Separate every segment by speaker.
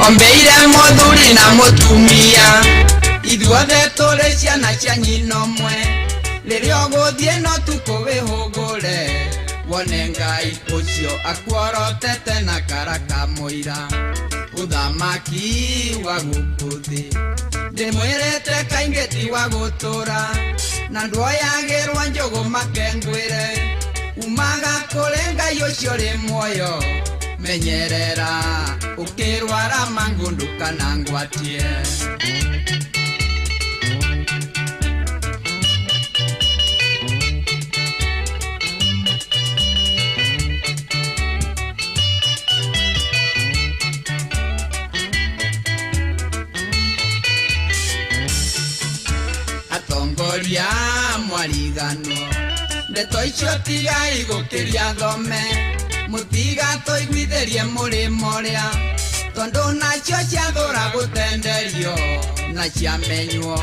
Speaker 1: Ombeire mũthuri na mũtumia, ithuothe tũrĩ ciana cia nyina ũmwe. Rĩrĩa ũgũthiĩ no tukũ wĩhũgũre, wone Ngai ũcio akuorotete na kara ka mũira. Ũthamaki wa gũkũ thĩ ndĩmwĩrĩte kaingĩ ti wa gũtũra, na ndwoyagĩrwo njũgũ makengwĩre. Umaga kũrĩ Ngai ũcio ũrĩ muoyo, menyerera ũkĩrwara mangũ ndũkanangwatie. Atongoria mwariganwo, ndeto icio tigai gũkĩria thome, mũtigatũiguithĩrie mũrĩmo ũrĩa, tondũ nacio ciathũra gũtenderio na ciamenywo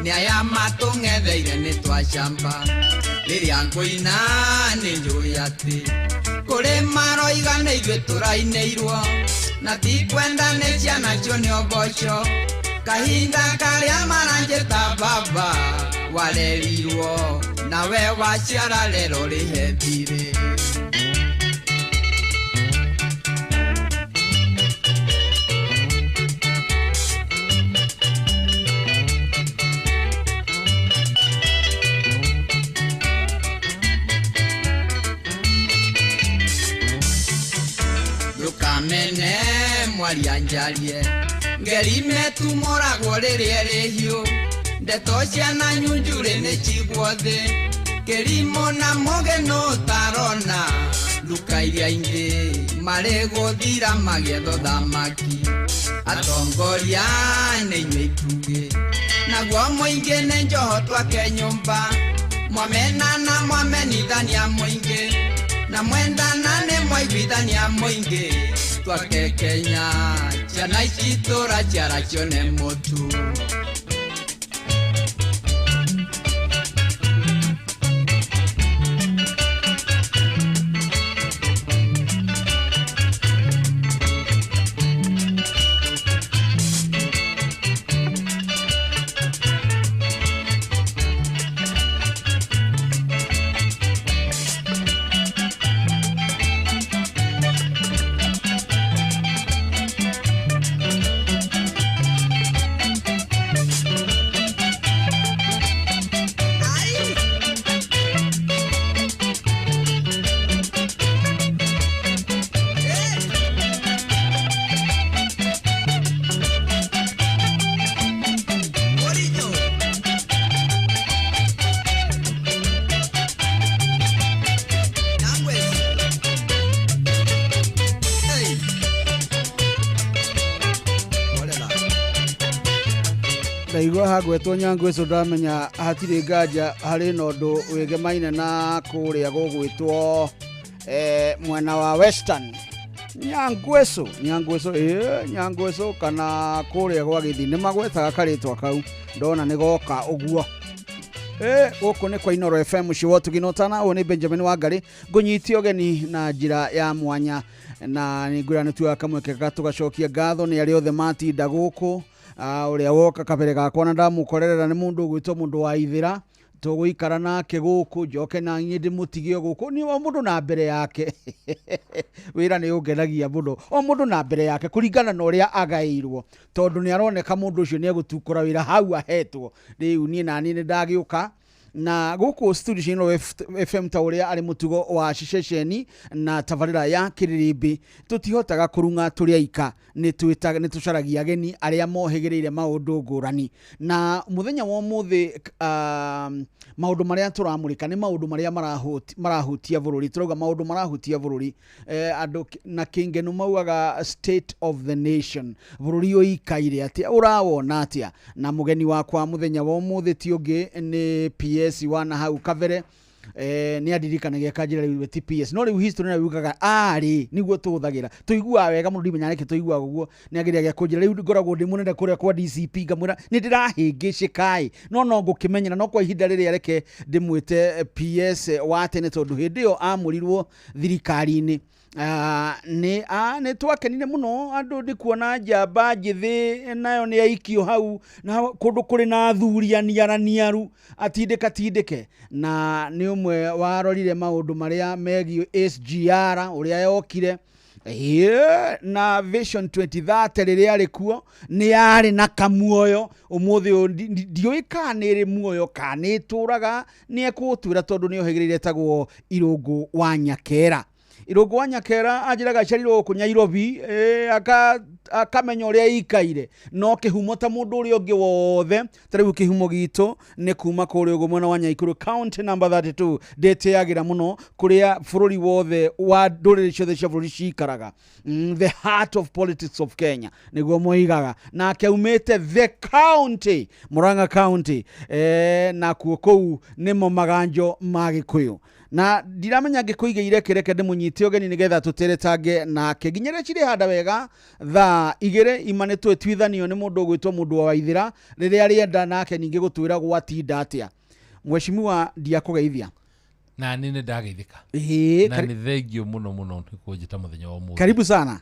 Speaker 1: nĩ aya matũng'etheire nĩ twacamba. Rĩrĩa ngũina nĩ njũĩ atĩ kũrĩ maroiga nĩ ithuĩ tũrainĩirwo, na tikwenda nĩ ciana cione ũboco. Kahinda karĩa maranjĩta baba warerirwo nawe waciara rero rĩhe thirĩ. Ndũkamene mwaria njarie, ngeri metumũragwo rĩrĩa ĩrĩ hiũ. Ndeto ciana nyunjurĩ nĩ cigwo thĩ, kĩrimũ na mũgĩ nũ ũtarona. Nduka iria ingĩ marĩ gũthira magĩetha ũthamaki. Atongoria nĩ inyuĩ itugĩ, naguo mũingĩ nĩ njoho twake nyũmba. Mwamenana mwamenithania mũingĩ, na mwendana nĩ mwaiguithania mũingĩ. Twake Kenya ciana ici tũraciara cione mũtu.
Speaker 2: Ndaigua hagwetwo Nyangweco ndamenya hatirĩ nganja harĩ na ũndũ wĩgemaine na kũrĩa gũgwĩtwo mwena wa Western. Nyangweco, Nyangweco, Nyangweco kana kũrĩa gwa Gĩthii nĩ magwetaga karĩtwa kau, ndona nĩ goka ũguo. Gũkũ nĩ kwa Inooro FM mũciĩ wa ũtugi na ũtana. Ũyũ nĩ Benjamin Wangari ngũnyitie ũgeni na njĩra ya mwanya, na nĩ ngwĩra nĩ tuoya kamweke ga tũgacokia ngatho nĩ arĩa othe matinda gũkũ. Ũrĩa woka kabere gakwa na ndamũkorerera nĩ mũndũ ũgwĩtwo mũndũ wa ithĩra, tũgũikara nake gũkũ njoke na niĩ ndĩmũtige gũkũ. Nĩ o mũndũ na mbere yake. Wĩra nĩ ũngenagia mũno, o mũndũ na mbere yake kũringana na ũrĩa agaĩirwo, tondũ nĩ aroneka mũndũ ũcio nĩ egũtukũra wĩra hau ahetwo. Rĩu niĩ naniĩ nĩ ndagĩũka na gũkũ studio cia Inooro FM ta ũrĩa arĩ mũtugo wa ceceni na tabarĩra ya Kĩrĩrĩmbĩ, tũtihotaga kũrung'a tũrĩ aika, nĩ tũcaragia ageni arĩa mohĩgĩrĩire maũndũ ngũrani. Na mũthenya wa ũmũthĩ, maũndũ marĩa tũramũrĩka nĩ maũndũ marĩa marahutia bũrũri. Tũrauga maũndũ marahutia bũrũri. Andũ na kĩngenu maugaga state of the nation, bũrũri ũikaire atĩa, ũrawona atĩa. Na mũgeni wakwa mũthenya wa ũmũthĩ ti ũngĩ nĩ PS wa na hau kabere. Nĩ andirikanagia kanjĩra rĩu ti PS, no rĩu history nayo yugaga arĩ nĩguo tũhũthagĩra, tũiguaga wega mũno, ndimenya nĩkĩ tũiguaga ũguo. Nĩ ageragia kũnjĩra rĩu ngoragwo ndĩ mũnene kũrĩa kwa DCP, ngamwĩra nĩ ndĩrahĩngĩcĩka ĩ, no no ngũkĩmenyera, no kwa ihinda rĩrĩa reke ndĩmwĩte PS wa tene, tondũ hĩndĩ ĩyo amũrirwo thirikari-inĩ Nĩ twakenire mũno andũ ndikuona njamba njĩthĩ nayo nĩ yaikio hau na kũndũ kũrĩ na athuri aniaraniaru atindĩka tindĩke, na nĩ ũmwe warorire maũndũ marĩa megiĩ SGR ũrĩa yokire. Ĩĩ, na Vision 2030 rĩrĩa arĩ kuo nĩ yarĩ na kamuoyo. Ũmũthĩ ũyũ ndiũĩ kana nĩ ĩrĩ muoyo kana nĩ ĩtũraga, nĩ ekũtwĩra tondũ nĩ ohĩgĩrĩire etagwo Irũngũ wa Nyakera. Irũngũ wa Nyakera anjĩraga aciarirwo gũkũ Nyairobi, akamenya ũrĩa ikaire, no kĩhumo ta mũndũ ũrĩa ũngĩ wothe. Ta rĩu kĩhumo gitũ nĩ kuma kũrĩa ũguo mwena wa Nyaikuru, county number 32, ndĩtĩagĩra mũno kũrĩa bũrũri wothe wa ndũrĩrĩ ciothe cia bũrũri cikaraga. The heart of politics of Kenya nĩguo moigaga. Nake aumĩte the county, Murang'a County, nakuo kũu nĩmo maganjo ma Gĩkũyũ. Na ndiramenya ngĩkũigĩire kĩreke ndĩmũnyite ũgeni nĩgetha tũteretange nake nginya rĩrĩa cirĩhanda wega thaa 2 ima nĩ twĩtuithanio nĩ mũndũ ũgwĩtwo mũndũ wa Waithĩra rĩrĩa arĩenda nake ningĩ gũtwĩra gwatinda atĩa. Mheshimiwa, ndiakũgeithia.
Speaker 3: Na nĩ nĩ ndageithĩka. Na nĩ thengio mũno mũno nĩ kũnjĩta mũthenya wa ũmũthĩ.
Speaker 2: Karibu sana.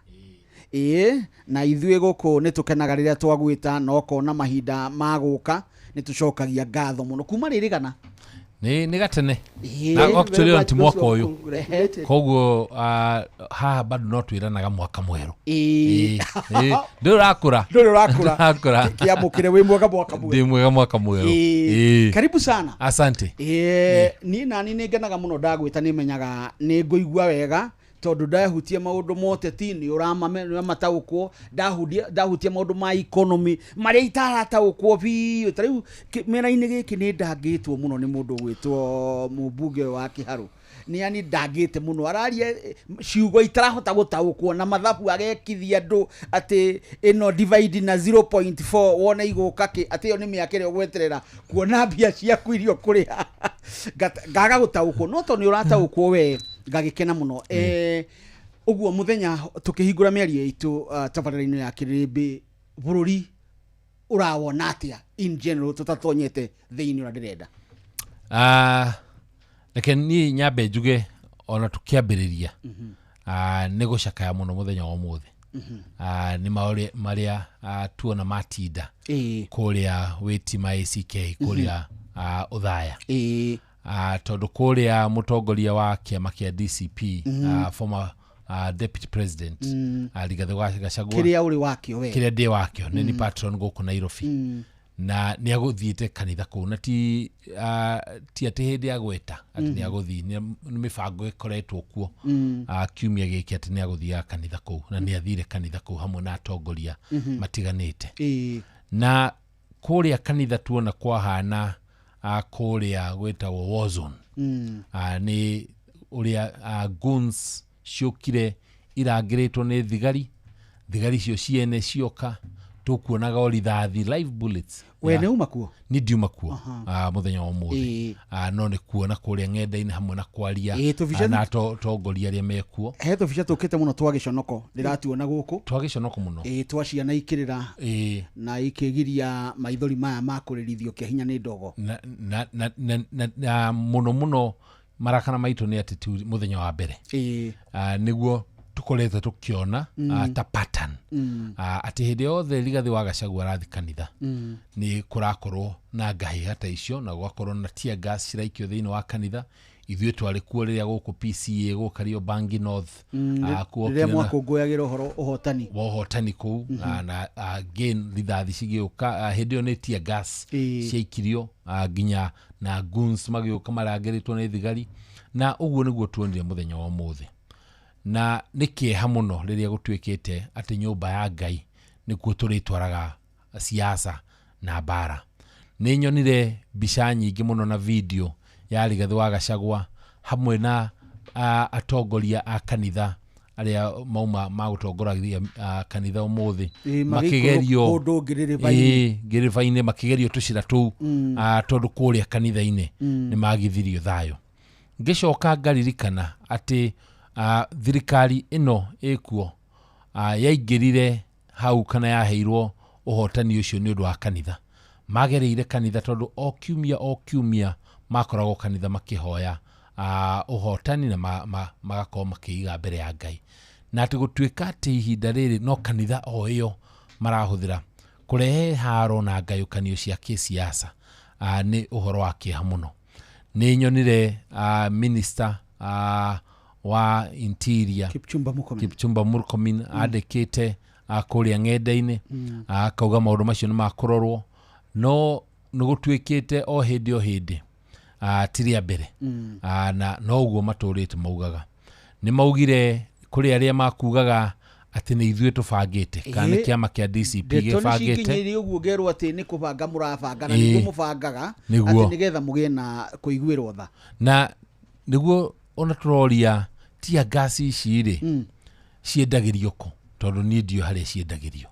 Speaker 2: Ĩĩ, na ithuĩ gũkũ nĩ tũkenaga rĩrĩa twagwĩta na ũkona mahinda ma gũka, nĩ tũcokagia ngatho mũno. Kuma rĩrĩ gana?
Speaker 3: Nĩ gatene. Na actually ona ti mwaka ũyũ. Koguo haha bado no twĩranaga mwaka mwerũ. Ndũrĩ ũrakũra.
Speaker 2: Ndũrĩ ũrakũra.
Speaker 3: Ndũrakũra.
Speaker 2: Kĩamũkĩre wĩ mwega mwaka mwerũ.
Speaker 3: Ndĩ mwega mwaka mwerũ.
Speaker 2: Karibu sana.
Speaker 3: Asante.
Speaker 2: Niĩ nani nĩ ngenaga mũno ndagwĩta, nĩ menyaga nĩ ngũigua wega tondũ ndahutia maũndũ ma ũteti nĩ ũramataũkwo, ndahutia maũndũ ma economy marĩa itarataũkwo biũ. Ta rĩu mĩena-inĩ gĩkĩ nĩ ndangĩtwo mũno nĩ mũndũ ũgwĩtwo mũmbunge wa Kĩharũ. Nĩ yani ndangĩte mũno, araria ciugo itarahota gũtaũkwo na mathabu agekithia andũ atĩ ĩno divide na 0.4 wone igũka kĩ, atĩ ĩyo nĩ mĩaka ĩrĩa ũgweterera kuona mbia ciaku iria ũkũrĩha. Ngaga gũtaũkwo, no tondũ nĩ ũrataũkwo we ngagĩkena mũno. Ũguo mũthenya tũkĩhingũra mĩario itũ tabarĩra-inĩ ya Kĩrĩmbĩ, bũrũri ũrawona atĩa in general tũtatonyete thĩinĩ ũrĩa ndĩrenda?
Speaker 3: Reke niĩ nyambe njuge ona tũkĩambĩrĩria, nĩ gũcakaya mũno mũthenya wa ũmũthĩ. Nĩ marĩa tuona matinda kũrĩa Wĩtima ACK, kũrĩa Othaya. Tondũ kũrĩa mũtongoria wa kĩama kĩa DCP, former deputy president, Rigathĩ wa Gachagua.
Speaker 2: Kĩrĩa ũrĩ wakĩo we?
Speaker 3: Kĩrĩa ndĩ wakĩo, nĩ ni patron gũkũ Nairobi. Na nĩ agũthiĩte kanitha kũu, na ti atĩ hĩndĩ ya gweta atĩ nĩ agũthiĩ, nĩ mĩbango ĩkoretwo kuo, kiumia gĩkĩ atĩ nĩ agũthiaga kanitha kũu, na nĩ athire kanitha kũu hamwe na atongoria matiganĩte. Na kũrĩa kanitha tuona kwahana kũrĩa gwĩtagwo war zone. Nĩ ũrĩa guns ciũkire irangĩrĩtwo nĩ thigari, thigari icio ciene cioka tũkuonaga o rithathi live bullets.
Speaker 2: We nĩ uma kuo?
Speaker 3: Nĩ ndiuma kuo mũthenya wa ũmũthĩ. No nĩ kuona kũrĩa ng'enda-inĩ hamwe na kwaria na atongoria arĩa mekuo.
Speaker 2: He tũbica tũkĩte mũno twa gĩconoko ndĩratuona gũkũ.
Speaker 3: Twa gĩconoko mũno.
Speaker 2: Twa ciana ikĩrĩra na ikĩgiria maithori maya ma kũrĩrithio kĩa hinya nĩ ndogo.
Speaker 3: Na mũno mũno marakara maitũ nĩ atĩ ti mũthenya wa mbere. Nĩguo tukoretwo tukiona ta pattern atĩ hĩndĩ yothe Rigathĩ wa Gachagua arathi kanitha nĩ kũrakorwo na ngahĩha ta icio, na gũgakorwo na tear gas ciraikio thĩinĩ wa kanitha. Ithuĩ twarĩ kuo rĩrĩa gũkũ PCA gũkũ Kariobangi North,
Speaker 2: rĩrĩa mwakũngũyagĩra ũhoro ũhotani
Speaker 3: wa ũhotani kũu, na again rithathi cigĩũka, hĩndĩ ĩyo nĩ tear gas ciaikirio, nginya na guns magĩũka marangĩrĩtwo nĩ thigari, na ũguo nĩguo tuonire mũthenya wa ũmũthĩ. Na nĩ kĩeha mũno rĩrĩa gũtuĩkĩte atĩ nyũmba ya Ngai nĩkuo tũrĩtwaraga siasa na mbara. Nĩ nyonire mbica nyingĩ mũno na video ya Rigathĩ wa Gachagua hamwe na atongoria a kanitha arĩa mauma magũtongoragia kanitha ũmũthĩ, makĩgerio ngĩrĩba-inĩ, makĩgerio tũcĩra tũu, tondũ kũrĩa kanitha-inĩ nĩ magithirio thayũ. Ngĩcoka ngaririkana atĩ thirikari ĩno ĩkuo yaingĩrire hau kana yaheirwo ũhotani ũcio nĩ ũndũ wa kanitha. Magereire kanitha tondũ o kiumia makoragwo kanitha makĩhoya ũhotani na magakorwo makĩiga mbere ya Ngai. Na atĩ gũtuĩka atĩ ihinda rĩrĩ no kanitha o ĩyo marahũthĩra kũrehe haro na ngayũkanio cia kĩsiasa, nĩ ũhoro wa kĩeha mũno. Nĩ nyonire minister wa interior
Speaker 2: Kipchumba Murkomen,
Speaker 3: Kipchumba Murkomen andĩkĩte kũrĩa ng'enda-inĩ, akauga maũndũ macio nĩ makũrorwo, no nĩ gũtuĩkĩte o hĩndĩ ti rĩa mbere. Na noguo matũrĩte maugaga. Nĩ maugire kũrĩ arĩa makugaga atĩ nĩ ithuĩ tũbangĩte, kana nĩ kĩama kĩa DCP
Speaker 2: ndeto nĩ
Speaker 3: gĩbangĩte.
Speaker 2: cikinyĩire ũguo ngerwo atĩ nĩ kũbanga mũrabanga na nĩguo mũbangaga
Speaker 3: Nĩguo.
Speaker 2: atĩ nĩgetha mũgĩe na kũiguĩrwo tha.
Speaker 3: Na nĩguo ona tũroria tia gas ici rĩ ciendagĩrio kũ, tondũ niĩ ndiũĩ harĩa ciendagĩrio.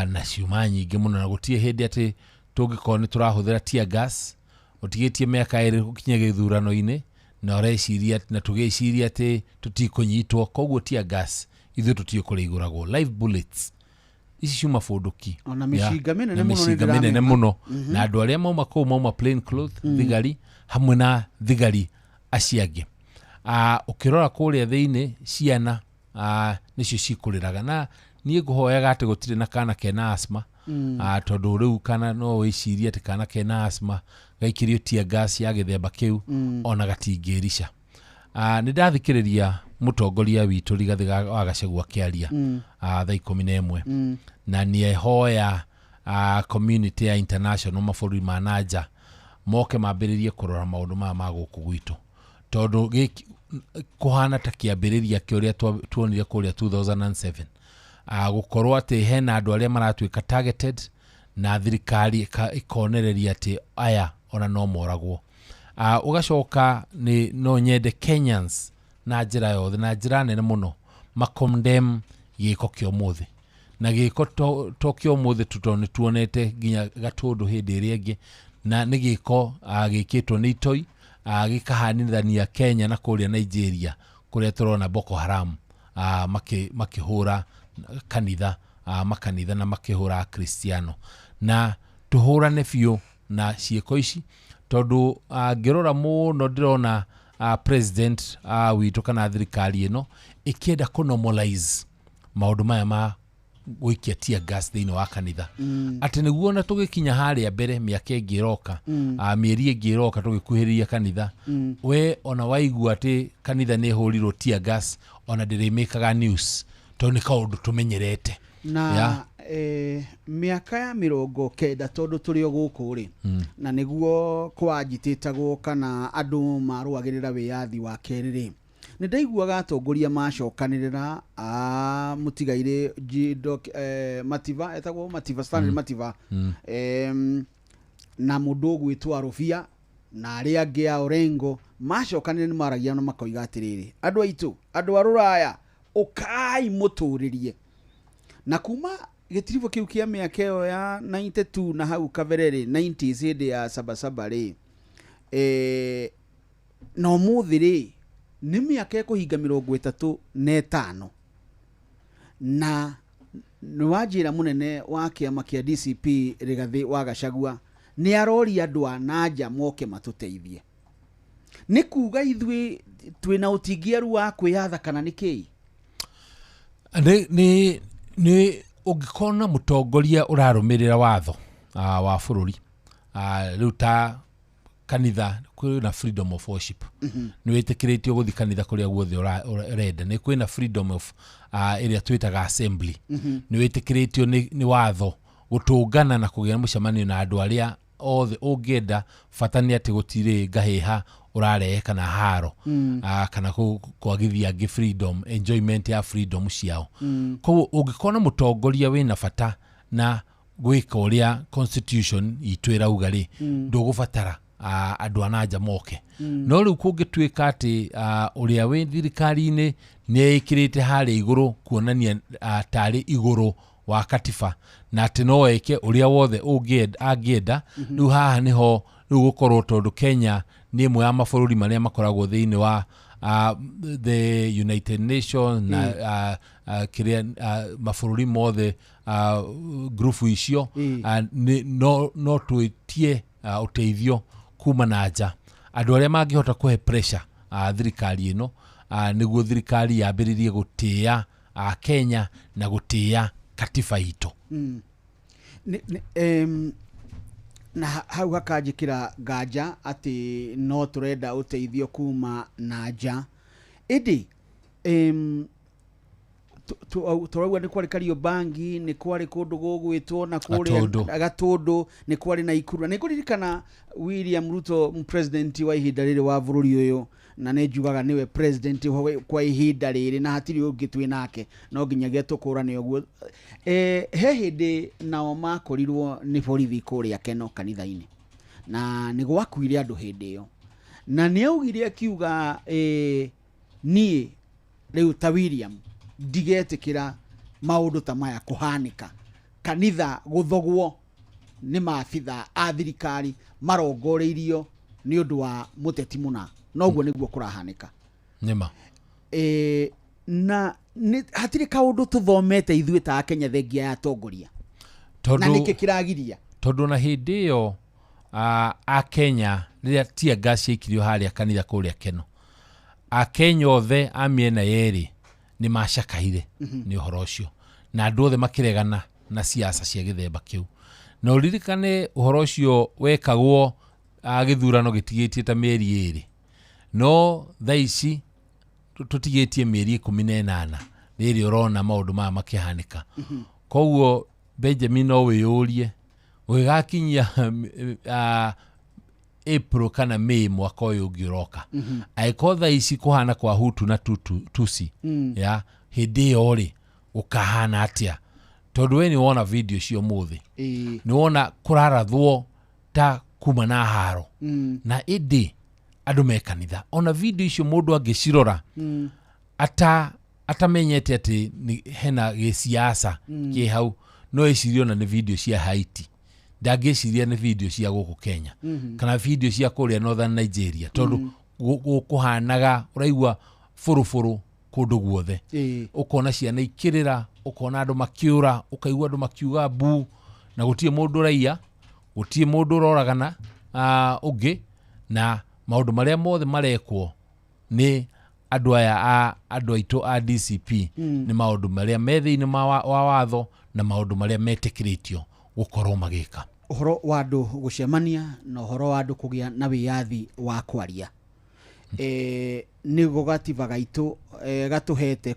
Speaker 3: Na ciuma nyingĩ mũno, na gũtirĩ hĩndĩ atĩ tũngĩkorwo nĩ tũrahũthĩra tear gas ũtigĩtie mĩaka 2 gũkinya gĩthurano-inĩ, na ũreciria na tũgĩciria atĩ tũtikũnyitwo. Koguo tear gas ithuĩ tũtiũĩ kũrĩa igũragwo. Live bullets ici ciuma bũndũki
Speaker 2: Ona mĩcinga mĩnene
Speaker 3: na
Speaker 2: mũno nĩ
Speaker 3: mĩcinga mĩnene
Speaker 2: ndĩramĩona.
Speaker 3: mũno, na andũ arĩa mauma kũu mauma plain cloth, thigari hamwe na thigari acio angĩ. Ũkĩrora kũrĩa thĩinĩ ciana nĩcio cikũrĩraga, na niĩ ngũhoyaga atĩ gũtirĩ na kana kena asthma, tondũ rĩu kana no wĩcirie atĩ kana kena asthma gaikĩrio tear gas ya gĩthemba kĩu ona gatingĩrica. Nĩ ndathikĩrĩria mũtongoria witũ Rigathĩ wa Gachagua akĩaria thaa 11, na nĩehoya community ya international, mabũrũri ma nanja moke mambĩrĩrie kũrora maũndũ maya ma gũkũ gwitũ, tondũ gĩkĩ kũhana ta kĩambĩrĩria kĩa ũrĩa tuonire kũrĩa 2007, gũkorwo atĩ hena andũ arĩa maratuĩka targeted na thirikari ĩkonereria atĩ aya ona no moragwo. Ũgacoka nĩ no nyende Kenyans na njĩra yothe na njĩra nene mũno macondemn gĩko kĩa ũmũthĩ, na gĩko to kĩa ũmũthĩ tu, tondũ nĩ tuonete nginya Gatũndũ hĩndĩ ĩrĩa ĩngĩ, na nĩ gĩko gĩkĩtwo nĩ itoi, gĩkahanithania Kenya na kũrĩa Nigeria kũrĩa tũrona Boko Haram makĩhũra kanitha, makanitha na makĩhũra Akristiano. Na tũhũrane biũ na ciĩko ici, tondũ ngĩrora mũno ndĩrona president witũ kana thirikari ĩno ĩkĩenda kũ normalize maũndũ maya ma gũikia tear gas thĩinĩ wa kanitha, atĩ nĩguo ona tũgĩkinya harĩa mbere mĩaka ĩngĩ ĩroka, mĩeri ĩngĩ ĩroka tũgĩkuhĩrĩria kanitha, we ona waigua atĩ kanitha nĩ ĩhũrirwo tear gas, ona ndĩrĩmĩkaga news, tondũ nĩ kaũndũ tũmenyerete.
Speaker 2: Na mĩaka ya 90 tondũ tũrĩ o gũkũ rĩ, na nĩguo kwanjitĩtagwo kana andũ marũagĩrĩra wĩyathi wa kerĩ rĩ, nĩ ndaiguaga atongoria macokanĩrĩra a mũtigairĩ Mativa, etagwo Mativa, Stanley Mativa, na mũndũ ũgwĩtwo Arũbia na arĩa angĩ a Orengo, macokanĩrĩra nĩ maragia na makoiga atĩrĩrĩ, andũ aitũ, andũ a rũraya, ũkai mũtũrĩrie. Na kuma gĩtiribũ kĩu kĩa mĩaka ĩyo ya 92 na hau kabere rĩ, 90s hĩndĩ ya sabasaba rĩ, na ũmũthĩ rĩ nĩ mĩaka ĩkũhinga 35, na nĩ wanjĩra mũnene wa kĩama kĩa DCP Rigathĩ wa Gachagua nĩ aroria andũ a nanja moke matũteithie. Nĩ kuga ithuĩ twĩna ũtingiaru wa kwĩyatha kana nĩ kĩĩ?
Speaker 3: Nĩ ũngĩkorwo na mũtongoria ũrarũmĩrĩra watho wa bũrũri, rĩu ta kanitha kwĩna freedom of worship, nĩ wĩtĩkĩrĩtio gũthiĩ kanitha kũrĩa guothe ũrenda, nĩ kwĩna freedom of ĩrĩa twĩtaga assembly, nĩ wĩtĩkĩrĩtio nĩ watho gũtũngana na kũgĩa mũcemanio na andũ arĩa othe ũngĩenda, bata nĩ atĩ gũtirĩ ngahĩha ũrarehe kana haro, kana kwagithia angĩ freedom, enjoyment ya freedom ciao. Koguo ũngĩkorwo na mũtongoria wĩna bata na gwĩka ũrĩa constitution itũ ĩrauga rĩ, ndũgũbatara andũ a nanja moke. No rĩu kũngĩtuĩka atĩ ũrĩa wĩ thirikari-inĩ nĩ ĩkĩrĩte harĩa igũrũ kuonania tarĩ igũrũ wa katiba na atĩ no eke ũrĩa wothe angĩenda, rĩu haha nĩho rĩu gũkorwo, tondũ Kenya nĩ ĩmwe ya mabũrũri marĩa makoragwo thĩinĩ wa the United Nations na kĩrĩa mabũrũri mothe, grupu icio, no twĩtie ũteithio kuma na nja. Andũ arĩa mangĩhota kũhe pressure thirikari ĩno, nĩguo thirikari yambĩrĩrie gũtĩĩa Kenya na gũtĩĩa katiba itũ.
Speaker 2: Na hau hakanjĩkĩra nganja atĩ no tũrenda ũteithio kuma na nja, ĩndĩ tũrauga nĩ kwarĩ Kariobangi, nĩ kwarĩ kũndũ gũgwĩtwo na kũrĩa Gatũndũ, nĩ kwarĩ na Ikuru. Na nĩngũririkana William Ruto, president wa ihinda rĩrĩ wa bũrũri ũyũ, na nĩ njugaga nĩwe president kwa ihinda rĩrĩ na hatirĩ ũngĩ twĩ nake, no nginyagia tũkũrane ũguo. He hĩndĩ nao makorirwo nĩ borithi kũrĩa Keno kanitha-inĩ, na nĩ gwakuire andũ hĩndĩ ĩyo, na nĩ augire akiuga niĩ rĩu ta William ndigetĩkĩra maũndũ ta maya kũhanĩka, kanitha gũthogwo nĩ maabitha a thirikari marongoreirio nĩ ũndũ wa mũteti mũna, noguo nĩguo kũrahanĩka.
Speaker 3: Nĩma.
Speaker 2: Na hatirĩ kaũndũ tũthomete ithuĩ ta Akenya thengia ya atongoria, na nĩkĩ kĩragiria?
Speaker 3: Tondũ na hĩndĩ ĩyo Akenya rĩrĩa tear gas ciaikirio harĩa kanitha kũrĩa Keno, Akenya othe a mĩena yerĩ nĩ macakaire nĩ ũhoro ũcio, na andũ othe makĩregana na siasa cia gĩthemba kĩu. Na ũririkane ũhoro ũcio wekagwo gĩthurano gĩtigĩtie ta mĩeri 2, no thaa ici tũtigĩtie mĩeri 18 rĩrĩ ũrona maũndũ maya makĩhanĩka. Koguo Benjamin no wĩyũrie gũgĩgakinyia April kana May mwaka ũyũ ũngĩ ũroka, angĩkorwo thaa ici kũhana kwa Hutu na Tusi, ya hĩndĩ ĩyo rĩ gũkahana atĩa? Tondũ we nĩ wona video cio ũmũthĩ, nĩ wona kũrarathwo ta kuma na haro, na ĩndĩ andũ me kanitha. Ona video icio mũndũ angĩcirora atamenyete atĩ hena gĩsiasa kĩ hau, no ecirie ona nĩ video cia Haiti, ndangĩciria nĩ video cia gũkũ Kenya kana video cia kũrĩa Northern Nigeria, tondũ gũkũhanaga ũraigua bũrũbũrũ kũndũ guothe. Ũkona ciana ikĩrĩra, ũkona andũ makĩũra, ũkaigua andũ makiuga mbu, na gũtirĩ mũndũ ũraiya, gũtirĩ mũndũ ũroragana ũngĩ, na maũndũ marĩa mothe marekwo nĩ andũ aya a andũ aitũ a DCP nĩ maũndũ marĩa me thĩinĩ wa watho na maũndũ marĩa metĩkĩrĩtio gũkorwo magĩka.
Speaker 2: Ũhoro wa andũ gũcemania na ũhoro wa andũ kũgĩa na wĩyathi wa kwaria, nĩguo gatiba gaitũ gatũhete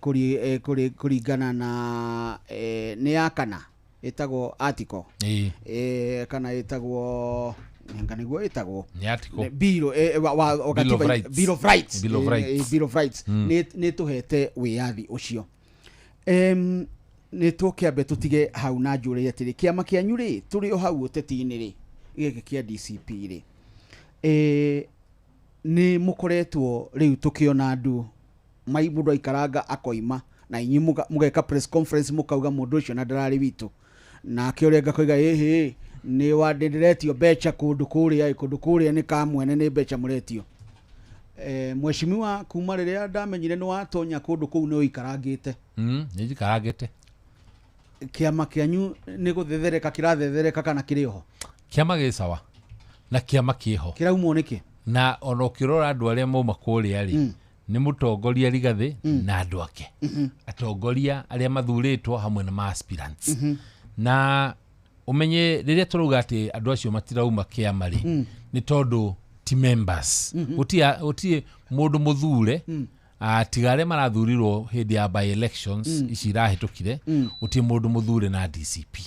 Speaker 2: kũringana na nĩ ya kana ĩtagwo article kana ĩtagwo nga nĩguo ĩtagwo Bill of Rights, Bill of Rights nĩ tũhete wĩyathi ũcio. Nĩ tũkĩambe tũtige hau na njũrie atĩrĩ, kĩama kĩanyu rĩ tũrĩ o hau ũteti-inĩ rĩ, gĩkĩ kĩa DCP rĩ, nĩ mũkoretwo rĩu tũkĩona andũ mai mũndũ aikaranga akoima, na inyuĩ mũgeka press conference mũkauga mũndũ ũcio na ndararĩ witũ, nake ũrĩa ngakoiga ĩhĩ nĩ wandĩretio mbeca kũndũ kũrĩa, kũndũ kũrĩa nĩ ka mwene, nĩ mbeca mũretio. Mheshimiwa, kuma rĩrĩa ndamenyire nĩ watonya kũndũ kũu nĩ ũikarangĩte.
Speaker 3: Nĩ njikarangĩte.
Speaker 2: Kĩama kĩanyu nĩ gũthethereka kĩrathethereka kana kĩrĩ oho?
Speaker 3: Kĩama gĩ sawa na kĩama kĩho.
Speaker 2: Kĩraumwo nĩkĩ?
Speaker 3: Na ona ũkĩrora andũ arĩa mauma kũrĩa rĩ, nĩ mũtongoria Rigathĩ na andũ ake, atongoria arĩa mathurĩtwo hamwe na ma-aspirants. Na ũmenye rĩrĩa tũrauga atĩ andũ acio matirauma kĩama rĩ, nĩ tondũ ti members. Gũtirĩ mũndũ mũthure, tiga arĩa marathurirwo hĩndĩ ya by elections ici irahĩtũkire, gũtirĩ mũndũ mũthure na DCP.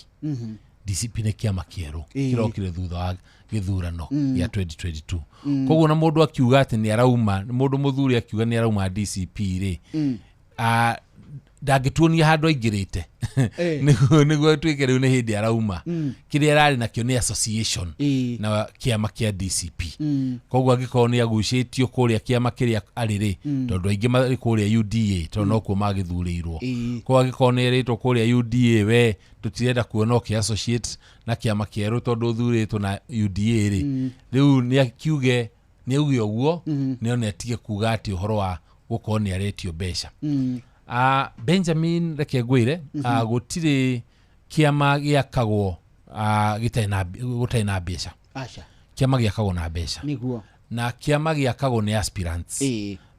Speaker 3: DCP nĩ kĩama kĩerũ kĩrokire thutha wa gĩthurano gĩa 2022. Koguo na mũndũ akiuga atĩ nĩ arauma, mũndũ mũthure akiuga nĩ arauma DCP rĩ, ndangĩtuonia handũ aingĩrĩte nĩguo tuĩke rĩu nĩ hĩndĩ arauma. Kĩrĩa ararĩ nakĩo nĩ association na kĩama kĩa DCP. Koguo angĩkorwo nĩ agucĩtio kũrĩa kĩama kĩrĩa arĩ rĩ, tondũ aingĩ marĩ kũrĩa UDA, tondũ nokuo magĩthurĩirwo. Koguo angĩkorwo nĩ erĩtwo kũrĩa UDA, we tũtirenda kuona ũkĩ associate na kĩama kĩerũ tondũ ũthurĩtwo na UDA rĩ, rĩu nĩ akiuge, nĩ auge ũguo, nĩ one atige kuga atĩ ũhoro wa gũkorwo nĩ aretio mbeca. Benjamin, reke ngwĩre, gũtirĩ kĩama gĩakagwo gũtarĩ na mbeca.
Speaker 2: Aca.
Speaker 3: Kĩama gĩakagwo na mbeca.
Speaker 2: Nĩguo.
Speaker 3: Na kĩama gĩakagwo nĩ aspirants.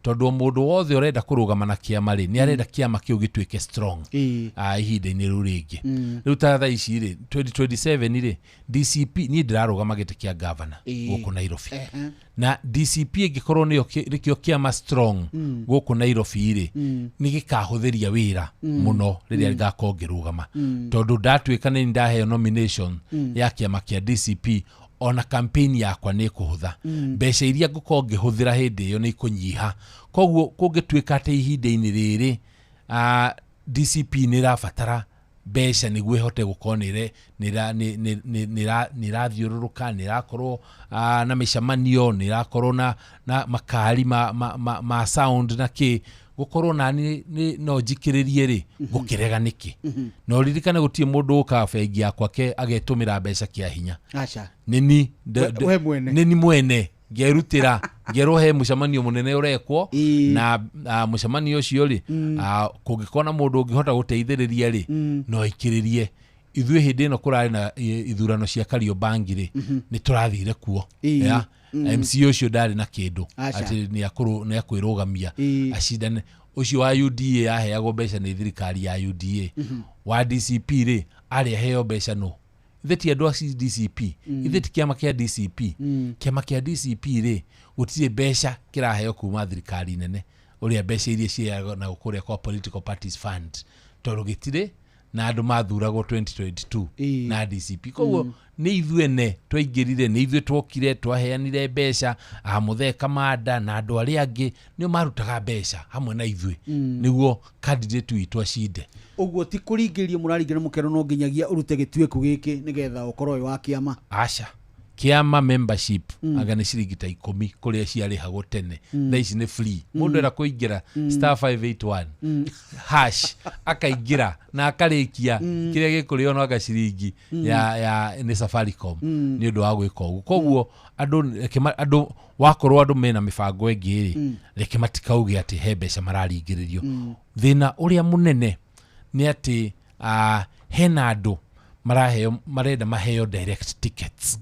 Speaker 3: Tondũ mũndũ wothe ũrenda kũrũgama na kĩama rĩ, nĩ arenda kĩama kĩu gĩtuĩke strong ihinda-inĩ rĩu rĩngĩ. Rĩu ta thaa ici rĩ, 2027 rĩ, DCP niĩ ndĩrarũgama gĩtĩ kĩa governor gũkũ Nairobi. Na DCP ĩngĩkorwo nĩkĩo kĩama strong gũkũ Nairobi rĩ, nĩ gĩkahũthĩria wĩra mũno rĩrĩa ngakorwo ngĩrũgama. Tondũ ndatuĩka nĩ ndaheo nomination ya kĩama kĩa DCP, ona campaign yakwa nĩ ĩkũhũtha. Mbeca iria ngũkorwo ngĩhũthĩra hĩndĩ ĩyo nĩ ikũnyiha. Koguo kũngĩtuĩka atĩ ihinda-inĩ rĩrĩ DCP nĩ ĩrabatara mbeca nĩguo ĩhote gũkorwo nĩ ĩrathiũrũrũka, nĩ ĩrakorwo na mĩcemanio, nĩ ĩrakorwo na makari ma sound na kĩ, gũkorwo nani no njikĩrĩrie rĩ, ngũkĩrega nĩkĩ? Na ũririkane gũtirĩ mũndũ ũkaga bengi yakwa agetũmĩra mbeca kĩa hinya.
Speaker 2: Aca.
Speaker 3: Nĩni
Speaker 2: We mwene.
Speaker 3: Nĩni mwene ngerutĩra, ngerwo he mũcemanio mũnene ũrekwo, na mũcemanio ũcio rĩ, kũngĩkorwo na mũndũ ũngĩhota gũteithĩrĩria rĩ, no aikĩrĩrie. Ithuĩ hĩndĩ ĩno kũrarĩ na ithurano cia Kariobangi rĩ, nĩ tũrathire kuo. MC ũcio ndarĩ na kĩndũ atĩ nĩ akwĩrũgamia acindane. Ũcio wa UDA aheagwo mbeca nĩ thirikari ya UDA. Wa DCP rĩ, arĩ aheo mbeca no. Ithe ti andũ a DCP, ithe ti kĩama kĩa DCP. Kĩama kĩa DCP rĩ, gũtirĩ mbeca kĩraheo kuma thirikari nene, ũrĩa mbeca iria ciheagwo na kũrĩa kwa political parties fund, tondũ gĩtirĩ na andũ mathuragwo 2022 na DCP. Koguo nĩ ithuĩ ene twaingĩrire, nĩ ithuĩ twokire, twaheanire mbeca, Mũthee Kamanda na andũ arĩa angĩ nĩo marutaga mbeca hamwe na ithuĩ nĩguo candidate witũ acinde.
Speaker 2: Ũguo ti kũringĩrĩrio mũraringĩrĩrio mũkerwo no nginyagia ũrute gĩtuĩku gĩkĩ nĩgetha ũkorwo wĩ wa kĩama.
Speaker 3: Aca. Kĩama membership anga nĩ ciringi ta 10 kũrĩa ciarĩhagwo tene. Thaa ici nĩ free. Mũndũ era kũingĩra star 581 hash akaingĩra na akarĩkia kĩrĩa gĩkũrĩo no anga ciringi ya nĩ Safaricom nĩ ũndũ wa gwĩka ũguo. Koguo andũ wakorwo andũ mena mĩbango ĩngĩ rĩ, reke matikauge atĩ he mbeca mararingĩrĩrio. Thĩna ũrĩa mũnene nĩ atĩ hena andũ maraheo, marenda maheo direct tickets.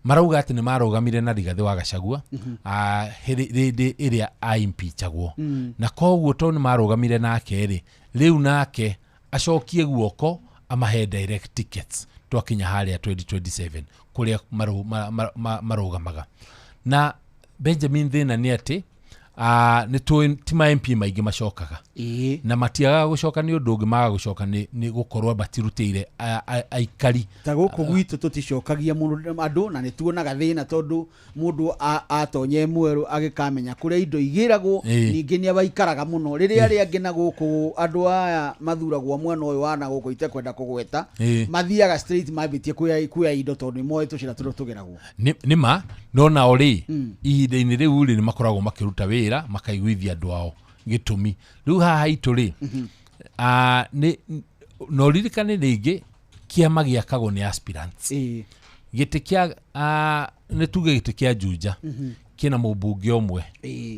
Speaker 3: Marauga atĩ nĩ marũgamire na Rigathĩ wa Gachagua hĩndĩ ĩrĩa aimpeachagwo. Na koguo tondũ nĩ marũgamire nake rĩ, rĩu nake acokie guoko amahe direct tickets twakinya harĩa 2027 kũrĩa marũgamaga. Na Benjamin thĩna nĩ atĩ nĩ tũĩ ti ma MP maingĩ macokaga. Na matiagaga gũcoka nĩ ũndũ ũngĩ, magaga gũcoka nĩ gũkorwo matirutĩire aikari.
Speaker 2: Ta gũkũ gwitũ tũticokagia mũndũ andũ, na nĩ tuonaga thĩna tondũ mũndũ atonye mwerũ agĩkamenya kũrĩa indo igĩragwo, ningĩ nĩ abaikaraga mũno. Rĩrĩa arĩa angĩ na gũkũ andũ aya mathuragwo mwena ũyũ wa na gũkũ itekwenda kũgweta, mathiaga straight mambĩtie kuoya indo tondũ nĩ moĩ tũcĩra tũrĩa tũgeragwo.
Speaker 3: Nĩ ma, no nao rĩ, ihinda-inĩ rĩu rĩ, nĩ makoragwo makĩruta wĩra makaiguithia andũ ao gĩtũmi. Rĩu haha haitũ rĩ, no ririkane rĩngĩ kĩama gĩakagwo nĩ aspirants. Gĩtĩ kĩa nĩ tuge gĩtĩ kĩa Juja kĩna mũmbunge ũmwe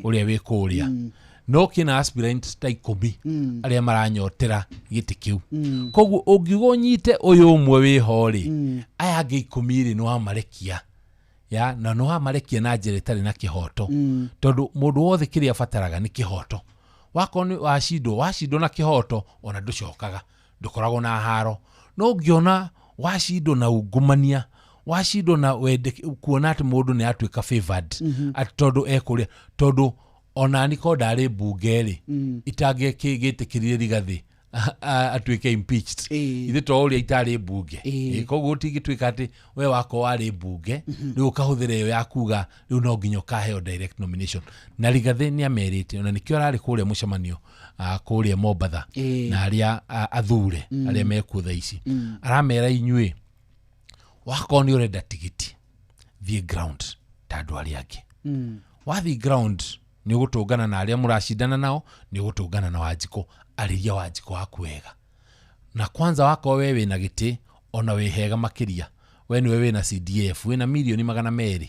Speaker 3: ũrĩa wĩ kũrĩa, no kĩna aspirant ta 10 arĩa maranyotera gĩtĩ kĩu. Koguo ũngiuga ũnyite ũyũ ũmwe wĩho rĩ, aya angĩ 10 rĩ nĩ wamarekia. Ya, na no wamarekia na njĩra ĩtarĩ na kĩhoto. Tondũ mũndũ wothe kĩrĩa abataraga nĩ kĩhoto. Wakorwo nĩ wacindwo na kĩhoto, ona ndũcokaga, ndũkoragwo na haro. No ũngĩona wacindwo na ungumania, wacindwo na wende kuona atĩ mũndũ nĩ atuĩka favored, atĩ tondũ ekũrĩa, tondũ ona niĩ korwo ndarĩ mbunge rĩ, itangĩgĩtĩkĩrire Rigathĩ atuĩke impeached. Ithe to ũrĩa itarĩ mbunge. Koguo gũtingĩtuĩka atĩ we wakorwo warĩ mbunge, rĩu ũkahũthĩra ĩyo ya kuga rĩu no nginya ũkaheo direct nomination. Na Rigathĩ nĩ amerite, ona nĩkĩo ararĩ kũrĩa mũcemanio kũrĩa Mombatha, na arĩa athure arĩa mekuo thaa ici. Aramera inyuĩ, wakorwo nĩ ũrenda tigiti, thiĩ ground ta andũ arĩa angĩ. Wathiĩ ground nĩ ũgũtũngana na arĩa mũracindana nao, nĩ ũgũtũngana na Wanjikũ, arĩria Wanjikũ waku wega. Na kwanza wakorwo we wĩna gĩtĩ, ona wĩ hega makĩria, we nĩwe wĩna CDF, wĩna mirioni 200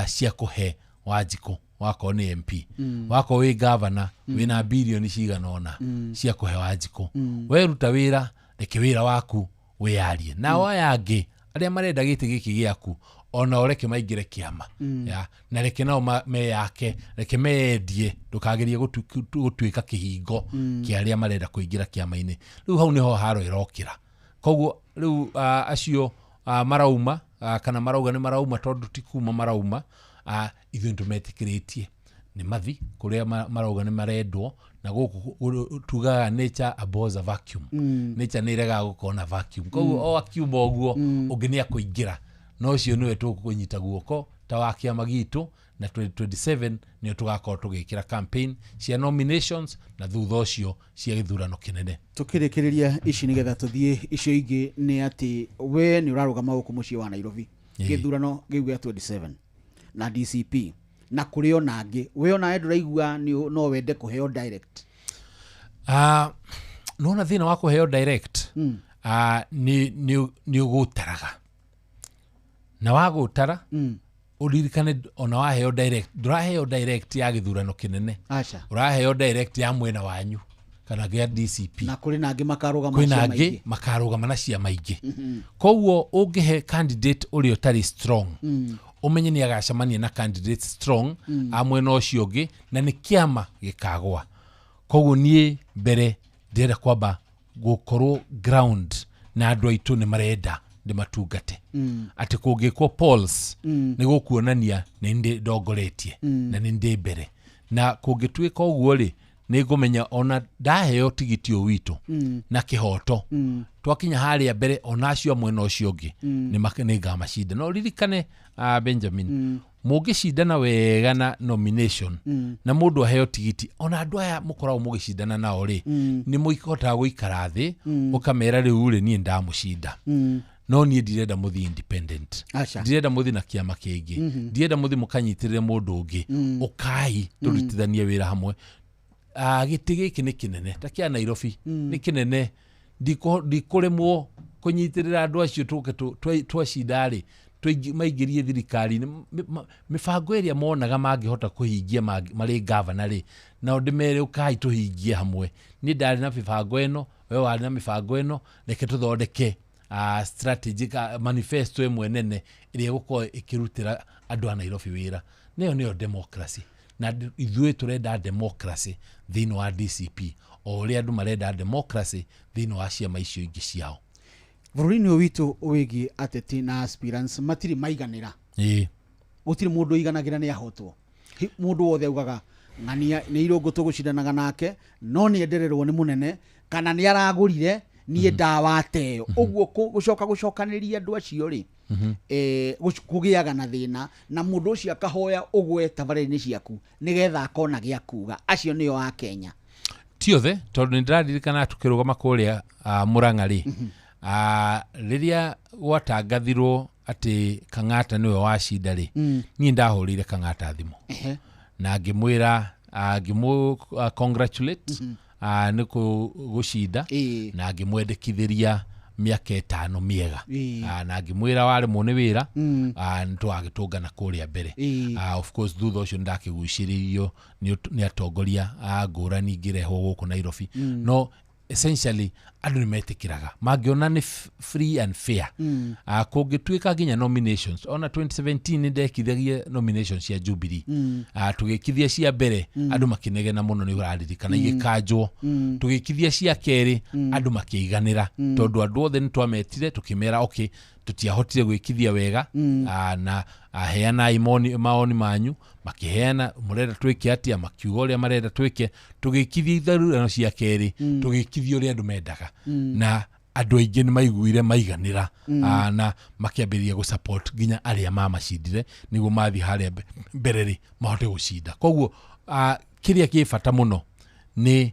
Speaker 3: cia kũhe Wanjikũ, wakorwo nĩ MP. Wakorwo wĩ governor, wĩna bilioni cigana ũna cia kũhe Wanjikũ. We ruta wĩra, reke wĩra waku wĩyarie. Nao aya angĩ arĩa marenda gĩtĩ gĩkĩ gĩaku, Ona reke maingĩre kĩama ya, na reke nao meyake, reke meendie, ndũkagerie gũtuĩka kĩhingo kĩa arĩa marenda kũingĩra kĩama-inĩ. Rĩu hau nĩho haro ĩrokĩra. Koguo rĩu acio marauma kana marauga nĩ marauma tondũ ti kuma marauma, ithuĩ nĩtũmetĩkĩrĩtie nĩ mathi kũrĩa marauga nĩ marendwo, na gũkũ tugaga nature abhors a vacuum. Nature nĩ ĩregaga gũkorwo na vacuum. Koguo o akiuma ũguo ũngĩ nĩ akũingĩra, no ũcio nĩwe tũkũnyita guoko ta wa kĩama gitũ, na 2027 nĩyo tũgakorwo tũgĩkĩra campaign cia nominations na thutha ũcio cia gĩthurano kĩnene.
Speaker 2: Tũkĩrĩkĩrĩria ici nĩgetha tũthiĩ icio ingĩ, nĩ atĩ we nĩ ũrarũgama gũkũ mũciĩ wa Nairobi gĩthurano kĩu gĩa 27 na DCP, na kũrĩ ona angĩ, we onawe ndũraigua no wende kũheo direct?
Speaker 3: Nona thĩna wa kũheo direct nĩ ũgũtaraga, na wagũtara ũririkane ona waheo direct, ndũraheo direct ya gĩthurano kĩnene, ũraheo direct ya mwena wanyu kana gĩa DCP,
Speaker 2: na kũrĩ na angĩ makarũgama ciama ingĩ,
Speaker 3: makarũgama na ciama ingĩ. Koguo ũngĩhe candidate ũrĩa ũtarĩ strong, ũmenye nĩ agacemania na candidate strong a mwena ũcio ũngĩ, na nĩ kĩama gĩkagwa. Koguo niĩ mbere ndĩrenda kwamba gũkorwo ground na andũ aitũ nĩ marenda ndĩmatungate. Atĩ kũngĩkwo polls nĩ gũkuonania nĩ ndĩ ndongoretie na nĩ ndĩ mbere, na kũngĩtuĩka ũguo rĩ, nĩ ngũmenya ona ndaheo tigiti ũyũ witũ na kĩhoto, twakinya harĩa mbere ona acio a mwena ũcio ũngĩ nĩ ngamacinda. No ririkane Benjamin, mũngĩcindana wega na nomination na mũndũ aheo tigiti, ona andũ aya mũkoragwo mũgĩcindana nao rĩ, nĩ mũhotaga gũikara thĩ ũkamera rĩu rĩ, niĩ ndamũcinda, no niĩ ndirenda mũthiĩ independent, ndirenda mũthiĩ na kĩama kĩngĩ, ndirenda mũthiĩ mũkanyitĩrĩre mũndũ ũngĩ, ũkai tũrutithanie wĩra hamwe. Gĩtĩ gĩkĩ nĩ kĩnene ta kĩa Nairobi, nĩ kĩnene, ndikũremwo kũnyitĩrĩra andũ acio tũke twacinda rĩ, maingĩrie thirikari-inĩ. Mĩbango ĩrĩa monaga mangĩhota kũhingia marĩ gavana rĩ, nao ndĩmere ũkai tũhingie hamwe. Niĩ ndarĩ na mĩbango ĩno, we warĩ na mĩbango ĩno, reke tũthondeke strategic manifesto ĩmwe nene ĩrĩa ĩgũkorwo ĩkĩrutĩra andũ a Nairobi wĩra. Nĩyo nĩyo democracy, na ithuĩ tũrenda democracy thĩinĩ wa DCP o ũrĩa andũ marenda democracy thĩinĩ wa ciama icio ingĩ ciao.
Speaker 2: Bũrũri-inĩ ũyũ witũ wĩgiĩ ateti na aspirants matirĩ maiganĩra. Gũtirĩ mũndũ ũiganagĩra nĩ ahotwo. Mũndũ wothe augaga ng'ania nĩ irũngũ tũgũcindanaga nake, no nĩ endererwo nĩ mũnene kana nĩ aragũrire niĩ ndawateo. Ũguo gũcoka gũcokanĩria andũ acio rĩ, kũgĩaga na thĩna, na mũndũ ũcio akahoya ũgwe tabarĩra-inĩ ciaku nĩgetha akona gĩa kuga. Acio nĩo a Kenya.
Speaker 3: Ti othe, tondũ nĩ ndĩraririkana tũkĩrũgama kũrĩa Murang'a rĩ, rĩrĩa gwatangathirwo atĩ Kang'ata nĩwe wacinda rĩ, niĩ ndahũrĩire Kang'ata thimũ na ngĩmwĩra, ngĩmũ congratulate nĩ gũcinda, na ngĩmwendekithĩria mĩaka 5 mĩega, na ngĩmwĩra waremwo nĩ wĩra nĩ tũgagĩtũngana kũrĩa mbere. Of course thutha ũcio nĩndakĩgucĩrĩirio nĩ atongoria ngũrani ngĩrehwo gũkũ Nairobi, no essentially andũ nĩ metĩkĩraga mangĩona nĩ free and fair. Kũngĩtuĩka nginya nominations, ona 2017 nĩ ndekithagia nominations cia Jubilee, tũgĩkithia cia mbere andũ makĩnegena mũno, nĩ ũraririkana igĩkanjwo, tũgĩkithia cia kerĩ andũ makĩiganĩra, tondũ andũ othe nĩ twametire tũkĩmera okay, tũtiahotire gwĩkithia wega, na heanai maoni manyu, makĩheana mũrenda twĩke atĩa, makiuga ũrĩa marenda twĩke, tũgĩkithia ithurano cia kerĩ, tũgĩkithia ũrĩa andũ mendaga, na andũ aingĩ nĩ maiguire maiganĩra, na makĩambĩrĩria gũ support nginya arĩa mamacindire nĩguo mathiĩ harĩa mbere rĩ mahote gũcinda. Koguo kĩrĩa kĩ bata mũno nĩ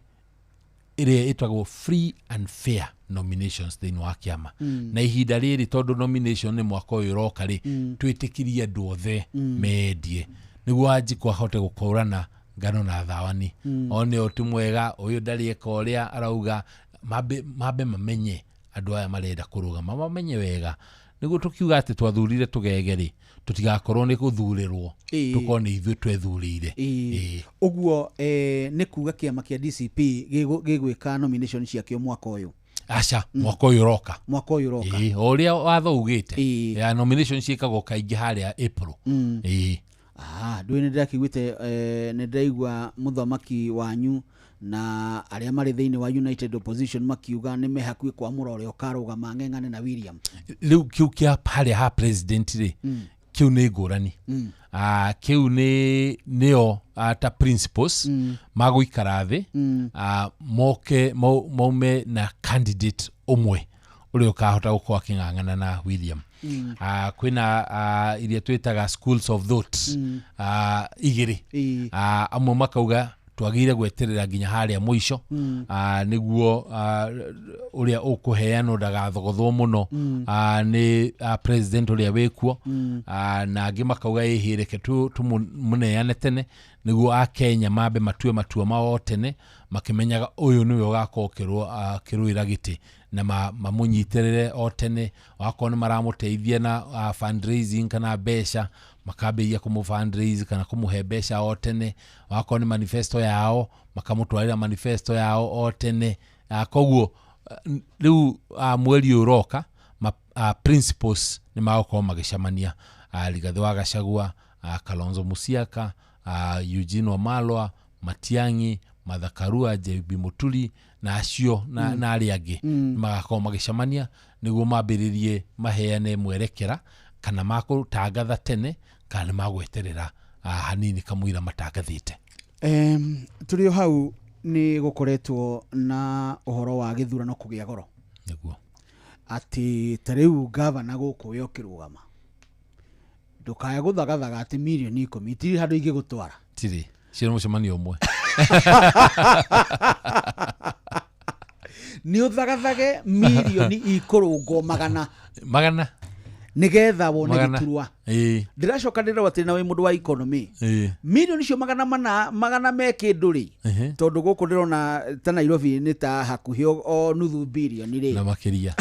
Speaker 3: ĩrĩa ĩtagwo free and fair nominations thĩinĩ wa kĩama. Na ihinda rĩrĩ tondũ nomination nĩ mwaka ũyũ ũroka rĩ, twĩtĩkirie andũ othe mendie nĩguo Wanjikũ ahote gũkũrana ngano na thawani. One ũyũ ti mwega, ũyũ ndarĩ eka ũrĩa arauga, mambe mamenye andũ aya marenda kũrũgama, mamenye wega, nĩguo tũkiuga atĩ twathurire tũgege rĩ, tũtigakorwo nĩ gũthurĩrwo, tũkorwo nĩ ithuĩ twethurĩire.
Speaker 2: Ũguo nĩ kuga kĩama kĩa DCP gĩgwĩka nomination ciakĩo mwaka ũyũ?
Speaker 3: Aca, mwaka ũyũ ũroka.
Speaker 2: Mwaka ũyũ ũroka.
Speaker 3: Ĩĩ, o ũrĩa watho ugĩte.
Speaker 2: Ĩĩ.
Speaker 3: Ya nomination ciĩkagwo kaingĩ harĩa April. Ĩĩ.
Speaker 2: Ndũĩ nĩ ndĩrakĩiguĩte, nĩ ndĩraigua mũthamaki wanyu na arĩa marĩ thĩinĩ wa United Opposition makiuga nĩ mehakuĩ kwamũra ũrĩa ũkarũgama ng'eng'ane na William.
Speaker 3: Rĩu kĩu kĩa harĩa ha president rĩ, kĩu nĩ ngũrani. Kĩu nĩ nĩo ta principles magũikara thĩ, moke maume na candidate ũmwe ũrĩa ũkahota gũkorwo akĩng'ang'ana na William. Kwĩna iria twĩtaga schools of thought igĩrĩ. Amwe makauga twagĩrĩire gweterera nginya harĩa mũico, nĩguo ũrĩa ũkũheanwo ndagathogothwo mũno nĩ president ũrĩa wĩkuo. Na angĩ makauga ĩhĩ reke tũmũneane tene nĩguo akenya mambe matue matua mao tene makĩmenyaga ũyũ nĩwe ũgakorwo akĩrũĩra gĩtĩ na mamũnyitĩrĩre o tene, wakorwo nĩ maramũteithia na fundraising kana mbeca makambĩrĩria kũmũ fundraise kana kũmũhe mbeca o tene, wakorwo nĩ manifesto yao makamũtwarĩra manifesto yao o tene. Koguo rĩu mweri ũyũ ũroka principles nĩ magũkorwo magĩcemania, Rigathĩ wa Gachagua, Kalonzo Musyoka, Eugene Wamalwa, Matiang'i, Martha Karua, JB Muturi na acio na arĩa angĩ magakorwo magĩcemania nĩguo mambĩrĩrie maheane mwerekera kana makũtangatha tene kana nĩ magweterera hanini kamũira matangathĩte.
Speaker 2: Tũrĩ o hau nĩ gũkoretwo na ũhoro wa gĩthurano kũgĩa goro.
Speaker 3: Nĩguo.
Speaker 2: Atĩ ta rĩu gavana gũkũ we ũkĩrũgama ndũkae gũthagathaga atĩ mirioni 10 itirĩ handũ ingĩgũtwara.
Speaker 3: Tirĩ, cio nĩ mũcemanio ũmwe.
Speaker 2: Nĩ ũthagathage mirioni ikũrũngwo magana.
Speaker 3: Magana.
Speaker 2: Nĩgetha wone gĩturwa. Ndĩracoka ndĩrerwo atĩ na wĩ mũndũ wa economy. Mirioni icio magana mana, magana me kĩndũ rĩ. Tondũ gũkũ ndĩrona ta Nairobi nĩ ta hakuhĩ o nuthu birioni rĩ.
Speaker 3: Na makĩria.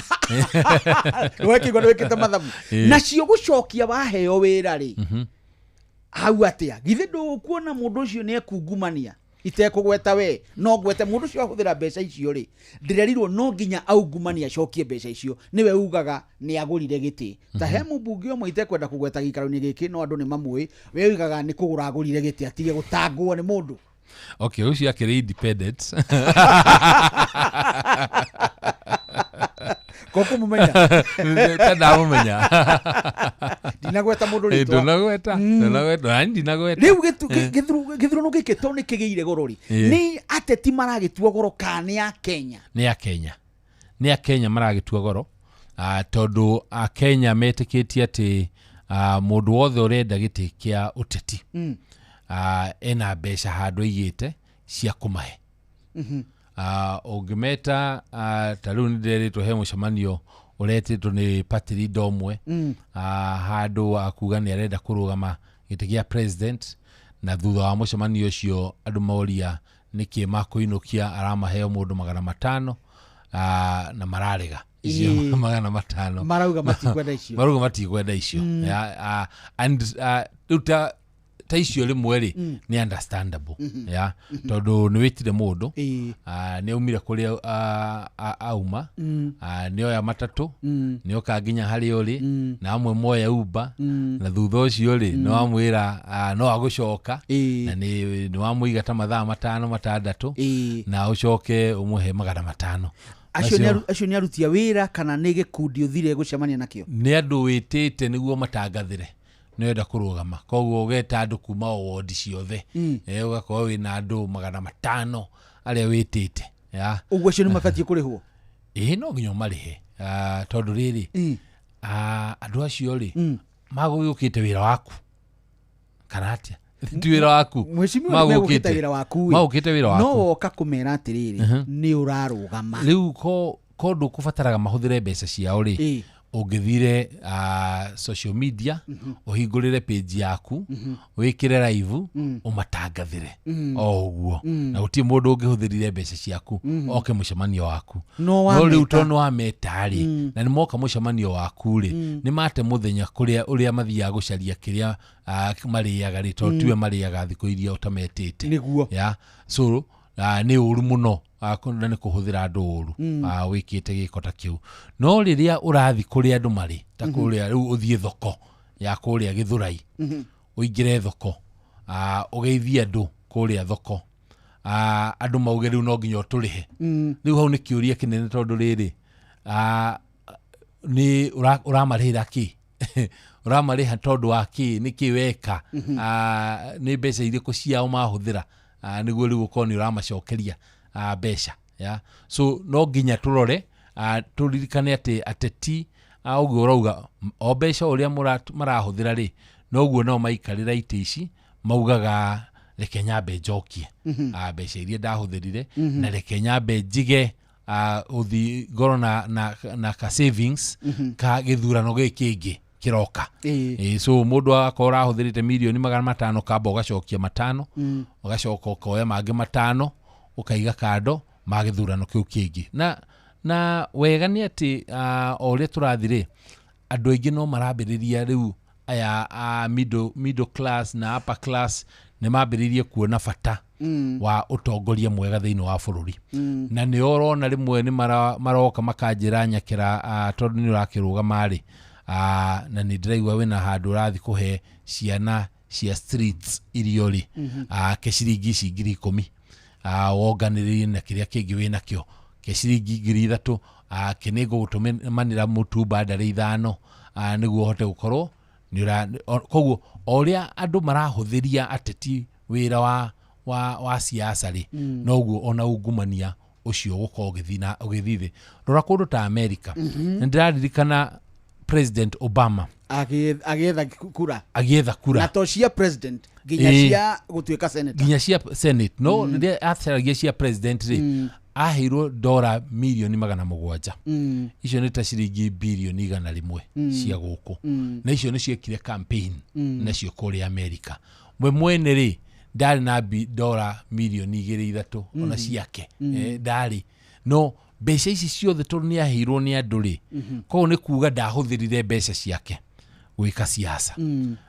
Speaker 2: Wekĩigua nĩ wĩkĩte mathabu. Nacio gũcokia waheo wĩra rĩ. Hau atĩa? Githĩ ndũkuona mũndũ ũcio nĩ ekungumania? Itekũgweta we, no ngwete mũndũ ũcio ahũthĩra mbeca icio rĩ, ndĩrerirwo no nginya aungumanie acokie mbeca icio, nĩwe ugaga nĩ agũrire gĩtĩ. Ta he mũmbunge ũmwe itekwenda kũgweta gĩikaro-inĩ gĩkĩ, no andũ nĩ mamũĩ, we ugaga nĩ kũgũra agũrire gĩtĩ atige gũtangwo nĩ mũndũ.
Speaker 3: Okay, ũcio akĩrĩ independent.
Speaker 2: Ko kũmũmenya?
Speaker 3: Ta ndamũmenya.
Speaker 2: Ndinagweta mũndũ rĩtwa.
Speaker 3: Ndũnagweta, ndũnagweta, na ndinagweta.
Speaker 2: Rĩu gĩthurano gĩkĩ tondũ nĩ kĩgĩire goro rĩ, nĩ ateti maragĩtua goro kana nĩ a Kenya?
Speaker 3: Nĩ a Kenya. Nĩ a Kenya maragĩtua goro, tondũ a Kenya metĩkĩtie atĩ mũndũ wothe ũrenda gĩtĩ kĩa ũteti, ena mbeca handũ aigĩte cia kũmahe. Ũngĩmeta, ta rĩu nĩ ndĩrerĩtwo he mũcemanio ũretĩtwo nĩ party leader ũmwe, handũ akuga nĩ arenda kũrũgama gĩtĩ kĩa president, na thutha wa mũcemanio ũcio andũ moria nĩkĩ makũinũkia aramaheo mũndũ 500, na mararega icio 500.
Speaker 2: Marauga matikwenda icio.
Speaker 3: Marauga matikwenda icio. And rĩu ta icio rĩmwe rĩ, nĩ understandable. Tondũ nĩ wĩtire mũndũ, nĩ aumire kũrĩa auma, nĩ oya matatũ, nĩ oka nginya harĩa ũrĩ, na amwe moya Uber, na thutha ũcio rĩ, nĩ wamwĩra, no agũcoka, na nĩ wamũiga ta mathaa 5 6, na ũcoke ũmũhe 500.
Speaker 2: Acio nĩ aruti a wĩra kana nĩ gĩkundi ũthire gũcemania nakĩo?
Speaker 3: Nĩ andũ wĩtĩte nĩguo matangathĩre nĩwenda kũrũgama, koguo ũgeta andũ kuma o wodi ciothe, ũgakorwo wĩna andũ 500 arĩa wĩtĩte.
Speaker 2: Ũguo acio nĩ mabatiĩ kũrĩhwo?
Speaker 3: Ĩĩ, no nginya ũmarĩhe, tondũ rĩrĩ, andũ acio rĩ, magũgĩũkĩte wĩra waku kana atĩa? Ti wĩra waku.
Speaker 2: Mheshimiwa, nĩ megũkĩte wĩra waku ĩ.
Speaker 3: Magũkĩte wĩra waku.
Speaker 2: No woka kũmera atĩrĩrĩ, nĩ ũrarũgama.
Speaker 3: Rĩu ko ndũkũbataraga mahũthĩre mbeca ciao rĩ, ũngĩthire social media, ũhingũrĩre page yaku, wĩkĩre live, ũmatangathĩre o ũguo, na gũtirĩ mũndũ ũngĩhũthĩrire mbeca ciaku oke mũcemanio waku. No rĩu tondũ nĩ wameta rĩ, na nĩ moka mũcemanio waku rĩ, nĩ mate mũthenya kũrĩa ũrĩa mathiaga gũcaria kĩrĩa marĩaga rĩ, tondũ tiwe marĩaga thikũ iria ũtametĩte.
Speaker 2: Nĩguo.
Speaker 3: So Nĩ ũru mũno, na nĩ kũhũthĩra andũ ũru, wĩkĩte gĩko ta kĩu. No rĩrĩa ũrathiĩ kũrĩa andũ marĩ, ta kũrĩa rĩu ũthiĩ thoko ya kũrĩa Gĩthũrai, ũingĩre thoko, ũgeithie andũ kũrĩa thoko, andũ mauge rĩu no nginya ũtũrĩhe. Rĩu hau nĩ kĩũria kĩnene, tondũ rĩrĩ, nĩ ũramarĩhĩra kĩ? Ũramarĩha tondũ wa kĩ? Nĩ kĩ weka? Nĩ mbeca irĩkũ ciao mahũthĩra, nĩguo rĩu ũkorwo nĩ ũramacokeria mbeca ya? So no nginya tũrore, tũririkane atĩ ateti, ũguo ũrauga, o mbeca ũrĩa marahũthĩra rĩ, noguo nao maikarĩra itĩ ici maugaga, "Reke nyambe njokie mbeca iria ndahũthĩrire, na reke nyambe njige, ũthi ngorwo na ka savings ka gĩthurano gĩkĩ kĩngĩ kĩroka." So mũndũ agakorwo ũrahũthĩrĩte mirioni 500, kamba ũgacokia 5, ũgacoka ũkoya mangĩ 5 ũkaiga kando ma gĩthurano kĩu kĩngĩ. Na wega nĩ atĩ, o ũrĩa tũrathiĩ rĩ, andũ aingĩ no marambĩrĩria rĩu, aya a middle class na upper class, nĩ mambĩrĩirie kuona bata wa ũtongoria mwega thĩinĩ wa bũrũri. Na nĩ ũrona rĩmwe nĩ maroka makanjĩra, "Nyakĩra, tondũ nĩ ũrakĩrũgama rĩ, na nĩ ndĩraigua wĩna handũ ũrathiĩ kũhe ciana cia streets irio rĩ, ke ciringi ici 10,000, wonganĩrĩrie na kĩrĩa kĩngĩ wĩnakĩo, ke ciringi 3,000, kĩ nĩ ngũgũtũmanĩra mũtu bandarĩ 5, nĩguo ũhote gũkorwo nĩ ũra." Koguo o ũrĩa andũ marahũthĩria ateti wĩra wa siasa rĩ, noguo ona ungumania ũcio ũgũkorwo ũgĩthiĩ na ũgĩthiĩ thĩ. Rora kũndũ ta America. Nĩ ndĩraririkana President Obama
Speaker 2: Agĩetha kura.
Speaker 3: Agĩetha kura.
Speaker 2: Na to cia president, nginya cia gũtuĩka senator.
Speaker 3: Nginya cia senate. No rĩrĩa acaragia cia president rĩ, aheirwo dora mirioni 700. Icio nĩ ta ciringi birioni 100 cia gũkũ. Na icio nĩ ciekire campaign nacio kũrĩa America. We mwene rĩ, ndarĩ na dora mirioni 2, 3 ona ciake. Ndarĩ no mbeca ici ciothe, tondũ nĩ aheirwo nĩ andũ rĩ. Koguo nĩ kuga ndahũthĩrire mbeca ciake gwĩka siasa.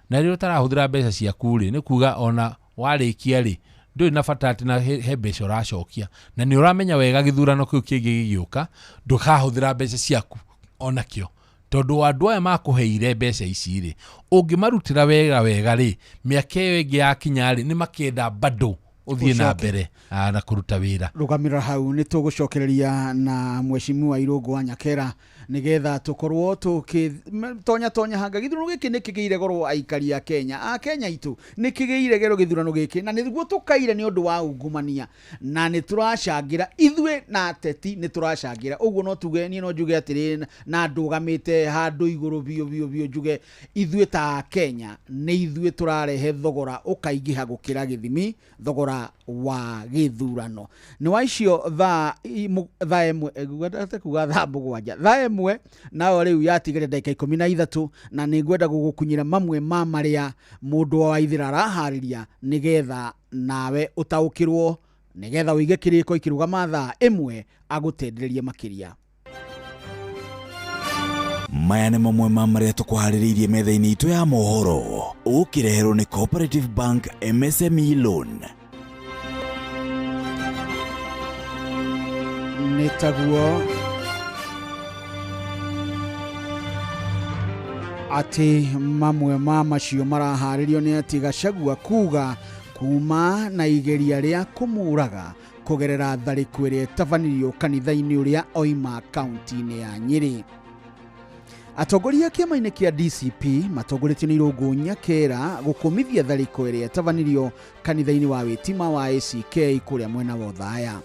Speaker 3: Na rĩrĩa ũtarahũthĩra mbeca ciaku rĩ, nĩ kuga ona warĩkia rĩ, ndũrĩ na bata atĩ na he mbeca ũracokia, na nĩ ũramenya wega gĩthurano kĩu kĩngĩ gĩgĩũka ndũkahũthĩra mbeca ciaku onakĩo, tondũ andũ aya makũheire mbeca ici rĩ, ũngĩmarutĩra wega wega rĩ, mĩaka ĩyo ĩngĩ yakinya rĩ, nĩ makenda bado ũthiĩ na
Speaker 2: Ũcoke.
Speaker 3: mbere na kũruta wĩra.
Speaker 2: Rũgamĩrĩra hau, nĩ tũgũcokereria na mheshimiwa Irũngũ wa Nyakera nĩgetha tũkorwo tũkĩ tonya hanga gĩthurano gĩkĩ nĩ kĩgĩire goro. Aikari a Kenya, a Kenya itũ, nĩ kĩgĩire goro gĩthurano gĩkĩ, na nĩguo tũkaire nĩ ũndũ wa ungumania, na nĩ tũracangĩra ithuĩ na ateti nĩ tũracangĩra ũguo. No tuge, niĩ no njuge atĩrĩ, na ndũgamĩte handũ igũrũ biũ biũ biũ, njuge ithuĩ ta Kenya nĩ ithuĩ tũrarehe thogora ũkaingĩha gũkĩra gĩthimi, thogora wa gĩthurano. Nĩ wa icio thaa 1, ngwendete kuga thaa 7, thaa 1 nayo rĩu yatigaire ndagĩka 13, na nĩ ngwenda gũgũkunyĩra mamwe ma marĩa mũndũ wa Waithĩra araharĩria nĩgetha nawe ũtaũkĩrwo, nĩgetha ũige kĩrĩko ikĩrũgama thaa 1 agũtendererie makĩria.
Speaker 4: Maya nĩ mamwe ma marĩa tũkũharĩrĩirie metha-inĩ itũ ya mohoro, ũkĩreherwo nĩ Cooperative Bank MSME Loan.
Speaker 2: Nĩ taguo atĩ mamwe ma macio maraharĩrio nĩ atĩ Gachagua kuga kuma na igeria rĩa kũmũraga kũgerera tharĩko ĩrĩa ĩtabanirio kanitha-inĩ ũrĩa oima kaunti-inĩ ya Nyĩrĩ. Atongoria kĩama-inĩ kĩa DCP matongoretio nĩ Irũngũ Nyakera gũkũmithia tharĩko ĩrĩa ĩtabanirio kanitha-inĩ wa Wĩtima wa ACK kũrĩa mwena wa Othaya.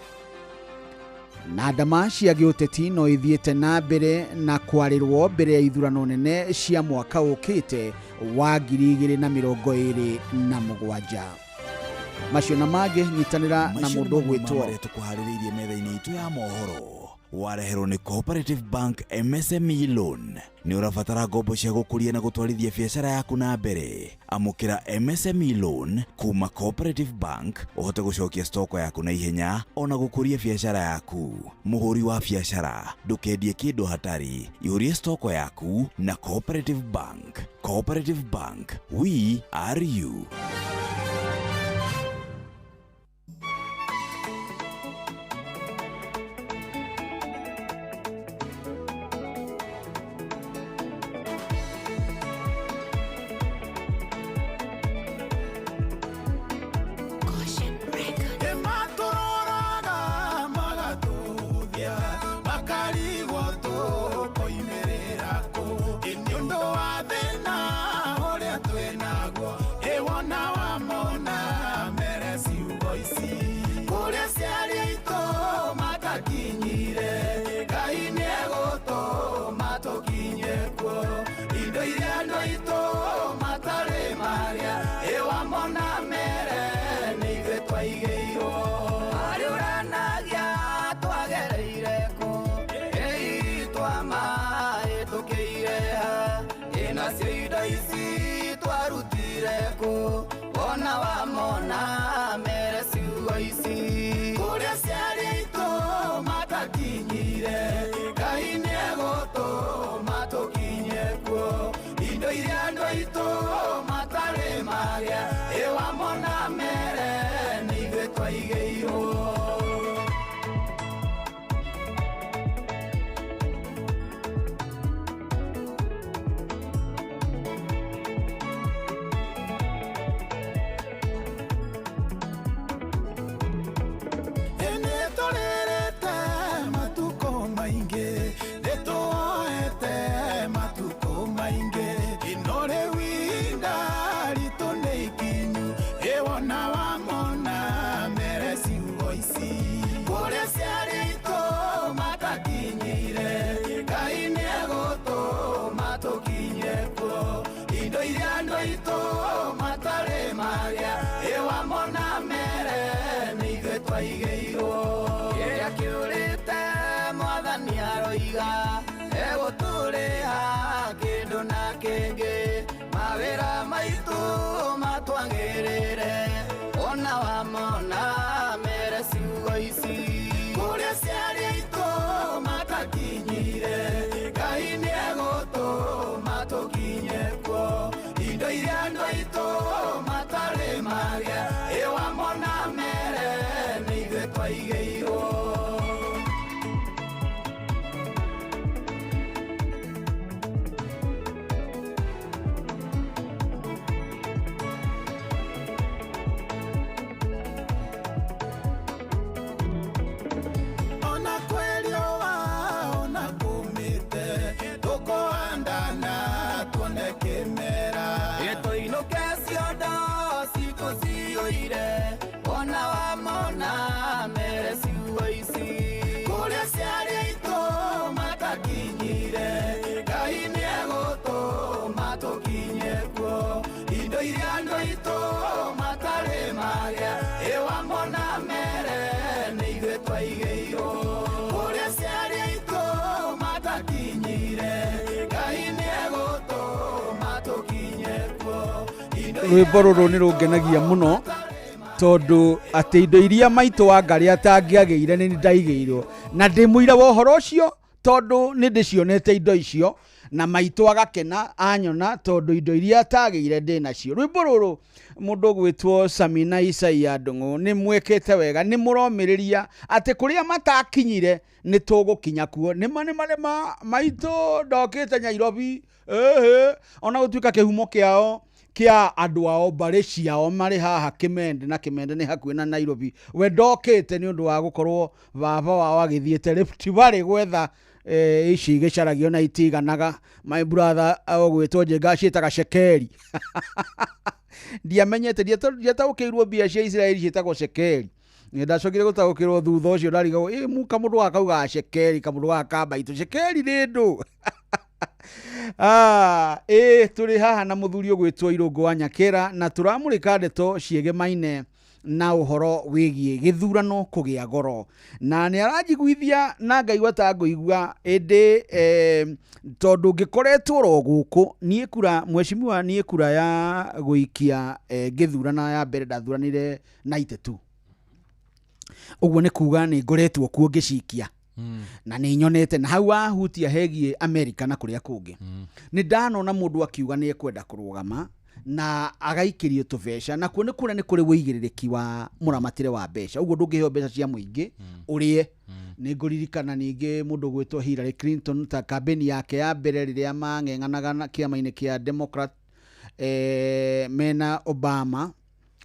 Speaker 2: Na ndama cia gĩũteti no ithiĩte na mbere na kwarĩrwo mbere ya ithurano nene cia mwaka ũkĩte wa 2027. Macio na mangĩ, nyitanĩra na
Speaker 4: Macio nĩ
Speaker 2: mũndũ
Speaker 4: mamwe ma
Speaker 2: ũgwĩtwo
Speaker 4: marĩa tũkũharĩrĩirie metha-inĩ itũ ya mohoro, wareherwo nĩ Cooperative Bank MSME Loan. Nĩ ũrabatara ngombo cia gũkũria na gũtwarithia biacara yaku na mbere? Amũkĩra MSME Loan kuma Cooperative Bank ũhote gũcokia stoko yaku na ihenya ona gũkũria biacara yaku. Mũhũri wa biacara, ndũkendie kĩndũ hatarĩ, ihũrie stoko yaku na Cooperative Bank. Cooperative Bank, we are you.
Speaker 1: Nacio indo ici twarutire kũ? Wona wamona mere ciugo ici. Kũrĩa ciarĩ aitũ matakinyire, Ngai nĩegũtũma tũkinye kuo. Indo iria andũ aitũ matarĩ magĩa, ĩ wamona mere nĩ ithuĩ twaigĩirwo.
Speaker 5: Nĩtũrĩrĩte matukũ maingĩ, nĩtũoete matukũ maingĩ, no rĩu ihinda ritũ nĩ ikinyu, ĩ wona wamona mere ciugo ici.
Speaker 1: Kũrĩa ciarĩ aitũ matakinyire, Ngai nĩegũtũma tũkinye kuo. Indo iria andũ aitũ matarĩ magĩa, ĩ wamona mere nĩ ithuĩ twaigĩirwo. Kĩrĩa kĩũrĩte mwathani aroiga, egũtũrĩha kĩndũ na kĩngĩ. Mawĩra maitũ matwagĩrĩre, ona wamona mere ciugo ici. Kũrĩa ciarĩ aitũ matakinyire, Ngai nĩegũtũma tũkinye kuo. Indo iria andũ aitũ matarĩ magĩa, ĩ wamona mere nĩ ithuĩ twaigĩirwo.
Speaker 5: Ona kwĩ riũa ona kũmĩte, tũkũhandana tuone kĩmera.
Speaker 1: Tũinũke ciondo citũ ciyũire, wona wamona mere ciugo ici. Kũrĩa ciarĩ aitũ matakinyire, Ngai nĩegũtũma tũkinye kuo. Indo iria andũ aitũ matarĩ magĩa, ĩ wamona mere nĩ ithuĩ twaigĩirwo. Kũrĩa ciarĩ aitũ matakinyire, Ngai nĩegũtũma tũkinye kuo. Indo
Speaker 2: Rwĩmbo rũrũ nĩ rũngenagia mũno tondũ atĩ indo iria maitũ wa ngarĩ atangĩagĩire nĩ ndaigĩirwo, na ndĩ mũira wa ũhoro ũcio tondũ nĩ ndĩcionete indo icio, na maitũ agakena anyona tondũ indo iria atagĩire ndĩ nacio. Rwĩmbo rũrũ mũndũ ũgwĩtwo Samina Isaia Ndung'u nĩ mwĩkĩte wega, nĩ mũromĩrĩria atĩ kũrĩa matakinyire nĩ tũgũkinya kuo. Nĩma nĩma nĩma maitũ ndokĩte Nyairobi, ĩhĩ, ona gũtuĩka kĩhumo kĩao kĩa andũ ao mbarĩ ciao marĩ haha Kĩmende, na Kĩmende nĩ hakuhĩ na Nairobi. We ndokĩte nĩ ũndũ wa gũkorwo baba wao agĩthiĩte Rift Valley gwetha ici gĩcaragio na itiganaga. My brother ũgwĩtwo Njenga ciĩtaga cekeri. Ndiamenyete, ndiataũkĩirwo mbia cia Isiraeli ciĩtagwo cekeri. Ndacokire gũtaũkĩrwo thutha ũcio, ndarigagwo ĩ mu kamũndũ gaka kaugaga cekeri, kamũndũ gaka ka maitũ cekeri nĩ ndũ. Ĩ tũrĩ haha na mũthuri ũgwĩtwo Irũngũ wa Nyakĩra na tũramũrĩka ndeto ciĩgemaine na ũhoro wĩgiĩ gĩthurano kũgĩa goro, na nĩ aranjiguithia na ngaigua ta ngũigua ĩndĩ tondũ ngĩkoretwo ro gũkũ niĩ kura mheshimiwa, niĩ kura ya gũikia ngĩthurana ya mbere ndathuranire 92, ũguo nĩ kuga nĩ ngoretwo kuo ngĩcikia na nĩ nyonete na hau wahutia hegiĩ America na kũrĩa kũngĩ. Nĩ ndanona mũndũ akiuga nĩ ekwenda kũrũgama na agaikĩrio tũbeca, na kuo nĩ kũrĩa nĩ kũrĩ wũigĩrĩrĩki wa mũramatĩre wa mbeca, ũguo ndũngĩheo mbeca cia mũingĩ ũrĩe. Nĩ ngũririkana ningĩ mũndũ ũgwĩtwo Hillary Clinton ta kambĩni yake ya mbere rĩrĩa mang'eng'anaga na kĩama-inĩ kĩa Democrat mena Obama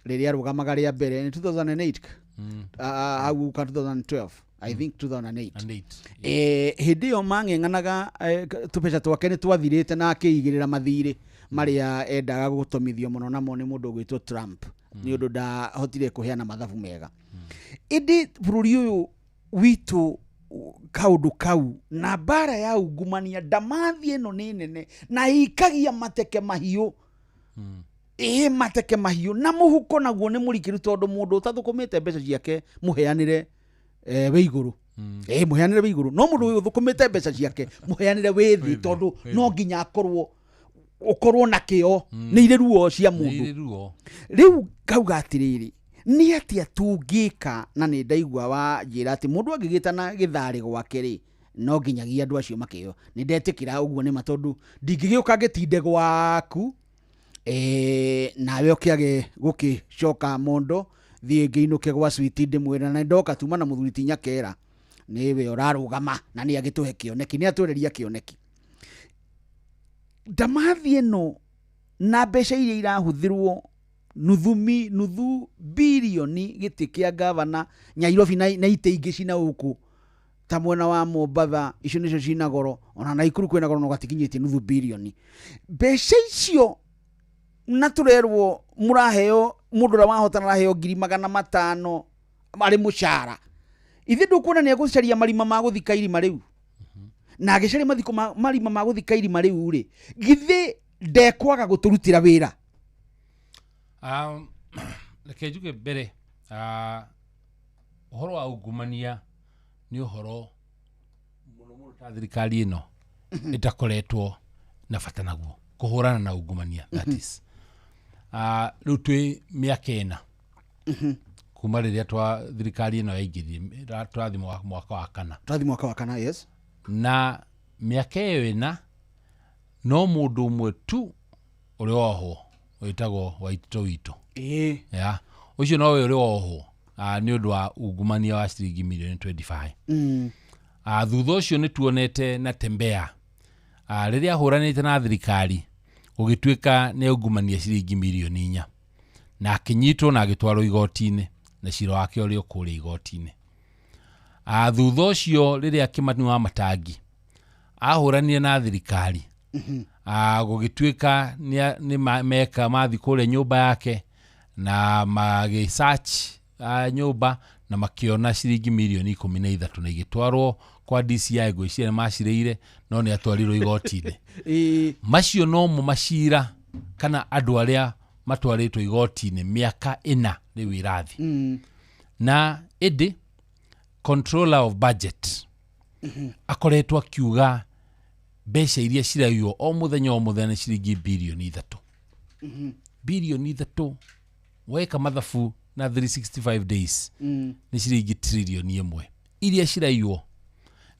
Speaker 2: rĩrĩa arũgamaga rĩa mbere nĩ 2008, hau ka 2012, I think 2008.
Speaker 3: And eight.
Speaker 2: Hĩndĩ ĩyo mang'eng'anaga tũbeca twake nĩ twathirĩte na akĩigĩrĩra mathirĩ marĩa endaga gũtomithio mũno namo nĩ mũndũ ũgwĩtwo Trump, nĩ ũndũ ndahotire kũheana mathabu mega. Ĩndĩ bũrũri ũyũ witũ kaũndũ kau na mbara ya ungumania ndamathi ĩno nĩ nene na ĩikagia mateke mahiũ, ĩĩ mateke mahiũ na mũhuko naguo nĩ mũrikĩru tondũ mũndũ ũtathũkũmĩte mbeca ciake mũheanĩre wĩ igũrũ, ĩĩ mũheanĩre wĩ igũrũ, no mũndũ ũyũ ũthũkũmĩte mbeca ciake mũheanĩre wĩ thĩ, tondũ no nginya akorwo Ũkorwo na kĩo nĩ irĩ ruo cia mũndũ.
Speaker 3: Nĩ ruo.
Speaker 2: Rĩu ngauga atĩrĩrĩ, nĩ atĩa tũngĩka? Na nĩ ndaigua wa njĩra atĩ mũndũ angĩgĩtana gĩtharĩ gwake rĩ, no nginyagia andũ acio makĩo. Nĩ ndetĩkĩra ũguo nĩma, tondũ ndingĩgĩũka ngĩtinde gwaku nawe ũkĩage gũkĩcoka mondo thiĩ ngĩinũke gwa switi ndĩmwĩre na ndoka tuma na mũthuri ti Nyakera nĩwe ũrarũgama na nĩ agĩtũhe kĩoneki, nĩ atwereria kĩoneki. Ndamathi ĩno na mbeca iria irahũthĩrwo nuthu birioni gĩtĩ kĩa gavana Nyairobi na itĩ ingĩ cina gũkũ ta mwena wa Mombatha, icio nĩcio cina goro, ona Naikuru kwĩna goro no gatikinyĩtie nuthu birioni. Mbeca icio na tũrerwo mũraheo, mũndũ ũrĩa wahotana araheo 500,000 arĩ mũcara. Ithe ndũkuona nĩ egũcaria marima ma gũthika irima rĩu? Na agĩcaria mathiko marima ma gũthika irima rĩu rĩ, githĩ ndekwaga gũtũrutĩra wĩra?
Speaker 3: Reke njuge mbere, ũhoro wa ungumania nĩ ũhoro mũno mũno ta thirikari ĩno ĩtakoretwo na bata naguo kũhũrana na ungumania, that is. Rĩu twĩ mĩaka 4 kuma rĩrĩa twa thirikari ĩno yaingĩrire, tũrathiĩ mwaka wa kana.
Speaker 2: Tũrathiĩ mwaka wa kana, yes.
Speaker 3: Na mĩaka ĩyo 4 no mũndũ ũmwe tu ũrĩ wohwo wĩtagwo Waitũ witũ. Ya ũcio nowe ũrĩ wohwo nĩ ũndũ wa ungumania wa ciringi mirioni 25. Thutha ũcio nĩ tuonete na Tembea rĩrĩa ahũranĩte na thirikari gũgĩtuĩka nĩ aungumania ciringi mirioni 4 na akĩnyitwo na agĩtwarwo igoti-inĩ na cira wake ũrĩ o kũrĩa igoti-inĩ. Thutha ũcio rĩrĩa Kĩmani wa Matangi ahũranire na thirikari gũgĩtuĩka nĩ meka mathi kũrĩa nyũmba yake na magĩsearch nyũmba na makĩona ciringi mirioni 13 na igĩtwarwo kwa DCI, ngwĩciria nĩ macirĩire no nĩ atwarirwo igoti-inĩ. Macio nomo macira kana andũ arĩa matwarĩtwo igoti-inĩ mĩaka 4 rĩu ĩrathi. Na ĩndĩ controller of budget akoretwo akiuga mbeca iria ciraiywo o mũthenya o mũthenya nĩ ciringi birioni 3. Birioni 3 weka mathabu na 365 days nĩ ciringi trilioni 1 iria ciraiywo.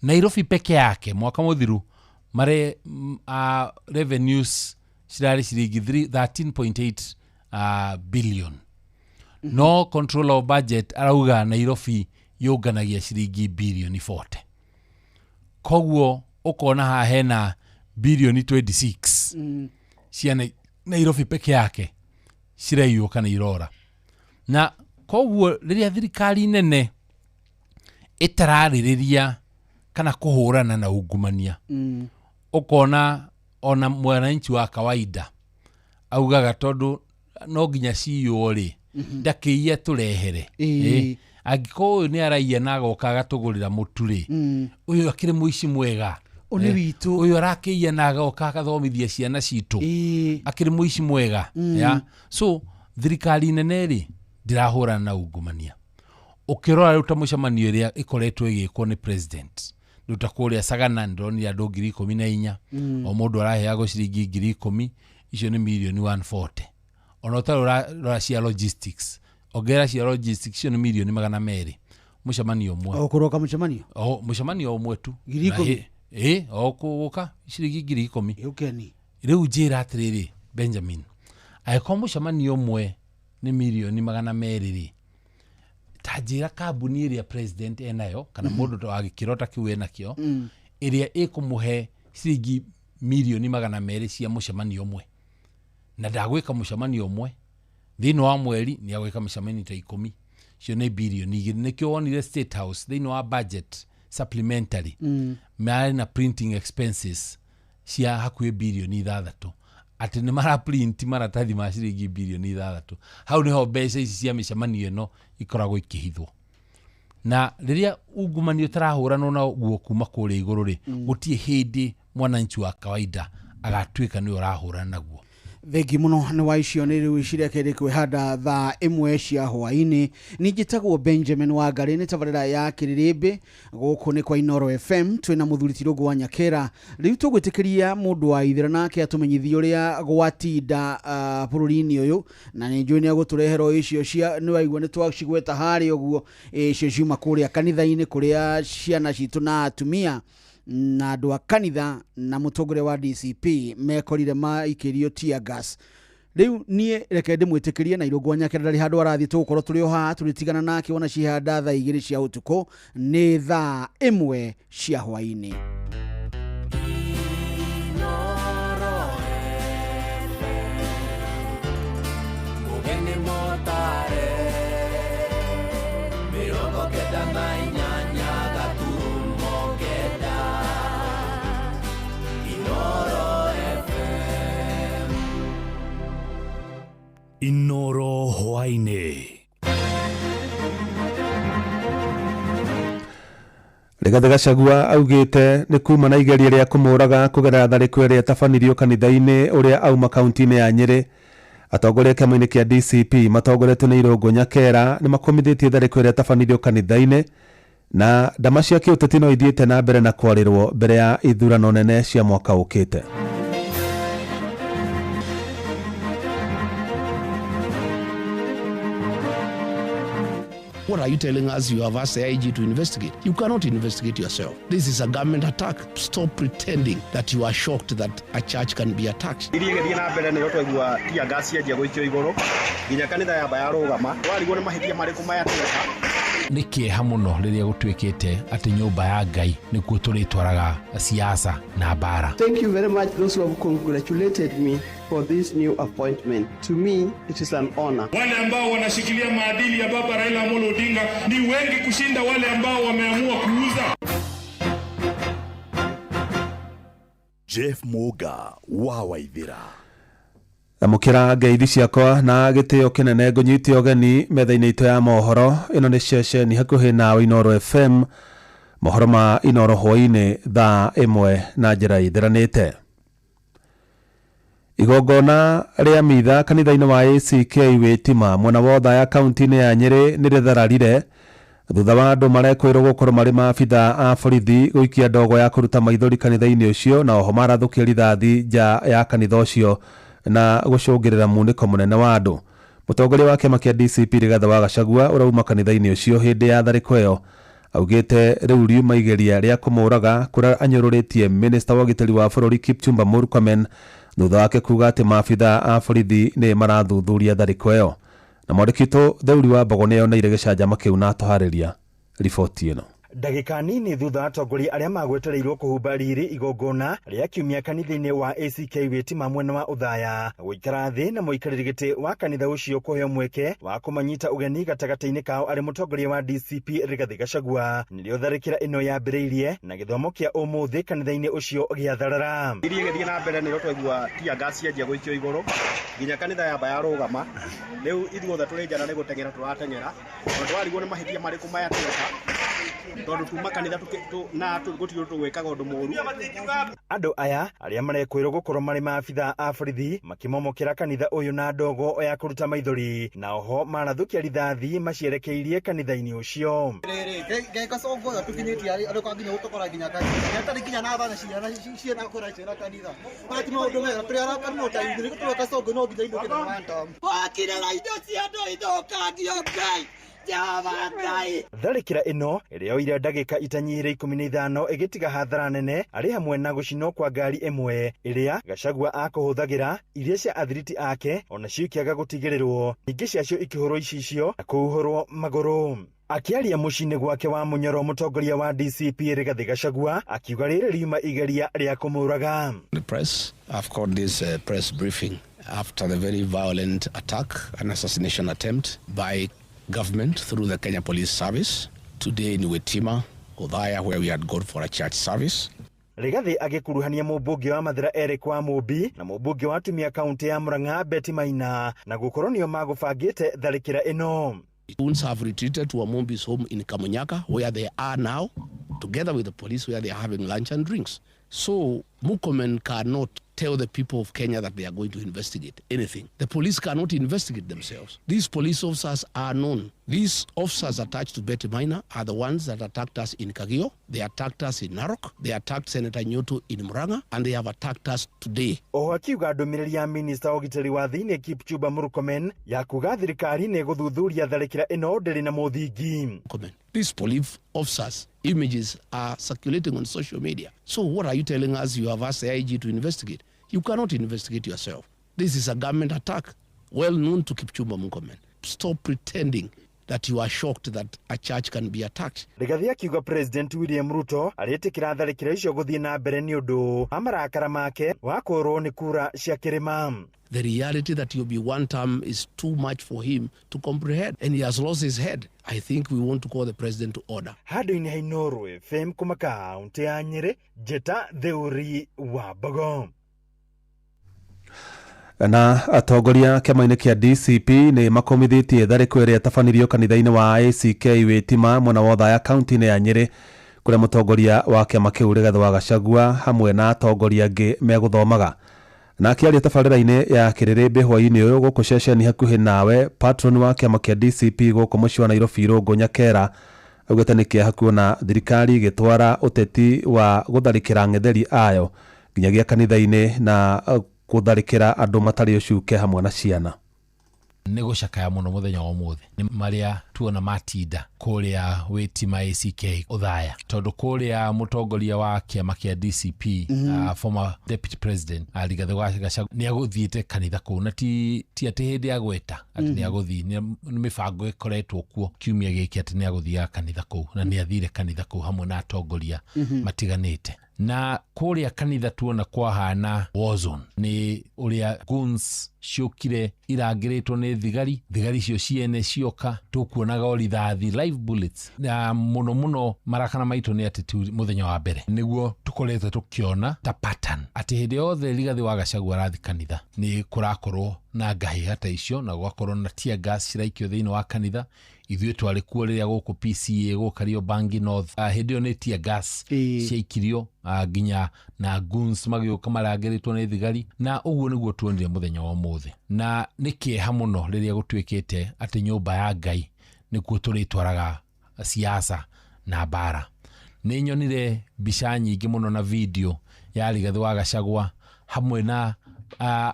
Speaker 3: Nairobi peke yake mwaka mũthiru mare revenues cirarĩ ciringi 13.8 billion. No controller of budget arauga Nairobi yũnganagia ciringi birioni 40. Koguo ũkona haha hena birioni 26 cia Nairobi peke yake ciraiywo kana irora. Na koguo rĩrĩa thirikari nene ĩtararĩrĩria kana kũhũrana na ungumania, ũkona ona mwananchi wa kawaida augaga tondũ no nginya ciywo rĩ, ndakĩiya tũrehere. Angĩkorwo ũyũ nĩ araiya na agoka agatũgũrĩra mũtu rĩ, ũyũ akĩrĩ mũici mwega,
Speaker 2: Nĩ witũ,
Speaker 3: ũyũ arakĩiya na agoka agathomithia ciana citũ, akĩrĩ mũici mwega. Ya so thirikari nene rĩ ndĩrahũrana na ungumania. Ũkĩrora rĩu ta mũcemanio ĩrĩa ĩkoretwo ĩgĩkwo nĩ president, rĩu ta kũrĩa Sagana ndĩronire andũ 14,000, o mũndũ araheagwo ciringi 10,000, icio nĩ mirioni 140. Ona ũtarĩ ũrarora cia logistics, ongerera cia logistics icio nĩ mirioni 200 mũcemanio ũmwe.
Speaker 2: O kũroka mũcemanio?
Speaker 3: O mũcemanio ũmwe tu.
Speaker 2: 10,000?
Speaker 3: O gũka ciringi 10,000.
Speaker 2: Ũkeni.
Speaker 3: Rĩu njĩra atĩrĩrĩ Benjamin, angĩkorwo mũcemanio ũmwe nĩ mirioni 200 rĩ, ta njĩra kambuni ĩrĩa president enayo kana mũndũ wa gĩkĩro ta kĩu enakĩo ĩrĩa ĩkũmũhe ciringi mirioni 200 cia mũcemanio ũmwe, na ndagwĩka mũcemanio ũmwe thĩinĩ wa mweri, nĩ agwĩka mĩcemanio ta 10, icio nĩ birioni 2. Nĩkĩo wonire State House thĩinĩ wa budget supplementary marĩ na printing expenses cia hakuhĩ birioni 6, atĩ nĩ maraprint maratathi ma ciringi birioni 6. Hau nĩho mbeca ici cia mĩcemanio ĩno ikoragwo ikĩhithwo. Na rĩrĩa ungumania ũtarahũranwo naguo kuma kũrĩa igũrũ rĩ, gũtirĩ hĩndĩ mwananchi wa kawaida agatuĩka nĩwe ũrahũrana naguo.
Speaker 2: Thengi muno nĩ wa icio nĩ rĩu cirekeire kwĩhanda thaa 1 cia hwaĩ-inĩ. Ningĩ Benjamin Wangari nĩ tabarĩra ya Kĩrĩrĩmbĩ gũkũ nĩ kwa Inoro FM twĩna mũthuri Tirũngũ wa Nyakera. Rĩu tũgwĩtĩkĩria mũndũ wa ithera nake atũmenyithie ũrĩa gwatinda bũrũri-inĩ ũyũ, na nĩ njũĩ nĩ agũtũrehera icio cia nĩ waigua nĩ twacigweta harĩa ũguo, icio ciuma kũrĩa kanitha-inĩ kũrĩa ciana citũ na atumia na andũ a kanitha na mũtongoria wa DCP mekorire maikĩrio tear gas. Rĩu niĩ reke ndĩmwĩtĩkĩrie na Irũngũ wa Nyakera ndarĩ handũ arathiĩ, tũgũkorwo tũrĩ o haha tũrĩtigana nake wona cihanda thaa 2 cia ũtukũ nĩ thaa 1 cia hwaĩ-inĩ.
Speaker 6: Inoro hwaĩ-inĩ.
Speaker 7: Rigathĩ Gachagua augĩte nĩ kuma na igeria rĩa kũmũraga kũgerera tharĩko ĩrĩa ĩtabanirio kanitha-inĩ ũrĩa auma kaunti-inĩ ya Nyĩrĩ. Atongoria kĩama-inĩ kĩa DCP matongoretio nĩ Irũngũ Nyakera nĩ makomithĩtie tharĩko ĩrĩa ĩtabanirio kanitha-inĩ, na ndama cia kĩũteti no ithiĩte na mbere na kwarĩrwo mbere ya ithurano nene cia mwaka ũkĩte.
Speaker 8: What are you telling us? You have asked the IG to investigate. You cannot investigate yourself. This is a government attack. Stop pretending that you are shocked that a church can be attacked.
Speaker 9: Iria igĩthiĩ na mbere nĩrĩo twaigua tear gas cianjia gũikio igũrũ nginya kanitha yamba yarũgama. Warigwo nĩ mahĩtia marĩkũ maya tweka.
Speaker 3: Nĩ kĩeha mũno rĩrĩa gũtuĩkĩte atĩ nyũmba ya Ngai nĩkuo tũrĩtwaraga siasa na mbara.
Speaker 10: Thank you very much those who have congratulated me for this new appointment. To me, it is an honor.
Speaker 11: Wale ambao wanashikilia maadili ya baba Raila Amolo Odinga ni wengi kushinda wale ambao wameamua kuuza.
Speaker 4: Jeff Muga wa Waithira.
Speaker 7: Amũkĩra ngeithi ciakwa na gĩtĩo kĩnene ngũnyite ũgeni metha-inĩ itũ ya mohoro. Ĩno nĩ ceceni hakuhĩ nawe Inoro FM, mohoro ma Inoro hwaĩ-inĩ thaa 1 na njĩra ĩtheranĩte. Igongona rĩa mitha kanitha-inĩ wa ACK Wĩtima mwena wa Othaya kaunti-inĩ ya Nyĩrĩ nĩ rĩthararire thutha wa andũ marekwĩrwo gũkorwo marĩ maabitha a borithi gũikia ndogo ya kũruta maithori kanitha-inĩ ũcio, na oho marathũkia rithathi nja ya kanitha ũcio na gũcũngĩrĩra munĩko mũnene wa andũ. Mũtongoria wa kĩama kĩa DCP Rigathĩ wa Gachagua ũrauma kanitha-inĩ ũcio hĩndĩ ya tharĩko ĩyo augĩte rĩu riuma igeria rĩa kũmũraga kũrĩa anyũrũrĩtie minista wa ũgitĩri wa bũrũri Kipchumba Murkomen thutha wake kuga atĩ maabitha a borithi nĩ marathuthuria tharĩko ĩyo. Na mwandĩki witũ Theuri wa Mbogo nĩeyoneire gĩcanjama kĩu na atũharĩria riboti ĩno.
Speaker 12: Ndagĩka nini thutha atongoria arĩa magwetereirwo kũhumba riri igongona rĩa kiumia kanitha-inĩ wa ACK Wĩtima mwena wa Othaya gũikara thĩ na mũikarĩri gĩtĩ wa kanitha ũcio kũheo mweke wa kũmanyita ũgeni gatagatĩ-inĩ kao arĩ mũtongoria wa DCP Rigathĩ Gachagua. Nĩrĩo tharĩkĩra ĩno yambĩrĩirie na gĩthomo kĩa ũmũthĩ kanitha-inĩ ũcio gĩatharara.
Speaker 9: Iria igĩthiĩ na mbere nĩrĩo twaigua tear gas cianjia gũikio igũrũ nginya kanitha yamba yarũgama. Rĩu ithuothe tũrĩ njana nĩ gũteng'era tũrateng'era tondũ warigwo nĩ mahĩtia marĩkũ maya tweka tondũ tuma kanitha na gũtirĩ tũgwĩkaga ũndũ mũũru.
Speaker 12: Andũ aya arĩa marekwĩrwo gũkorwo marĩ maabitha a borithi makĩmomokera kanitha ũyũ na ndogo ya kũruta maithori, na oho marathũkia rithathi macierekeirie kanitha-inĩ ũcio. Tharĩkĩra ĩno ĩrĩa yoire ndagĩka itanyihĩire 15 ĩgĩtiga hathara nene arĩ hamwe na gũcinwo kwa ngari ĩmwe ĩrĩa Gachagua akũhũthagĩra, iria cia athiriti ake onacio ikĩaga gũtigĩrĩrwo, ingĩ ciacio ikĩhũrwo icicio na kũhuhũrwo magũrũ. Akĩaria mũciĩ-inĩ gwake wa Mũnyoro, mũtongoria wa DCP Rigathĩ Gachagua akiuga rĩrĩ riuma igeria rĩa kũmũraga.
Speaker 8: The press have called this press briefing after the very violent attack and assassination attempt by government through the Kenya Police Service today in Witima, Othaya, where we had gone for a church service.
Speaker 12: Rigathĩ agĩkuruhania mũmbunge wa Mathira Eric wa Mũmbi na mũmbunge wa atumia kaunti ya Murang'a Betty Maina na gũkorwo nĩo magũbangĩte tharĩkĩra ĩno.
Speaker 8: Goons have retreated to Wamumbi's home in Kamunyaka, where they are now, together with the police, where they are having lunch and drinks. So Murkomen cannot tell the people of Kenya that they are going to investigate anything. The police cannot investigate themselves. These police officers are known. These officers attached to Betty Maina are the ones that attacked us in Kagio. They attacked us in Narok. They attacked Senator Nyoto in Murang'a, and they have attacked us today.
Speaker 12: Oho akiuga ndũmĩrĩri ya minista wa ũgitĩri wa thĩinĩ Kipchumba Murkomen ya kuga thirikari nĩ ĩgũthuthuria tharĩkĩra ĩno ndĩrĩ na mũthingi.
Speaker 8: These police officers' images are circulating on social media. So what are you telling us you have asked the IG to investigate? You cannot investigate yourself. This is a government attack, well known to Kipchumba Murkomen. Stop pretending that you are shocked that a church can be attacked.
Speaker 12: Rigathi akiuga President William Ruto arĩtĩkĩra tharĩkĩra icio gũthiĩ na mbere nĩ ũndũ wa marakara make wa kũrwo nĩ kura cia kĩrĩma.
Speaker 8: The reality that he'll be one term is too much for him to comprehend, and he has lost his head. I think we want to call the president to order.
Speaker 12: Handũ-inĩ ha Inooro FM kuma kaũntĩ ya Nyĩrĩ, Njĩta Theuri wa Mbogo.
Speaker 7: Na atongoria kĩama-inĩ kĩa DCP nĩ makomithĩtie tharĩko ĩrĩa ĩtabanirio kanitha-inĩ wa ACK Wĩtima mwena wa Othaya kaunti-inĩ ya Nyĩrĩ, kũrĩa mũtongoria wa kĩama kĩu Rigathĩ wa Gachagua hamwe na atongoria angĩ megũthomaga. Na akĩaria tabarĩra-inĩ ya Kĩrĩrĩmbĩ hwaĩ-inĩ ũyũ gũkũ ceceni hakuhĩ nawe, patron wa kĩama kĩa DCP gũkũ mũciĩ wa Nairobi Irũngũ Nyakera augĩte nĩ kĩeha kuona thirikari ĩgĩtwara ũteti wa gũtharĩkĩra ang'etheri ayo nginyagia kanitha-inĩ na gũtharĩkĩra andũ matarĩ ũcuke hamwe na ciana.
Speaker 3: Nĩ gũcakaya mũno mũthenya wa ũmũthĩ nĩ marĩa tuona matinda kũrĩa Wĩtima ACK Othaya, tondũ kũrĩa mũtongoria wa kĩama kĩa DCP, former deputy president Rigathĩ wa Gachagua nĩ agũthiĩte kanitha kũu, na ti atĩ hĩndĩ ya gweta atĩ nĩ agũthiĩ, nĩ mĩbango ĩkoretwo kuo kiumia gĩkĩ atĩ nĩ agũthiaga kanitha kũu, na nĩ athire kanitha kũu hamwe na atongoria matiganĩte. Na kũrĩa kanitha tuona kwahana war zone, nĩ ũrĩa guns ciũkire irangĩrĩtwo nĩ thigari, thigari icio ciene cioka tũkuonaga o rithathi live bullets. Na mũno mũno marakara maitũ nĩ atĩ mũthenya wa mbere nĩguo tũkoretwo tũkĩona ta pattern atĩ hĩndĩ yothe Rigathĩ wa Gachagua arathi kanitha nĩ kũrakorwo na ngahĩha ta icio, na gũgakorwo na tear gas ciraikio thĩinĩ wa kanitha. Ithuĩ twarĩ kuo rĩrĩa gũkũ PCA gũkario Bangi North, hĩndĩ ĩyo nĩ tear gas ciaikirio nginya na guns magĩũka marangĩrĩtwo nĩ thigari, na ũguo nĩguo tuonire mũthenya wa ũmũthĩ. Na nĩ kĩeha mũno rĩrĩa gũtuĩkĩte atĩ nyũmba ya Ngai nĩkuo tũrĩtwaraga siasa na mbara. Nĩ nyonire mbica nyingĩ mũno na video ya Rigathĩ wa Gachagua hamwe na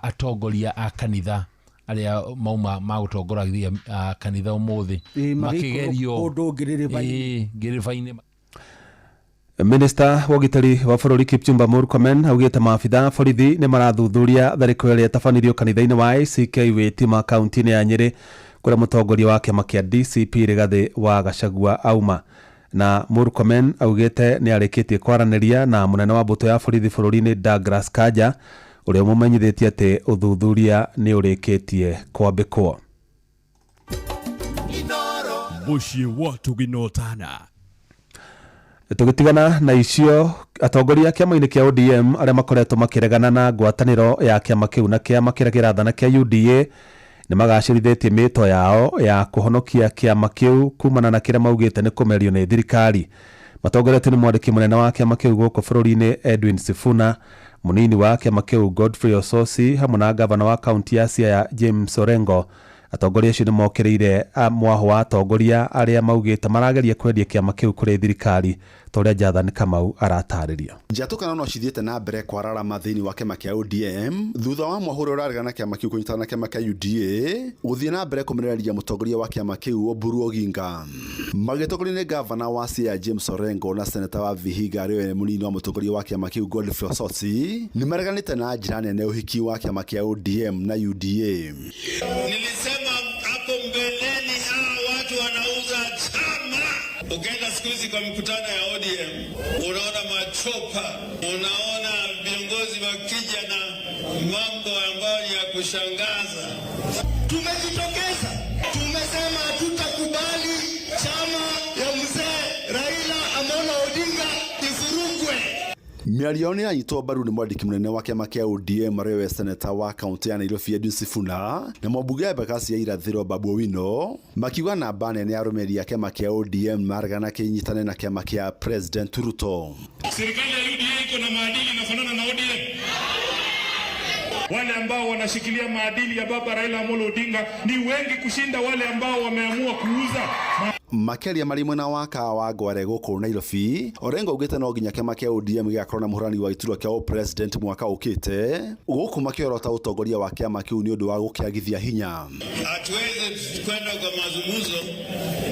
Speaker 3: atongoria a kanitha arĩa mauma magũtongoragia kanitha ũmũthĩ makĩgerio
Speaker 2: kũndũ ngĩrĩba-inĩ.
Speaker 7: Minista wa ũgitĩri wa bũrũri Kipchumba Murkomen augĩte maabitha a borithi nĩ marathuthuria tharĩko ĩrĩa ĩtabanirio kanitha-inĩ wa ACK Wĩtima kaunti-inĩ ya Nyĩrĩ, kũrĩa mũtongoria wa kĩama kĩa DCP Rigathĩ wa Gachagua auma. Na Murkomen augĩte nĩ arĩkĩtie kwaranĩria na mũnene wa mbũtũ ya borithi bũrũri-inĩ Douglas Kanja, ũrĩa ũmũmenyithĩtie atĩ ũthuthuria nĩ ũrĩkĩtie kwambĩkwo.
Speaker 6: Mũciĩ wa tũginotana.
Speaker 7: Tũgĩtigana na icio, atongoria kĩama-inĩ kĩa ODM arĩa makoretwo makĩregana na ngwatanĩro ya kĩama kĩu na kĩama kĩrĩa kĩrathana kĩa UDA nĩ magacĩrithĩtie mĩto yao ya kũhonokia kĩama kĩu kumana na kĩrĩa maugĩte nĩ kũmerio nĩ thirikari. Matongoretio nĩ mwandĩki mũnene wa kĩama kĩu gũkũ bũrũri-inĩ Edwin Sifuna, mũnini wa kĩama kĩu Godfrey Ososi hamwe na gavana wa kaunti ya Siaya James Orengo. Atongoria acio nĩ mokĩrĩire mwaho wa atongoria arĩa maugĩte marageria kwendia kĩama kĩu kũrĩ thirikari, ta ũrĩa Jathan Kamau aratarĩria.
Speaker 13: Njatũkano no cithiĩte na mbere kwararama thĩinĩ wa kĩama kĩa ODM thutha wa mwaho ũrĩa ũraregana na kĩama kĩu kũnyitana na kĩama kĩa UDA gũthiĩ na mbere kũmenereria mũtongoria wa kĩama kĩu Oburu Oginga. Magĩtongorio nĩ gavana wa Siaya James Orengo na seneta wa Vihiga arĩa mũnini wa mũtongoria wa kĩama kĩu Godfrey Osotsi nĩ mareganĩte na njĩra nene ũhiki wa kĩama kĩa ODM na UDA.
Speaker 14: Nilisema hapo mbeleni hawa watu wanauza chama. Ukienda siku hizi kwa mikutano ya ODM unaona machopa, unaona viongozi wakija na mambo ambayo ya kushangaza.
Speaker 1: Tumejitokeza, tumesema hatutakubali chama ya mzee Raila Amolo Odinga ifurugwe.
Speaker 13: Mĩario yao nĩ yanyitwo mbaru nĩ mwandĩki mũnene wa kĩama kĩa ODM arĩ we seneta wa kaũntĩ ya Nairobi Edwin Sifuna na mũmbunge wa Embakasi ya irathĩro Babu Owino, makiuga namba nene ya arũmĩrĩri a kĩama kĩa ODM maregana kĩnyitane na kĩama kĩa President Ruto.
Speaker 11: Serikali ya UDA iko na maadili inafanana na ODM. Wale ambao wanashikilia maadili ya baba Raila Amolo Odinga ni wengi kushinda wale ambao wameamua kuuza
Speaker 13: Makĩaria marĩ mwena wa Kahawa Ngware gũkũ Nairobi, Orengo augĩte no nginya kĩama kĩa ODM gĩgakorwo na mũhũrani wa iturwa kĩa ũpresident mwaka ũkĩte, gũkũ makĩorota ũtongoria wa kĩama kĩu nĩ ũndũ wa gũkĩagithia hinya.
Speaker 14: Hatuwezi kwenda kwa mazungumzo,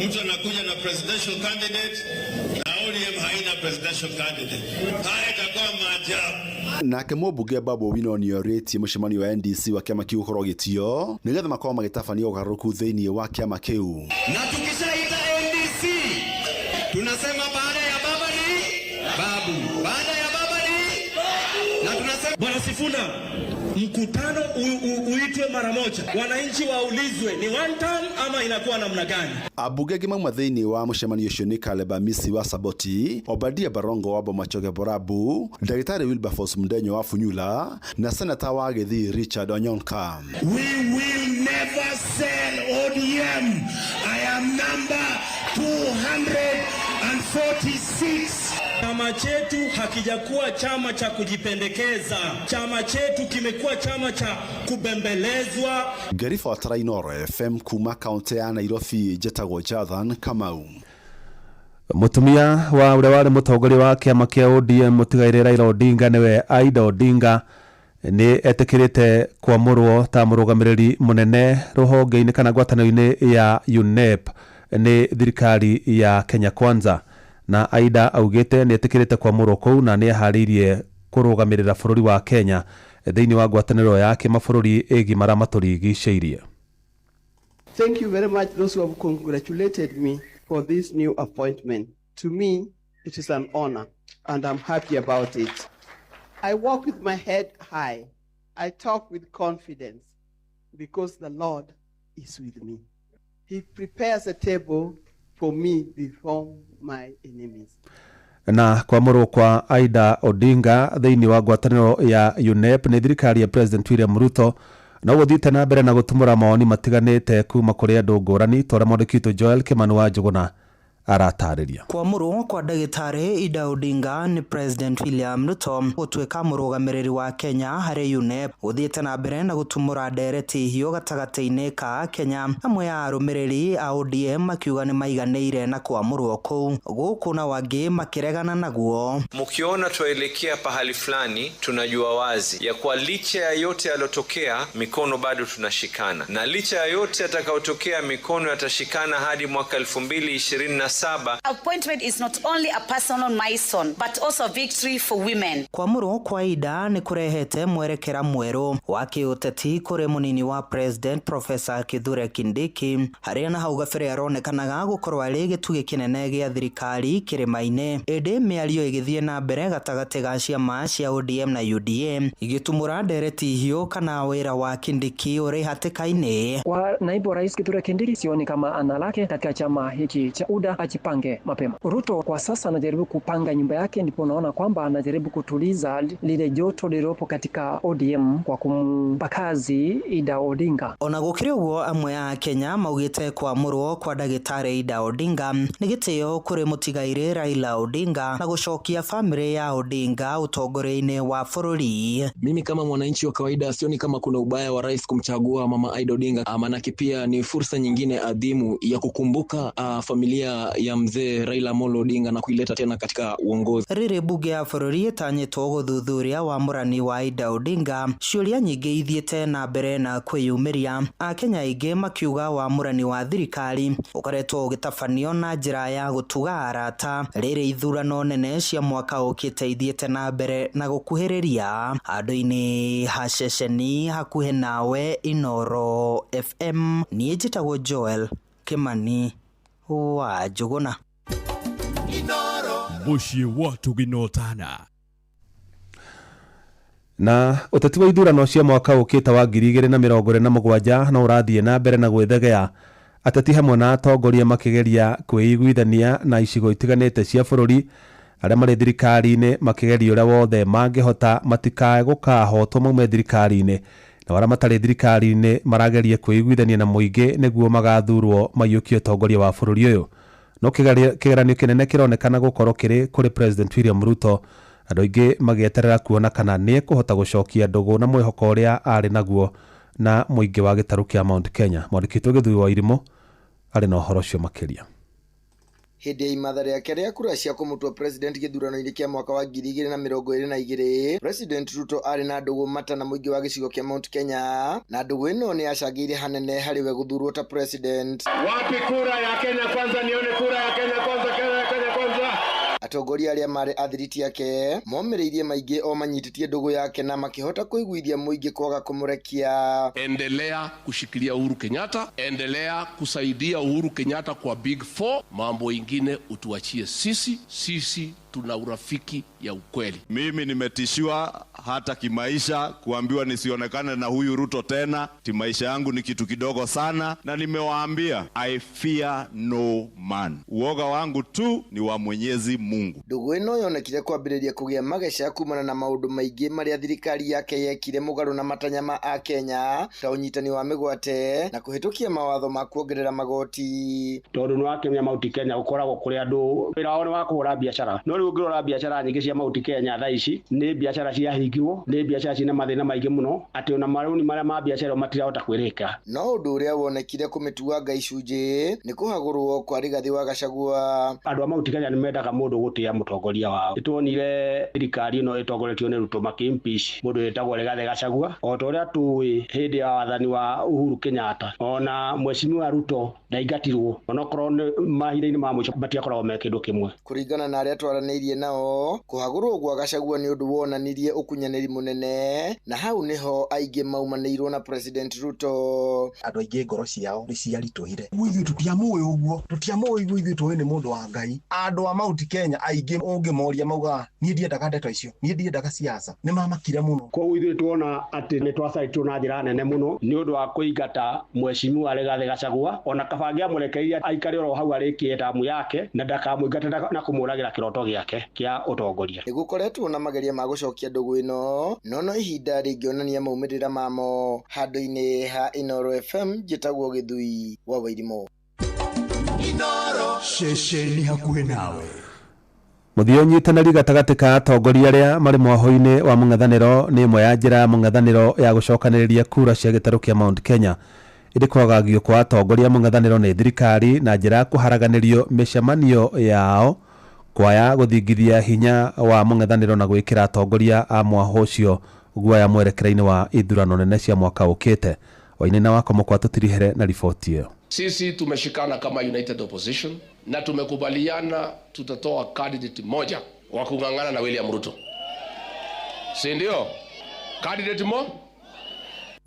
Speaker 14: mtu anakuja na presidential candidate na ODM haina presidential candidate. Haya itakuwa maajabu.
Speaker 13: Nake mũmbunge Babu Owino nĩorĩtie mũcemanio wa NDC wa kĩama kĩu ũkorwo ũgĩtio nĩgetha makorwo magĩtabania ũgarũrũku thĩinĩ wa kĩama kĩu.
Speaker 1: Na tukishaita NDC tunasema baada ya baba ni babu, baada ya baba ni na tunasema
Speaker 15: Bwana Sifuna, mkutano uitwe mara moja, wananchi waulizwe ni one term ama inakuwa namna gani?
Speaker 13: Ambunge angĩ mauma thĩinĩ wa mũcemanio ũcio nĩ Caleb Amisi wa Saboti, Obadia Barongo wa Bomachoge Borabu, Ndagĩtarĩ Wilberforce Mdenyo wa Funyula na seneta wa Gĩthii Richard Onyonka.
Speaker 1: We will never sell ODM. I am number 246.
Speaker 15: Chama chetu hakijakuwa chama cha kujipendekeza. Chama chetu kimekuwa chama cha kubembelezwa.
Speaker 13: Ngĩribotera Inooro FM kuma kaunti ya Nairobi, njĩtagwo Jathan Kamau.
Speaker 7: Mũtumia wa ũrĩa warĩ mũtongoria wa kĩama kĩa ODM mũtigairĩ Raila Odinga nĩwe Aida Odinga nĩ etĩkĩrĩte kwamũrwo ta mũrũgamĩrĩri mũnene rũhonge-inĩ kana ngwatanĩro-inĩ ya UNEP nĩ thirikari ya Kenya Kwanza. Na Aida augĩte nĩ etĩkĩrĩte kwamũrwo kũu na nĩ eharĩirie kũrũgamĩrĩra bũrũri wa Kenya thĩinĩ wa ngwatanĩro ya kĩmabũrũri ĩgiĩ marĩa matũrigicĩirie.
Speaker 10: Thank you very much those who have congratulated me for this new appointment. To me, it is an honor, and I'm happy about it. I walk with my head high. I talk with confidence because the Lord is with me. He prepares a table for me before my enemies.
Speaker 7: Na kwamũrwo kwa Aida Odinga thĩinĩ wa ngwatanĩro ya UNEP nĩ thirikari ya President William Ruto no gũthiĩte na mbere na gũtumũra mawoni matiganĩte kuma kũrĩ andũ ngũrani ta ũrĩa mwandĩki witũ Joel Kimani wa Njũgũna aratarĩria.
Speaker 16: Kwamũrwo kwa ndagĩtarĩ Ida Odinga nĩ President William Ruto gũtuĩka mũrũgamĩrĩri wa Kenya harĩ UNEP gũthiĩte na mbere na gũtumũra ndereti hiũ gatagatĩ-inĩ ka Kenya. Amwe a arũmĩrĩri a ODM makiuga nĩ maiganĩire na kwamũrwo kũu, gũkũ na wangĩ makĩregana naguo.
Speaker 17: Mkiona twaelekea pahali fulani, tunajua wazi ya kuwa licha ya yote yaliyotokea, mikono bado tunashikana, na licha ya yote yatakayotokea, mikono yatashikana hadi mwaka 2027.
Speaker 18: Appointment is not only a personal milestone but also a victory for women.
Speaker 16: Kwamũrwo kwa Ida nĩ kũrehete mwerekera mwerũ wa kĩũteti kũrĩ mũnini wa President Professor Kithure Kindiki, harĩa na hau gabere aronekanaga gũkorwo arĩ gĩtugĩ kĩnene gĩa thirikari kĩrĩma-inĩ. Ĩndĩ mĩario ĩgĩthiĩ na mbere gatagatĩ ga ciama cia ODM na UDA igĩtumũra ndereti hiũ kana wĩra wa Kindiki ũrĩ hatĩka-inĩ.
Speaker 19: Kwa naibu wa rais Kithure Kindiki, sioni kama ana lake katika chama hiki cha UDA, ajipange mapema. Ruto kwa sasa anajaribu kupanga nyumba yake, ndipo unaona kwamba anajaribu kutuliza lile joto lililopo katika ODM kwa kumpa kazi Ida Odinga.
Speaker 16: Ona gũkĩrĩ ũguo, amwe a Kenya maugĩte kwamũrwo kwa ndagĩtarĩ Ida Odinga nĩ gĩtĩo kũrĩ mũtigairĩ Raila Odinga na gũcokia bamĩrĩ ya Odinga ũtongoria-inĩ wa bũrũri.
Speaker 20: Mimi kama mwananchi wa kawaida sioni kama kuna ubaya wa rais kumchagua mama Ida Odinga, manake pia ni fursa nyingine adhimu ya kukumbuka familia ya mzee Raila Amolo Odinga na kuileta tena katika uongozi.
Speaker 16: Rĩrĩ mbunge ya bũrũri ĩtanyĩtwo gũthuthuria wamũrani wa Ida Odinga, ciũria nyingĩ ithiĩte na mbere na kwĩyumĩria. Akenya aingĩ makiuga wamũrani wa thirikari ũkoretwo ũgĩtabanio na njĩra ya gũtuga arata rĩrĩ ithurano nene cia mwaka ũkĩte ithiĩte na mbere na gũkuhĩrĩria. Handũ-inĩ ha ceceni hakuhĩ nawe Inooro FM, niĩ njĩtagwo Joel Kimani wa Njũgũna.
Speaker 6: Mũciĩ wa Tũginotana.
Speaker 7: Na ũteti wa ithurano cia mwaka ũkĩte wa 2027 no ũrathiĩ na mbere na gwĩthegea, ateti hamwe na atongoria makĩgeria kwĩiguithania na icigo itiganĩte cia bũrũri Arĩa marĩ thirikari-inĩ makĩgeria ũrĩa wothe mangĩhota matikae gũkahotwo maume thirikari-inĩ, na arĩa matarĩ thirikari-inĩ marageria kwĩiguithania na mũingĩ nĩguo magathurwo maiyũkie ũtongoria wa bũrũri ũyũ. No kĩgeranio kĩnene kĩronekana gũkorwo kĩrĩ kũrĩ President William Ruto, andũ aingĩ magĩeterera kuona kana nĩ ekũhota gũcokia ndũgũ na mwĩhoko ũrĩa arĩ naguo na mũingĩ wa gĩtarũ kĩa Mount Kenya. Mwandĩki witũ Gĩthui wa Irimũ arĩ na ũhoro ũcio makĩria.
Speaker 21: Hĩndĩ ya imatha rĩake rĩa kura cia kũmũtua president gĩthurano-inĩ kĩa mwaka wa 2022, President Ruto arĩ na ndũgũ mata na mũingĩ wa gĩcigo kĩa Mount Kenya, na ndũgũ ĩno nĩ yacangĩire hanene harĩ we gũthurwo ta president.
Speaker 22: Wapi kura ya Kenya Kwanza? Nione kura ya Kenya Kwanza, Kenya ya Kenya Kwanza.
Speaker 21: Atongoria arĩa marĩ athiriti ake momĩrĩirie maingĩ o manyitĩtie ndũgũ yake na makĩhota kũiguithia mũingĩ kwaga kũmũrekia.
Speaker 8: Endelea kushikilia Uhuru Kenyatta, endelea kusaidia Uhuru Kenyatta kwa Big Four. Mambo ingine utuachie sisi, sisi tuna urafiki ya ukweli.
Speaker 23: Mimi nimetishiwa hata kimaisha, kuambiwa nisionekane na huyu Ruto tena, ti maisha yangu ni kitu kidogo sana, na nimewaambia I fear no man. Uoga wangu tu ni wa Mwenyezi Mungu.
Speaker 21: Ndũgũ ĩno yonekire kwambĩrĩria kũgĩa mageca kumana na maũndũ maingĩ marĩa thirikari yake yekire mũgarũ na matanya ma akenya ta ũnyitani wa mĩgwate na kũhĩtũkia mawatho ma kuongerera magoti.
Speaker 9: Tondũ nĩ wakĩmenya Mount Kenya gũkoragwo kũrĩ andũ wĩra wao nĩ wa kũhũra biacara, no rĩu ũngĩrora biacara nyingĩ cia Mount Kenya thaa ici nĩ biacara ciahingirwo, nĩ biacara ciĩna mathĩna maingĩ mũno atĩ ona marũni marĩa ma biacara ĩyo matirahota kwĩrĩka.
Speaker 21: No ũndũ ũrĩa wonekire kũmĩtuanga icunjĩ nĩ kũhagũrwo kwa Rigathĩ wa Gachagua.
Speaker 9: Andũ a Mount Kenya nĩ mendaga mũndũ gũtĩa mũtongoria wao. Nĩtuonire thirikari ĩno ĩtongoretio nĩ Ruto makĩ-impeach mũndũ wĩtagwo Rigathĩ Gachagua, o ta ũrĩa tũĩ hĩndĩ ya wathani wa Uhuru Kenyatta, ona mheshimiwa Ruto ndaingatirwo, onokorwo nĩ mahinda-inĩ ma mũico matiakoragwo me kĩndũ kĩmwe.
Speaker 21: Kũringana na arĩa twaranĩirie nao, kũhagũrwo gwa Gachagua nĩ ũndũ wonanirie ũkunyanĩri mũnene, na hau nĩho aingĩ maumanĩirwo na President Ruto.
Speaker 24: Andũ aingĩ ngoro ciao nĩ ciaritũhire. Ithuĩ tũtiamũĩ ũguo, tũtiamũĩ ũguo, ithuĩ tũĩ nĩ mũndũ wa Ngai. Andũ a Mount Kenya aingĩ ũngĩmoria maugaga niĩ ndiendaga ndeto icio, niĩ ndiendaga siasa, nĩ mamakire mũno.
Speaker 9: Koguo ithuĩ tuona atĩ nĩ twacaitirwo na njĩra nene mũno nĩ ũndũ wa kũingata mheshimiwa Rigathĩ Gachagua, ona kaba angĩamũrekereirie aikare oro hau arĩkie tamu yake na ndakamũingate na kũmũragĩra kĩroto gĩake kĩa ũtongoria.
Speaker 21: Nĩ gũkoretwo na mageria ma gũcokia ndũgũ ĩno, no ihinda rĩngĩonania maumĩrĩra mamo. Handũ-inĩ ha Inooro FM, njĩtagwo Gĩthui wa Wairimũ.
Speaker 6: Ceceni hakuhĩ nawe.
Speaker 7: Mũthia ũnyitanĩri gatagatĩ ka atongoria arĩa marĩ mwaho-inĩ wa mũng'ethanĩro nĩ ĩmwe ya njĩra ya mũng'ethanĩro ya gũcokanĩrĩria kura cia gĩtarũ kĩa Mount Kenya. Ĩndĩ kwagagio kwa atongoria mũng'ethanĩro nĩ thirikari na njĩra ya kũharaganĩrio mĩcemanio yao kwaya gũthingithia hinya wa mũng'ethanĩro na gwĩkĩra atongoria a mwaho ũcio guoya mwerekera-inĩ wa ithurano nene cia mwaka ũkĩte. Wainaina wako mũkwa tũtirihere na riboti ĩyo.
Speaker 8: Sisi tumeshikana kama United Opposition na tumekubaliana tutatoa candidate moja wa kung'ang'ana na William Ruto, si ndio? Candidate mo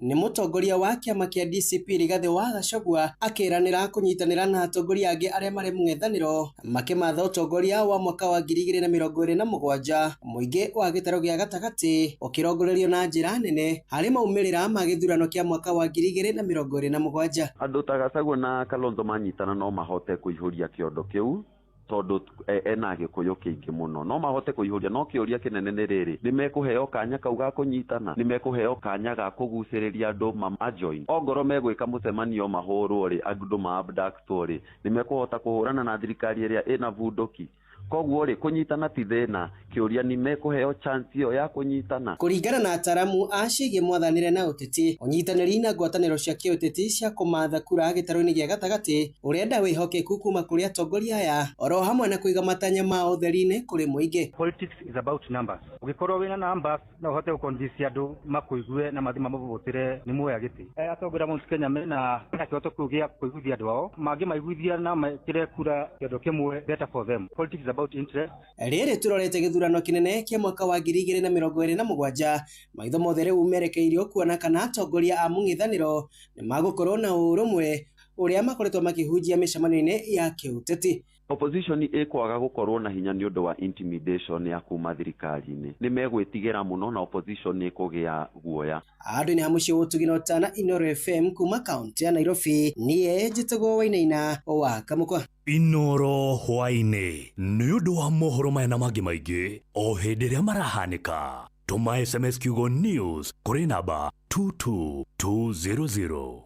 Speaker 25: Nĩ mũtongoria wa kĩama kĩa DCP Rigathĩ wa Gachagua akĩranĩra kũnyitanĩra na atongoria angĩ arĩa marĩ mũng'ethanĩro makĩmatha ũtongoria wa mwaka wa 2027 mũingĩ wa gĩtarũ gĩa gatagatĩ ũkĩrongorerio na njĩra nene harĩ maumĩrĩra ma gĩthurano kĩa mwaka wa 2027.
Speaker 26: Andũ ta Gachagua na Kalonzo manyitana no mahote kũihũria kĩondo kĩu tondũ ena gĩkũyũ kĩingĩ mũno, no mahote kũihũria. No kĩũria kĩnene nĩ rĩrĩ, nĩ mekũheo kanya kau ga kũnyitana? Nĩ mekũheo kanya ga kũgucĩrĩria andũ ma-join? Ongorwo megwĩka mũcemanio mahũrwo rĩ, andũ ma-abductwo rĩ, nĩ mekũhota kũhũrana na thirikari ĩrĩa ĩna bunduki? Koguo rĩ, kũnyitana ti thĩna, kĩũria nĩ mekũheo chance ĩyo ya kũnyitana.
Speaker 25: Kũringana na ataramu a ciĩgiĩ mwathanĩre na ũteti, ũnyitanĩri na ngwatanĩro cia kĩũteti cia kũmatha kura gĩtarũ-inĩ gĩa gatagatĩ ũrenda wĩhokeku kuma kũrĩ atongoria aya oro hamwe na kũiga matanya ma ũtheri-inĩ kũrĩ mũingĩ.
Speaker 27: Politics is about numbers. Ũngĩkorwo wĩna numbers no ũhote gũconvince andũ makũigue na mathiĩ mamũvotĩre nĩ muoya gĩtĩ. Atongoria Mount Kenya mena kĩhoto kĩu gĩa kũiguithia andũ ao, mangĩmaiguithia na mekĩre kura kĩondo kĩmwe, better for them. Politics is about interest.
Speaker 25: Rĩrĩ tũrorete gĩthurano kĩnene kĩa mwaka wa 2027, maitho mothe rĩu merekeirio kuona kana atongoria a mũng'ethanĩro nĩ magũkorwo na ũrũmwe Ũrĩa makoretwo makĩhunjia mĩcemanio-inĩ ya kĩũteti.
Speaker 26: Opposition ĩkwaga gũkorwo na hinya nĩ ũndũ wa intimidation ya kuma thirikari-inĩ. Nĩ megwĩtigĩra mũno na opposition nĩ ĩkũgĩa guoya.
Speaker 25: Handũ-inĩ ha mũciĩ wa ũtugi na ũtana Inooro FM kuma kaunti ya Nairobi, niĩ njĩtagwo Wainaina wa Kamũkwa.
Speaker 2: Inooro hwaĩ-inĩ nĩ ũndũ wa mohoro maya na mangĩ maingĩ o hĩndĩ ĩrĩa marahanĩka, tũma SMS kiugo news kũrĩ namba 22200.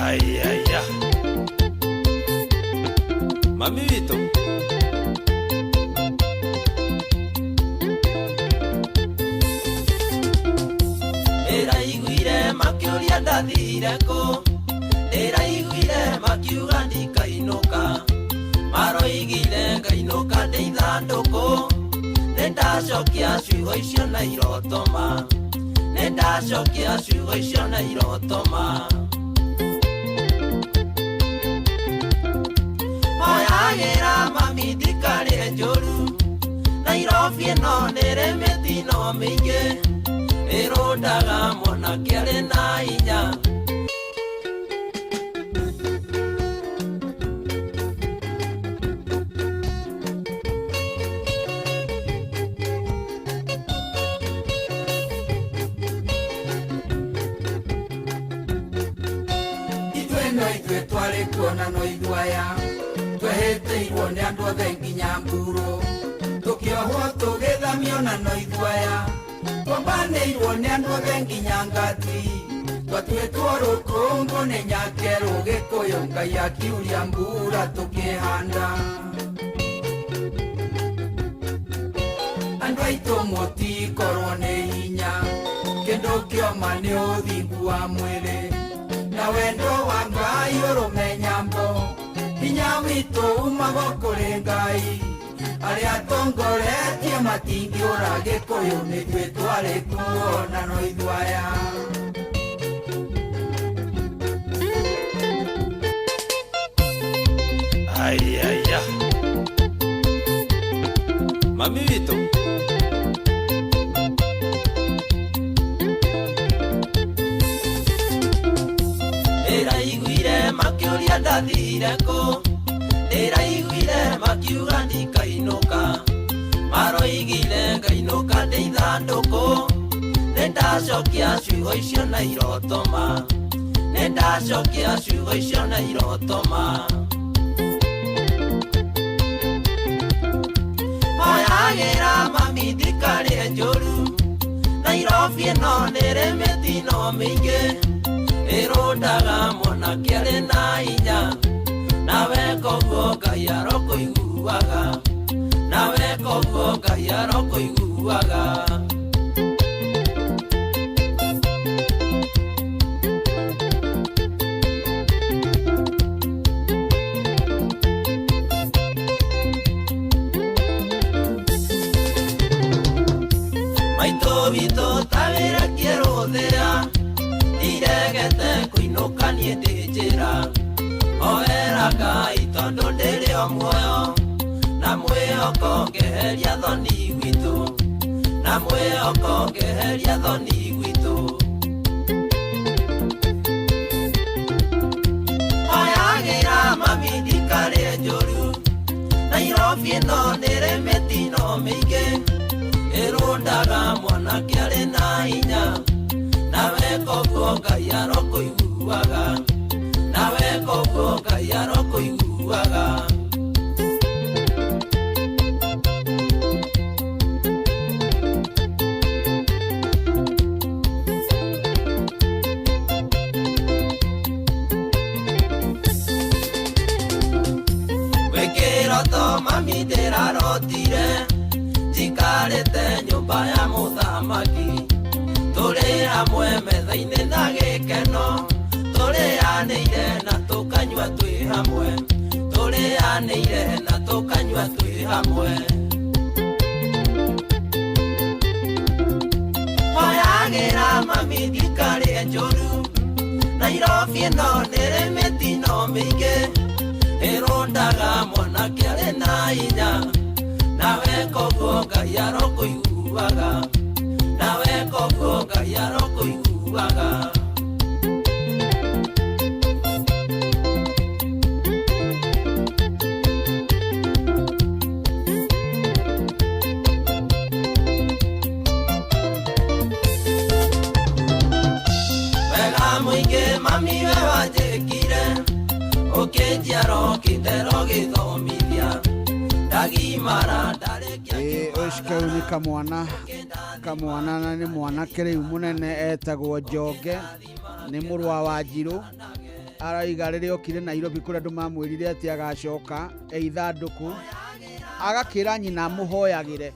Speaker 3: Ayaya, mami witũ. Ndĩraiguire makĩũria ndathire kũ, ndĩraiguire makiuga ndikainũka, maroigire ngainũka ndĩ ithandũkũ. Nĩndacokia ciugo icio na irotoma, nĩndacokia ciugo icio na irotoma. Hoyagĩra mami ndikarĩe njũru, Nairobi ĩno nĩrĩ mĩtino mĩingĩ, ĩrũndaga mwanake arĩ na hinya.
Speaker 4: Ithuĩ no ithuĩ twarĩ kuona no ithuaya twehĩtĩirwo nĩ andũ othe nginya mburo, tũkĩohwo tũgĩthamio na no ithuaya twambanĩirwo nĩ andũ othe nginya ngati, twatuĩtwo rũkũngũ nĩ nyakerũ Gĩkũyũ Ngai akiuria mbura tũkĩhanda. Andũ aitũ mũtikorwo nĩ hinya, kĩndũ kĩoma nĩ ũthingu wa mwĩrĩ na wendo wa Ngai ũrũme nyambo, hinya witũ umago kũrĩ Ngai, arĩa atongoretie matingĩũra Gĩkũyũ nĩthuĩ twarĩ kuo na no ithuaya.
Speaker 3: Ayaya, mami witũ. Ndĩraiguire makĩũria ndathire kũ, ndĩraiguire makiuga ndikainũka, maroigire ngainũka ndĩ ithandũkũ. Nĩndacokia ciugo icio na irotoma, nĩndacokia ciugo icio na irotoma. Hoyagĩra mami ndikarĩe njũru, Nairobi ĩno nĩrĩ mĩtino mĩingĩ, ĩrũndaga mwanake arĩ na hinya, nawe koguo Ngai arokũiguaga, nawe koguo Ngai arokũiguaga. Maitũ witũ ta wĩra kĩrũthĩra, ndiregete kũinũka niĩ ndĩ njĩra, hoera Ngai tondũ ndĩrĩ o muoyo, na mwĩhoko ngeheria thoni gwitũ, na mwĩhoko ngeheria thoni gwitũ. Hoyagĩra mami ndikarĩe njũru, Nairobi ĩno nĩrĩ mĩtino mĩingĩ, ĩrũndaga mwanake arĩ na hinya, nawe koguo Ngai arokũiguaga, nawe koguo Ngai arokũiguaga. Wĩkĩroto mami ndĩrarotire, njikarĩte nyũmba ya mũthamaki, tũrĩ hamwe metha-inĩ na gĩkeno, tũrĩanĩire na tũkanyua twĩ hamwe, tũrĩanĩire na tũkanyua twĩ hamwe. Hoyagĩra mami ndikarĩe njũru, Nairobi ĩno nĩrĩ mĩtino mĩingĩ, Ĩrũndaga mwanake arĩ na hinya, nawe koguo Ngai arokũiguaga, nawe koguo Ngai arokũiguaga. Wega mũingĩ mami we wanjĩkire, ũkĩnjiara ũkĩndera ũgĩthomithia, ndagimara ndarĩkia.
Speaker 4: Ĩĩ, ũcio kau nĩ kamwana, kamwana na nĩ mwanake rĩu mũnene etagwo Njonge, nĩ mũrũ wa Wanjirũ. Araiga rĩrĩa okire Nairobi kũrĩa andũ mamwĩrire atĩ agacoka e ithandũkũ, agakĩra nyina amũhoyagĩre.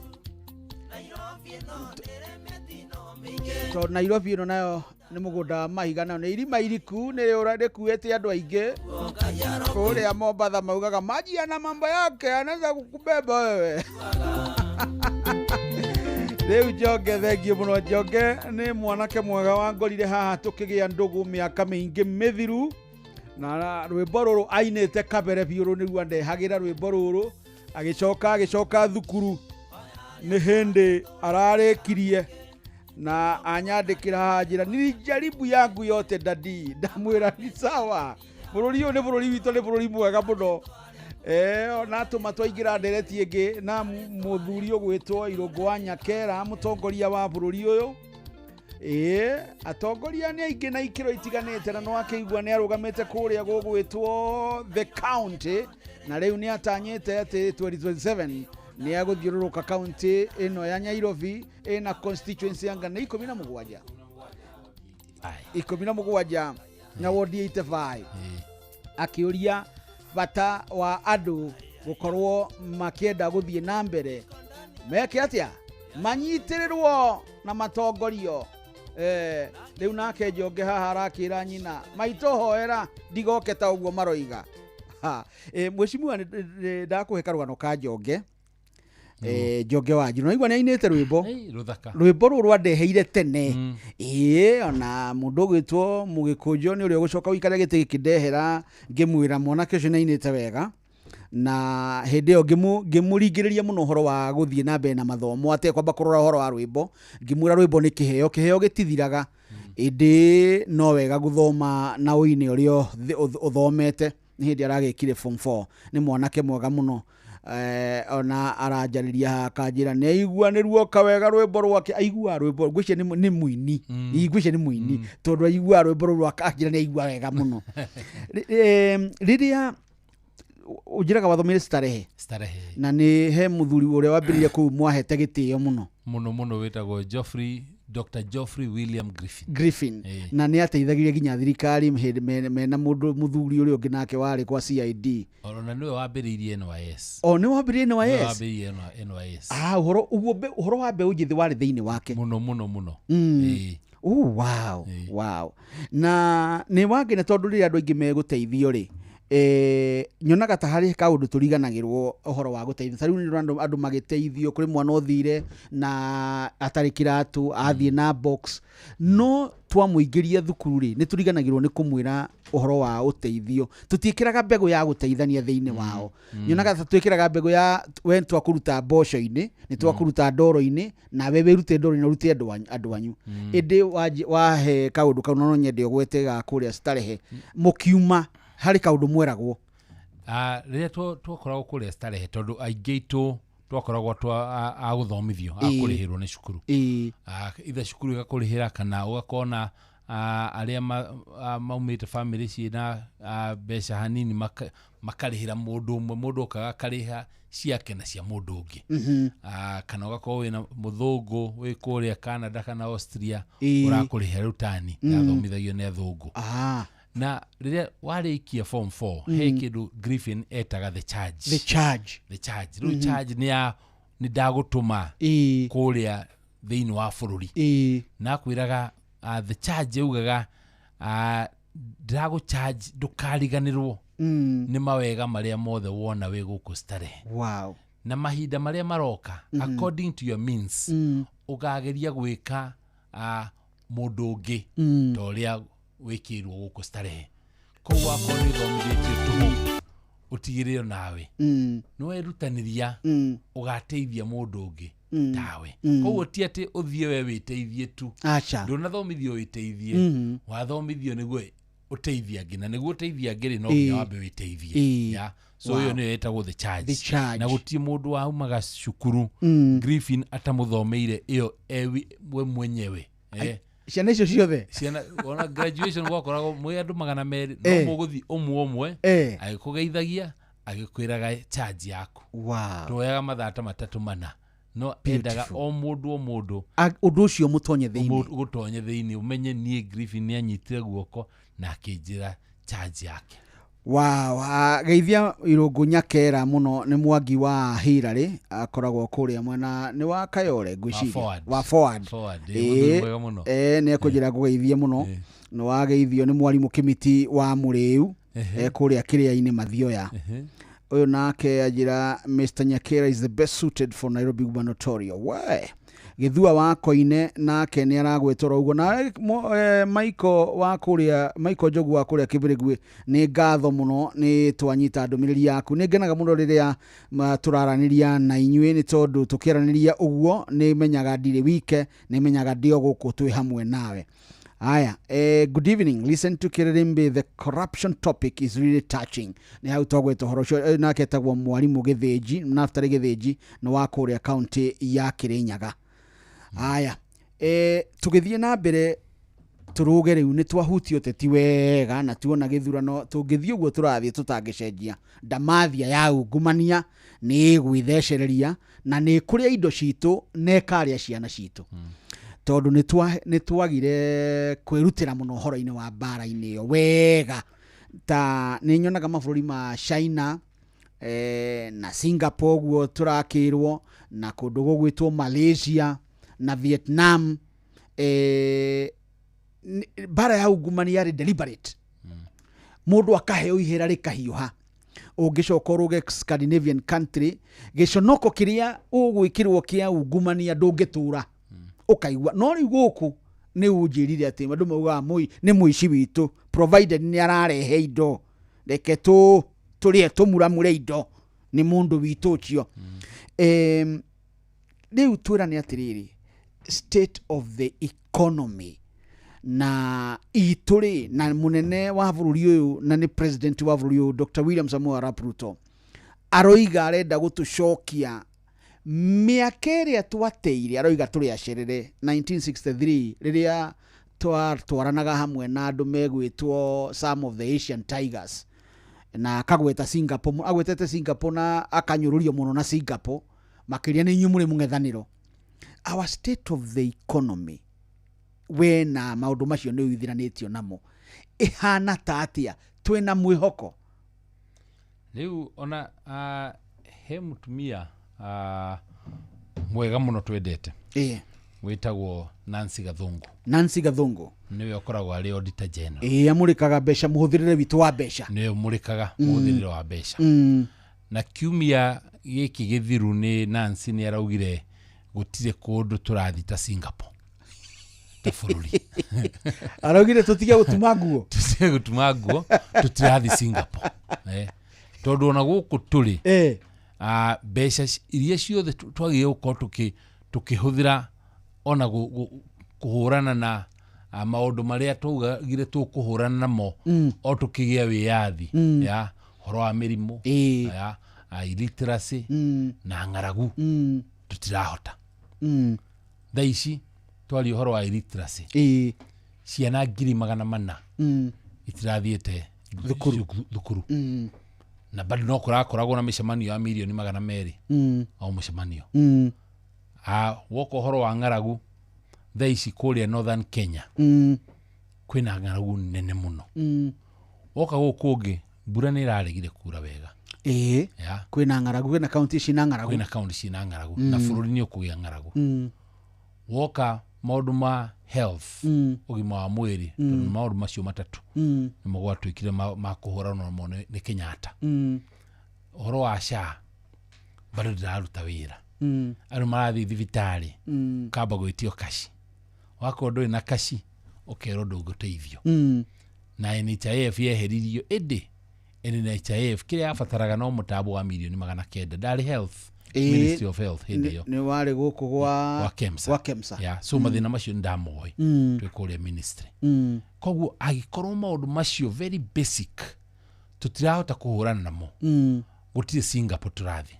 Speaker 4: Tondũ Nairobi ĩno nayo nĩ mũgũnda wa mahiga, nayo nĩ irima iriku, nĩ rĩkuĩte andũ aingĩ. Kũrĩa Mombatha maugaga maji yana mambo yake, anaweza kukubeba wewe. Rĩu Njonge, thengiũ mũno Njonge, nĩ mwanake mwega wangorire haha tũkĩgĩa ndũgũ mĩaka mĩingĩ mĩthiru, na rwĩmbo rũrũ ainĩte kabere biũ, rũrũ nĩruo andehagĩra rwĩmbo rũrũ. Agĩcoka thukuru nĩ hĩndĩ ararĩkirie na anyandĩkĩra haha njĩra nilijaribu yangu yote dadi, ndamwĩra ni sawa, bũrũri ũyũ nĩ bũrũri witũ, nĩ bũrũri mwega mũno. Ona tũma twaingĩra ndereti ĩngĩ na mũthuri ũgwĩtwo Irũngũ wa Nyakera, mũtongoria wa bũrũri ũyũ. Atongoria nĩ aingĩ na ikĩro itiganĩte, na no akĩigua nĩ arũgamĩte kũrĩa gũgwĩtwo the county, na rĩu nĩ atanyĩte atĩ 2027 nĩ agũthiũrũrũka county ĩno ya Nairobi ĩna constituency anga nĩ 17, 17 na wodi 85, akĩũria bata wa andũ gũkorwo makĩenda gũthiĩ na mbere meke atĩa, manyitĩrĩrwo na matongorio. Rĩu nake Njonge haha arakĩra nyina maitũ hoera ndigoke ta ũguo maroiga. Mheshimiwa, ndakũhe karũgano ka Njonge. Njonge wa Njirũ naigua nĩ ainĩte rwĩmbo rwĩmbo rũrũ rwandeheire tene. Ona mũndũ ũgwĩtwo Mũgĩkũnjũ nĩ ũrĩa ũgũcoka ũikare gĩtĩ gĩkĩ ndehera, ngĩmwĩra mwanake ũcio nĩ ainĩte wega, na hĩndĩ ĩyo ngĩmũringĩrĩria mũno ũhoro wa gũthiĩ na mbere na mathomo atekwamba kũrora ũhoro wa rwĩmbo. Ngĩmwĩra rwĩmbo nĩ kĩheo, kĩheo gĩtithiraga, ĩndĩ no wega gũthoma na ũine ũrĩa ũthomete. Nĩ hĩndĩ aragĩkire form 4, nĩ mwanake mwega mũno. Ona aranjarĩria akanjĩra nĩ aigua nĩ ruoka wega rwĩmbo rwake, aigua rwĩmbo ngwĩciria nĩ mũini, ngwĩciria nĩ mũini tondũ aigua rwĩmbo rũrũ akanjĩra nĩ aigua wega mũno. Rĩrĩa ũnjĩraga wathomire Starehe,
Speaker 1: Starehe,
Speaker 4: na nĩ he mũthuri ũrĩa wambĩrĩirie kũu mwahete gĩtĩo mũno
Speaker 1: mũno mũno, wĩtagwo Geoffrey, Dr. Geoffrey William Griffin.
Speaker 4: Griffin. Na nĩ ateithagiria nginya thirikari hĩndĩ mena mũndũ mũthuri ũrĩa ũngĩ nake warĩ kwa CID.
Speaker 1: Ona nĩwe wambĩrĩirie NYS.
Speaker 4: O nĩwe wambĩrĩirie NYS?
Speaker 1: Wambĩrĩirie NYS.
Speaker 4: Ũhoro ũguo ũhoro wa mbeũ njĩthĩ warĩ thĩinĩ wake.
Speaker 1: Mũno mũno mũno.
Speaker 4: Oh, wow, wow. Na nĩ wangena tondũ rĩrĩa andũ aingĩ megũteithio rĩ, nyonaga ta harĩ kaũndũ tũriganagĩrwo ũhoro wa gũteithio. Ta rĩu nĩ ndĩrona andũ magĩteithio, kũrĩ mwana ũthire na atarĩ kĩratũ, athiĩ na box, no twamũingĩria thukuru rĩ, nĩ tũriganagĩrwo nĩ kũmwĩra ũhoro wa ũteithio. Tũtiĩkĩraga mbegũ ya gũteithania thĩinĩ wao. Nyonaga ta twĩkĩraga mbegũ ya we twakũruta mboco-inĩ, nĩ twakũruta ndoro-inĩ, nawe wĩrute ndoro-inĩ ũrute andũ anyu. Ĩndĩ wahe kaũndũ kau, no nyende ũgwete ga kũrĩa Starehe, mũkiuma harĩ kaũndũ mweragwo.
Speaker 1: Rĩrĩa twakoragwo kũrĩa Starehe, tondũ aingĩ aitũ twakoragwo a gũthomithio, a kũrĩhĩrwo nĩ cukuru. Ithe cukuru ĩgakũrĩhĩra, kana ũgakona arĩa maumĩte bamĩrĩ ciĩna mbeca hanini makarĩhĩra mũndũ ũmwe, mũndũ okaga akarĩha ciake na cia mũndũ ũngĩ. Kana ũgakorwo wĩna mũthũngũ wĩ kũrĩa Canada kana Austria, ũrakũrĩhĩra rutani, yathomithagio nĩ athũngũ. Na rĩrĩa warĩkia form 4, he kĩndũ Griffin etaga the charge.
Speaker 4: The charge.
Speaker 1: The charge. Rĩu charge nĩ ya nĩ ndagũtũma kũrĩa thĩinĩ wa bũrũri. Na akwĩraga the charge yaugaga ndĩragũ charge ndũkariganĩrwo nĩ mawega marĩa mothe wona wĩ gũkũ Starehe.
Speaker 4: Wow.
Speaker 1: Na mahinda marĩa maroka, according to your means, ũkageria gwĩka mũndũ ũngĩ ta ũrĩa wĩkĩirwo gũkũ Starehe. Koguo akorwo nĩ ũthomithĩtio tũhũ, Ũtigĩrĩre nawe nĩ werutanĩria ũgateithia mũndũ ũngĩ tawe. Koguo ti atĩ ũthiĩ we wĩteithie tu.
Speaker 5: Aca.
Speaker 1: Ndũnathomithio wĩteithie, wathomithio nĩguo ũteithie angĩ, na nĩguo ũteithie angĩ rĩ, no nginya wambe wĩteithie. Yeah. So ĩyo nĩyo ĩtagwo the charge.
Speaker 5: The charge.
Speaker 1: Na gũtirĩ mũndũ waumaga cukuru Griffin atamũthomeire ĩyo we mwenyewe.
Speaker 5: Ciana icio ciothe.
Speaker 1: Ciana ona graduation gwakoragwo mwĩ andũ 200, no mũgũthiĩ ũmwe ũmwe agĩkũgeithagia agĩkwĩraga charge yaku. Tuoyaga mathaa ta 3 4, no endaga o mũndũ o mũndũ
Speaker 5: ũndũ ũcio mũtonye thĩinĩ,
Speaker 1: gũtonye thĩinĩ, ũmenye niĩ Griffin nĩanyitire guoko na akĩnjĩra charge yake.
Speaker 5: Wow, geithia Irũngũ Nyakera mũno, nĩ Mwangi wa Hillary, akoragwo kũrĩa mwena nĩ wa Kayore ngwĩciria, wa Forward. Nĩ ekũnjĩra ngũgeithie mũno. Nĩ wageithio nĩ mwarimũ Kĩmiti wa Mũrĩu kũrĩa kĩrĩa-inĩ Mathioya. Ũyũ nake anjĩra Mr Nyakera is the best suited for Nairobi gubernatorial. We Gĩthua wa Koine nake nĩ aragwĩtwo ũguo. Na Michael wa kũrĩa, Michael Njogu wa kũrĩa Kĩbĩrĩgwe, nĩ ngatho mũno nĩ twanyita ndũmĩrĩri yaku. Nĩ ngenaga mũno rĩrĩa tũraranĩria na inyuĩ, nĩ tondũ tũkĩaranĩria ũguo nĩ menyaga ndirĩ wike, nĩ menyaga ndĩ o gũkũ twĩ hamwe nawe. Aya, good evening. Listen to Kiririmbi. The corruption topic is really touching. Nĩ hau twagweta ũhoro ũcio. Nake etagwo mwarimũ Gĩthĩnji, Naftali Gĩthĩnji, nĩ wa kũrĩa kaunti ya Kĩrĩnyaga. Aya, tũgĩthiĩ na mbere tũrũge rĩu nĩ twahutia ũteti wega na tuona gĩthurano, tũngĩthiĩ ũguo tũrathiĩ tũtangĩcenjia ndamathia ya ungumania nĩ ĩgwĩthecereria na nĩ kũrĩa indo citũ na ĩkarĩa ciana citũ. Tondũ nĩ twagire kwĩrutĩra mũno ũhoro-inĩ wa mbara-inĩ ĩyo wega. Ta nĩ nyonaga mabũrũri ma China na Singapore ũguo tũrakĩrwo, na kũndũ gũgwĩtwo Malaysia na Vietnam, mbara ya ungumania yarĩ deliberate. Mũndũ akaheo ihera rĩkahiũha. Ũngĩcoka ũrũge Scandinavian country, gĩconoko kĩrĩa ũgwĩkĩrwo kĩa ungumania ndũngĩtũra ũkaigua. No rĩu gũkũ nĩ ũnjĩrire atĩ andũ maugaga nĩ mũici witũ, provided nĩ ararehe indo, reke tũrĩe tũmuramure indo, nĩ mũndũ witũ ũcio. Rĩu twĩrane atĩrĩrĩ, state of the economy na itũ rĩ, na mũnene wa bũrũri ũyũ na nĩ president wa bũrũri ũyũ Dr. William Samoei Arap Ruto aroiga arenda gũtũcokia mĩaka ĩrĩa twateire, aroiga tũrĩ acerere 1963 rĩrĩa twatwaranaga hamwe na andũ megwĩtwo some of the Asian Tigers, na akagweta Singapore, agwetete Singapore na akanyũrũrio mũno na Singapore makĩria nĩ inyuĩ mũrĩ mũng'ethanĩro. Our state of the economy, we na maũndũ macio nĩ ũithiranĩtio namo, ĩhana ta atĩa? Twĩna mwĩhoko
Speaker 1: rĩu? Ona he mũtumia mwega mũno twendete wĩtagwo Nancy Gathungu.
Speaker 5: Nancy Gathungu
Speaker 1: nĩwe ũkoragwo arĩ auditor general.
Speaker 5: Amũrĩkaga mbeca, mũhũthĩrĩre witũ wa mbeca,
Speaker 1: nĩwe ũmũrĩkaga mũhũthĩrĩre wa mbeca. Na kiumia gĩkĩ gĩthiru nĩ Nancy nĩ araugire gũtirĩ kũndũ tũrathiĩ ta Singapore ta bũrũri.
Speaker 5: Araugire tũtige gũtuma nguo,
Speaker 1: tũtige gũtuma nguo, tũtirathiĩ Singapore. Tondũ ona gũkũ tũrĩ mbeca iria ciothe twagĩrĩire gũkorwo tũkĩhũthĩra ona kũhũrana na maũndũ marĩa twaugire tũkũhũrana namo o tũkĩgĩa wĩyathi, ya ũhoro wa mĩrimũ, ya illiteracy na ng'aragu, tũtirahota. Thaa ici twaria ũhoro wa illiteracy, ciana 400,000 itirathiĩte thukuru, na bado no kũrakoragwo na mĩcemanio ya 200,000,000 o mũcemanio. Woka ũhoro wa ng'aragu, thaa ici kũrĩa Northern Kenya kwĩna ng'aragu nene mũno. Woka gũkũ ũngĩ mbura nĩ ĩraregire kura wega.
Speaker 5: Kwĩna ng'aragu, kwĩna kaunti cina ng'aragu,
Speaker 1: kwĩna kaunti cina ng'aragu, na bũrũri nĩ ũkũgĩa ng'aragu. Woka maũndũ ma health, ũgima wa mwĩrĩ, tondũ maũndũ macio matatũ nĩmo gwatuĩkire ma kũhũrana namo nĩ Kenyatta. Ũhoro wa SHA bado ndĩraruta wĩra. Andũ marathiĩ thibitarĩ kamba gwĩtio kaci, wakorwo ndũrĩ na kaci ũkerwo ndũngĩteithio. Na NHIF yeheririo, ĩndĩ NHIF kĩrĩa yabataraga no mũtambo wa mirioni 900. Ndarĩ health, Ministry of Health hĩndĩ ĩyo.
Speaker 5: Nĩ warĩ gũkũ gwa KEMSA.
Speaker 1: Yeah, so mathĩna macio nĩ ndamoĩ twĩ kũrĩa ministry. Koguo angĩkorwo maũndũ macio very basic tũtirahota kũhũrana namo, gũtirĩ Singapore tũrathiĩ.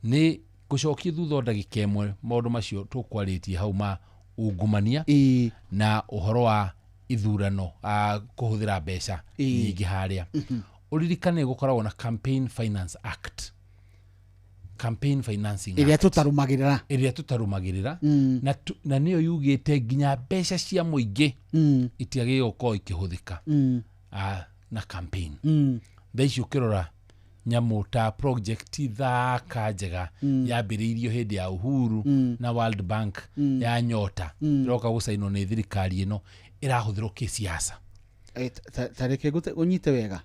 Speaker 1: Nĩ gũcokia thutha o ndagĩka ĩmwe maũndũ macio tũkwarĩtie hau ma ungumania na ũhoro wa ithurano, kũhũthĩra mbeca nyingĩ harĩa. Ũririkane gũkoragwo na Campaign Finance Act, Campaign Financing
Speaker 5: Ĩrĩa tũtarũmagĩrĩra,
Speaker 1: ĩrĩa tũtarũmagĩrĩra, na nĩyo yugĩte nginya mbeca cia mũingĩ itiagĩrĩirwo gũkorwo ikĩhũthĩka na campaign. Thaa ici ũkĩrora nyamũ ta project thaka njega yambĩrĩirio hĩndĩ ya Uhuru na World Bank ya Nyota, ĩroka gũcainwo nĩ thirikari ĩno, ĩrahũthĩrwo kĩsiasa.
Speaker 5: Ta reke ũnyite wega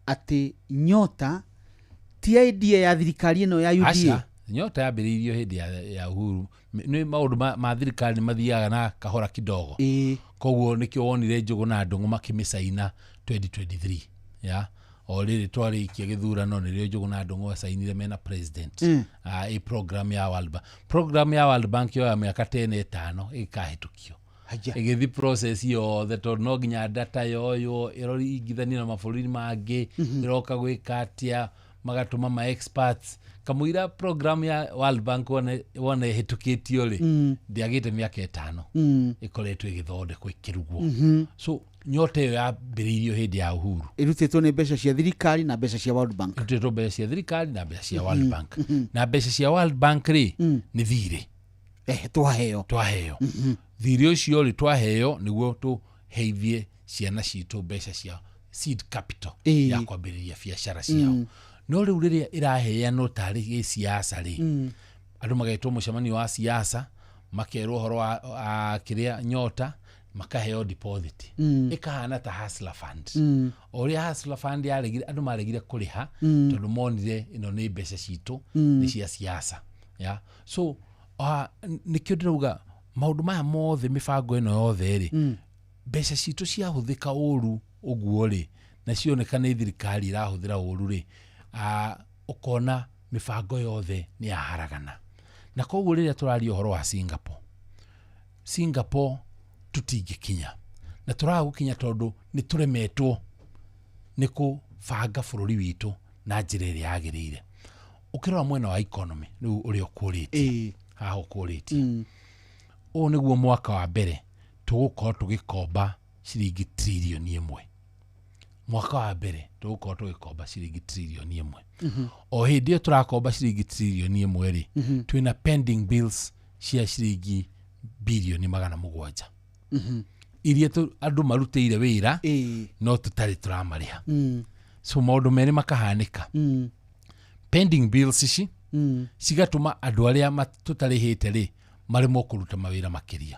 Speaker 5: atĩ Nyota ti idea ya thirikari ĩno ya UDA.
Speaker 1: Aca, Nyota yambĩrĩirio hĩndĩ ya Uhuru. Nĩ maũndũ ma thirikari nĩ mathiaga na kahora kidogo. Koguo nĩkĩo wonire Njũgũ na Ndũng'ũ makĩmĩcaina 2023. Yeah. O rĩrĩ twarĩkia gĩthurano nĩrĩo Njũgũ na Ndũng'ũ acainire mena president. Ĩ program ya World Bank. Program ya World Bank yoya mĩaka 15 ĩkahĩtũkio. Ĩgĩthiĩ process yothe tondũ no nginya data yoywo ĩroringithanio na mabũrũri mangĩ, ĩroka gwĩka atĩa, magatũma ma experts. Kamũira program ya World Bank wone ĩhĩtũkĩtio rĩ, ndĩagĩte mĩaka 5 ĩkoretwo ĩgĩthondekwo ĩkĩrugwo. So Nyota ĩyo yambĩrĩirio hĩndĩ ya Uhuru.
Speaker 5: Ĩrutĩtwo nĩ mbeca cia thirikari na mbeca cia World Bank.
Speaker 1: Ĩrutĩtwo mbeca cia thirikari na mbeca cia World Bank. Na mbeca cia World Bank rĩ, nĩ thirĩ.
Speaker 5: Twaheo.
Speaker 1: Thirĩ ũcio rĩ twaheo nĩguo tũheithie ciana citũ mbeca cia seed capital ya kwambĩrĩria biacara ciao. No rĩu rĩrĩa ĩraheanwo tarĩ gĩsiasa rĩ, andũ magetwo mũcemanio wa siasa, makerwo ũhoro wa kĩrĩa Nyota, makaheo deposit. Ĩkahana ta Hustler Fund. O ũrĩa Hustler Fund yaregire, andũ maregire kũrĩha tondũ monire ĩno nĩ mbeca citũ, nĩ cia siasa. Yeah. So nĩkĩo ndĩrauga maũndũ maya mothe, mĩbango ĩno yothe rĩ, mbeca citũ ciahũthĩka ũru ũguo rĩ, na cioneka nĩ thirikari ĩrahũthĩra ũru rĩ, ũkona mĩbango yothe nĩ yaharagana. Na koguo rĩrĩa tũraria ũhoro wa Singapore, Singapore tũtingĩkinya. Na tũraga gũkinya tondũ nĩ tũremetwo nĩ kũbanga bũrũri witũ na njĩra ĩrĩa yagĩrĩire. Ũkĩrora mwena wa economy rĩu ũrĩa ũkũrĩtie, haha ũkũrĩtie, ũũ nĩguo mwaka wa mbere tũgũkorwo tũgĩkomba ciringi tririoni 1. Mwaka wa mbere tũgũkorwo tũgĩkomba ciringi tririoni 1. O hĩndĩ ĩyo tũrakomba ciringi tririoni 1 rĩ, twĩna pending bills cia ciringi birioni 700. Iria andũ marutĩire wĩra no tũtarĩ tũramarĩha. So maũndũ merĩ makahanĩka. Pending bills ici cigatũma andũ arĩa tũtarĩhĩte rĩ maremwo kũruta mawĩra makĩria.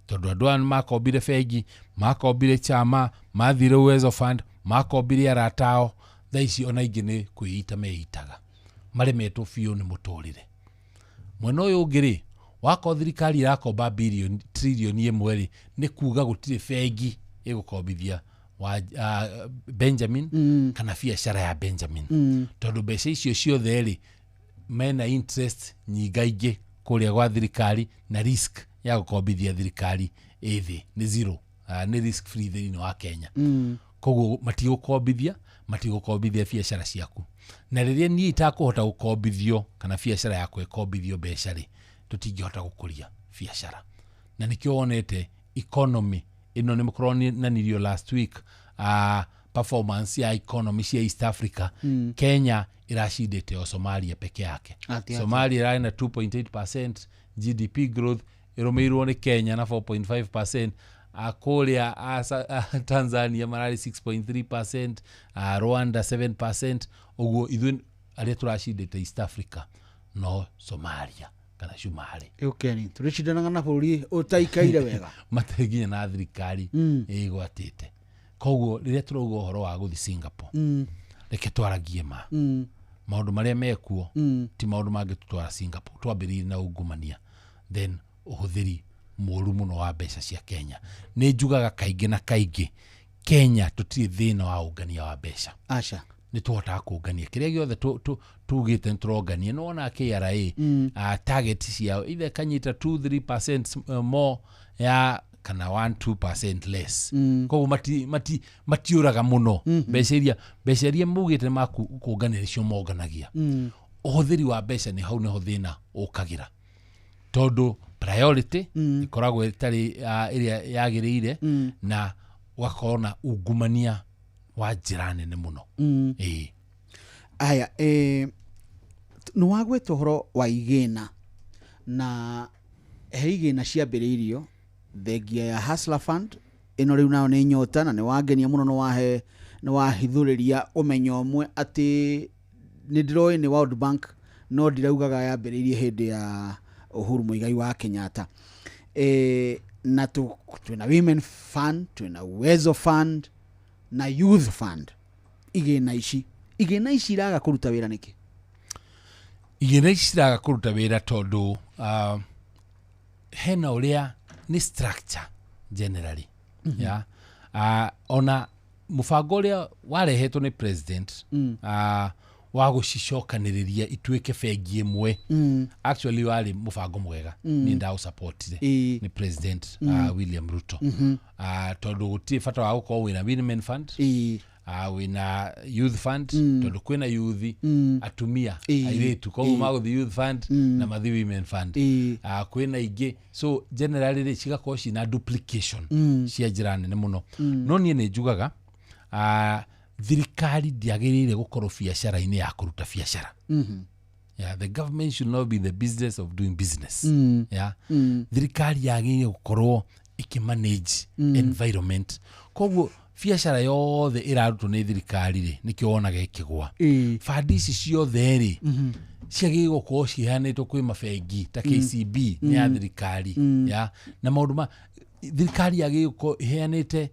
Speaker 1: Tondũ andũ aya makombire bengi, makombire chama, mathire Uwezo Fund, makombire arata ao, thaa ici ona ingĩ nĩ kwĩita meitaga. Maremetwo biũ nĩ mũtũrĩre. Mwena ũyũ ũngĩ rĩ, wakorwo thirikari ĩrakomba tririoni 1 rĩ, nĩ kuga gũtirĩ bengi ĩgũkombithia wa Benjamin kana biacara ya Benjamin. Tondũ mbeca icio ciothe rĩ, mena interest nyingaingĩ kũrĩa gwa thirikari na risk ya gũkombithia thirikari ĩ thĩ, nĩ zero, nĩ risk free thĩinĩ wa Kenya. Koguo matigũkombithia biacara ciaku. Na rĩrĩa niĩ itakũhota gũkombithio kana biacara yakwa ĩkombithio mbeca rĩ, tũtingĩhota gũkũria biacara. Na nĩkĩo wonete economy ĩno nĩ mũkoronanirio last week, performance ya economy cia East Africa, Kenya iracindĩte o Somalia peke yake. Somalia ĩrarĩ na 2.8% GDP growth, ĩrũmĩrĩirwo nĩ Kenya na 4.5%, kũrĩa Tanzania mararĩ 6.3%, Rwanda 7%. Ũguo ithuĩ arĩa tũracindĩte East Africa no Somalia kana Shumari.
Speaker 5: Ũkeni tũrĩcindanaga na bũrũri ũtaikaire wega,
Speaker 1: matarĩ nginya na thirikari ĩgwatĩte. Koguo rĩrĩa tũrauga ũhoro wa gũthiĩ Singapore, reke twaragie ma maũndũ marĩa mekuo ti maũndũ mangĩtũtwara Singapore. Twambĩrĩirie na ungumania, then ũhũthĩri mũru mũno wa mbeca cia Kenya. Nĩ njugaga kaingĩ na kaingĩ, Kenya tũtirĩ thĩna wa ũngania wa mbeca.
Speaker 5: Aca.
Speaker 1: Nĩ tũhotaga kũngania kĩrĩa gĩothe tugĩte nĩ tũrongania. Nĩ wona KRA target ciao either kanyita 2-3% more ya kana 1-2% less. Koguo matiũraga mũno. Mbeca iria maugĩte makũngania nĩcio monganagia. Ũhũthĩri wa mbeca nĩ hau nĩho thĩna ũkagĩra, tondũ priority ĩkoragwo ĩtarĩ ĩrĩa yagĩrĩire, na ũgakorwo na ungumania wa njĩra nene mũno. Ĩĩ.
Speaker 5: Aya, nĩ wagweta ũhoro wa igĩna, na he igĩna ciambĩrĩirio thengia ya Hustler Fund ĩno rĩu nayo nĩ nyota, na nĩ wangenia mũno, nĩ wahithũrĩria ũmenyo ũmwe atĩ nĩ ndĩroĩ nĩ World Bank, no ndiraugaga yambĩrĩirie hĩndĩ ya Uhuru Muigai wa Kenyatta. Na twĩna Women Fund, twĩna Uwezo Fund na Youth Fund. Igĩna ici iraga kũruta wĩra nĩkĩ?
Speaker 1: Igĩna ici ciraga kũruta wĩra tondũ hena ũrĩa nĩ structure generally. Yeah. Ona mũbango ũrĩa warehetwo nĩ president wa gũcicokanĩrĩria ituĩke bengi ĩmwe, actually warĩ mũbango mwega, niĩ ndaũsupportire nĩ president William Ruto. Tondũ gũtirĩ bata wa gũkorwo wĩna Women Fund, wĩna Youth Fund, tondũ kwĩna youth atumia airĩtu, koguo magũthiĩ Youth Fund na mathiĩ Women Fund. Kwĩna ingĩ, so generally rĩ cigakorwo cina duplication cia njĩra nene mũno. No niĩ nĩ njugaga thirikari ndĩagĩrĩire gũkorwo biacara-inĩ ya kũruta biacara. Yeah, the government should not be in the business of doing business. Yeah. Thirikari yagĩrĩire gũkorwo ĩkĩmanage environment. Koguo biacara yothe ĩrarutwo nĩ thirikari rĩ, nĩkĩo wonaga ĩkĩgũa. Bandi ici ciothe rĩ, ciagĩrĩire gũkorwo ciheanĩtwo kwĩ mabengi ta KCB nĩ ya thirikari. Yeah. Na maũndũ ma thirikari yagĩrĩire gũkorwo ĩheanĩte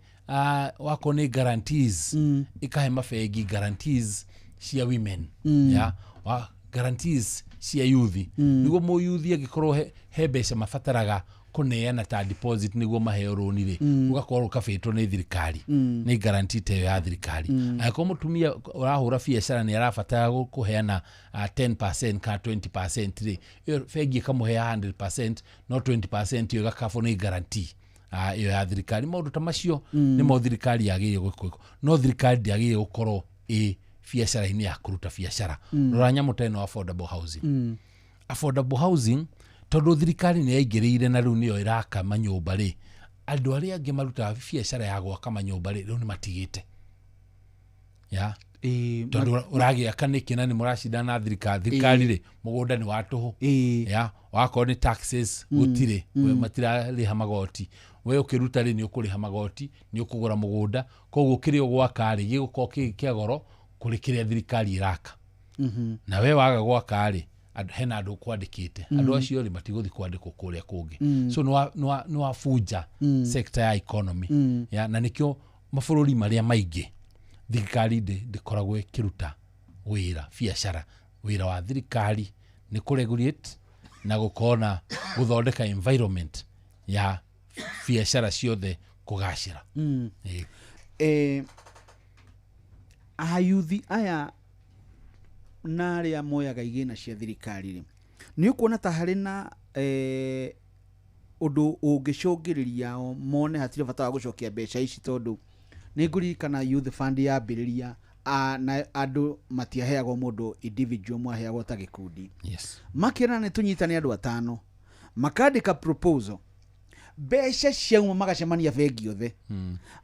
Speaker 1: wakorwo nĩ guarantees, ĩkahe mabengi guarantees cia women. Yeah. Wa guarantees cia youth. Nĩguo mũyuthi angĩkorwo he mbeca mabataraga kũneana ta deposit nĩguo maheo rũni rĩ, ũgakorwo ũkabĩtwo nĩ thirikari, nĩ guarantee ta ĩyo ya thirikari. Angĩkorwo mũtumia ũrahũra biacara nĩ arabatara kũheana 10% kana 20% rĩ, ĩyo bengi ĩkamũhea 100%, no 20% ĩyo ĩgakabwo nĩ guarantee ĩyo ya thirikari. Maũndũ ta macio nĩmo thirikari yagĩrĩire gwĩka, no thirikari ndĩagĩrĩire gũkorwo ĩ biacara-inĩ ya kũruta biacara. Rora nyamũ ta ĩno affordable housing. Affordable housing tondũ thirikari nĩ yaingĩrĩire na rĩu nĩyo ĩraka manyũmba rĩ, andũ arĩa angĩ marutaga biacara ya gwaka manyũmba rĩ, rĩu nĩ matigĩte. Yeah. Tondũ ũragĩaka nĩkĩ na nĩ mũracindana na thirikari. Thirikari rĩ, mũgũnda nĩ wa tũhũ. Yeah. Wakorwo nĩ taxes gũtirĩ, matirarĩha magoti. We ũkĩruta rĩ nĩ ũkũrĩha magoti, nĩ ũkũgũra mũgũnda, koguo kĩrĩa ũgwaka rĩ gĩgũkorwo kĩ kĩa goro kũrĩ kĩrĩa thirikari ĩraka. Na we waga gwaka rĩ, hena andũ kwandĩkĩte, andũ acio rĩ matigũthiĩ kwandĩkwo kũrĩa kũngĩ. So nĩ wabunja sector ya economy. Ya, na nĩkĩo mabũrũri marĩa maingĩ thirikari ndĩkoragwo ĩkĩruta wĩra biacara. Wĩra wa thirikari nĩ kũregulate na gũkorwo na gũthondeka environment ya biacara ciothe kũgacĩra.
Speaker 5: Ayuthi aya na arĩa moyaga igĩna cia thirikari rĩ, nĩ ũkuona ta harĩ na ũndũ ũngĩcũngĩrĩria mone hatirĩ bata wa gũcokia mbeca ici, tondũ nĩ ngũririkana Youth Fund yambĩrĩria na andũ matiaheagwo mũndũ individual, mwaheagwo ta gĩkundi.
Speaker 1: Yes.
Speaker 5: Makĩrana nĩ tũnyitane andũ atano, makandĩka proposal, mbeca ciauma magacemania bengi othe,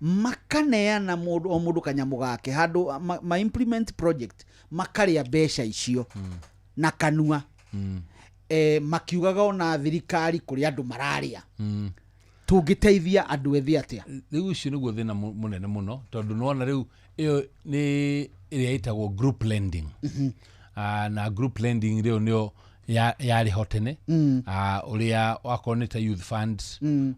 Speaker 5: makaneana mũndũ o mũndũ kanyamũ gake handũ ma implement project, makarĩa mbeca icio na kanua, makiugaga ona thirikari kũrĩ andũ mararĩa. Tũngĩteithia andũ ethĩ atĩa?
Speaker 1: Rĩu ũcio nĩguo thĩna mũnene mũno, tondũ nĩwona rĩu ĩyo nĩ ĩrĩa ĩtagwo group lending. Na group lending rĩu nĩyo yarĩ ho tene, ũrĩa wakorwo nĩ ta Youth Fund,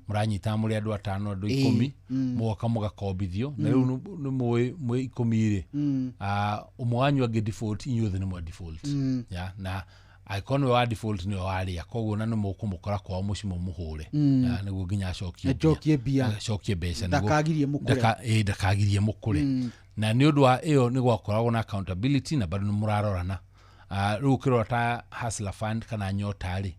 Speaker 1: mũranyitana mũrĩ andũ atano, andũ 10, mũgoka mũgakombithio, na rĩu nĩ mũĩ mwĩ 10 rĩ, ũmwe wanyu angĩ default, inyuothe nĩ mwa default. Yeah, na angĩkorwo nĩwe wa default nĩwe warĩa, koguo na nĩ mũkũmũkora kwao mũciĩ mũmũhũre, nĩguo nginya acokie mbia, acokie mbeca,
Speaker 5: ndakagirie mũkũre,
Speaker 1: ndakagirie mũkũre. Na nĩ ũndũ wa ĩyo nĩ gwakoragwo na accountability na bado nĩ mũrarorana. Rĩu ũkĩrora ta Hustler Fund kana Nyota rĩ,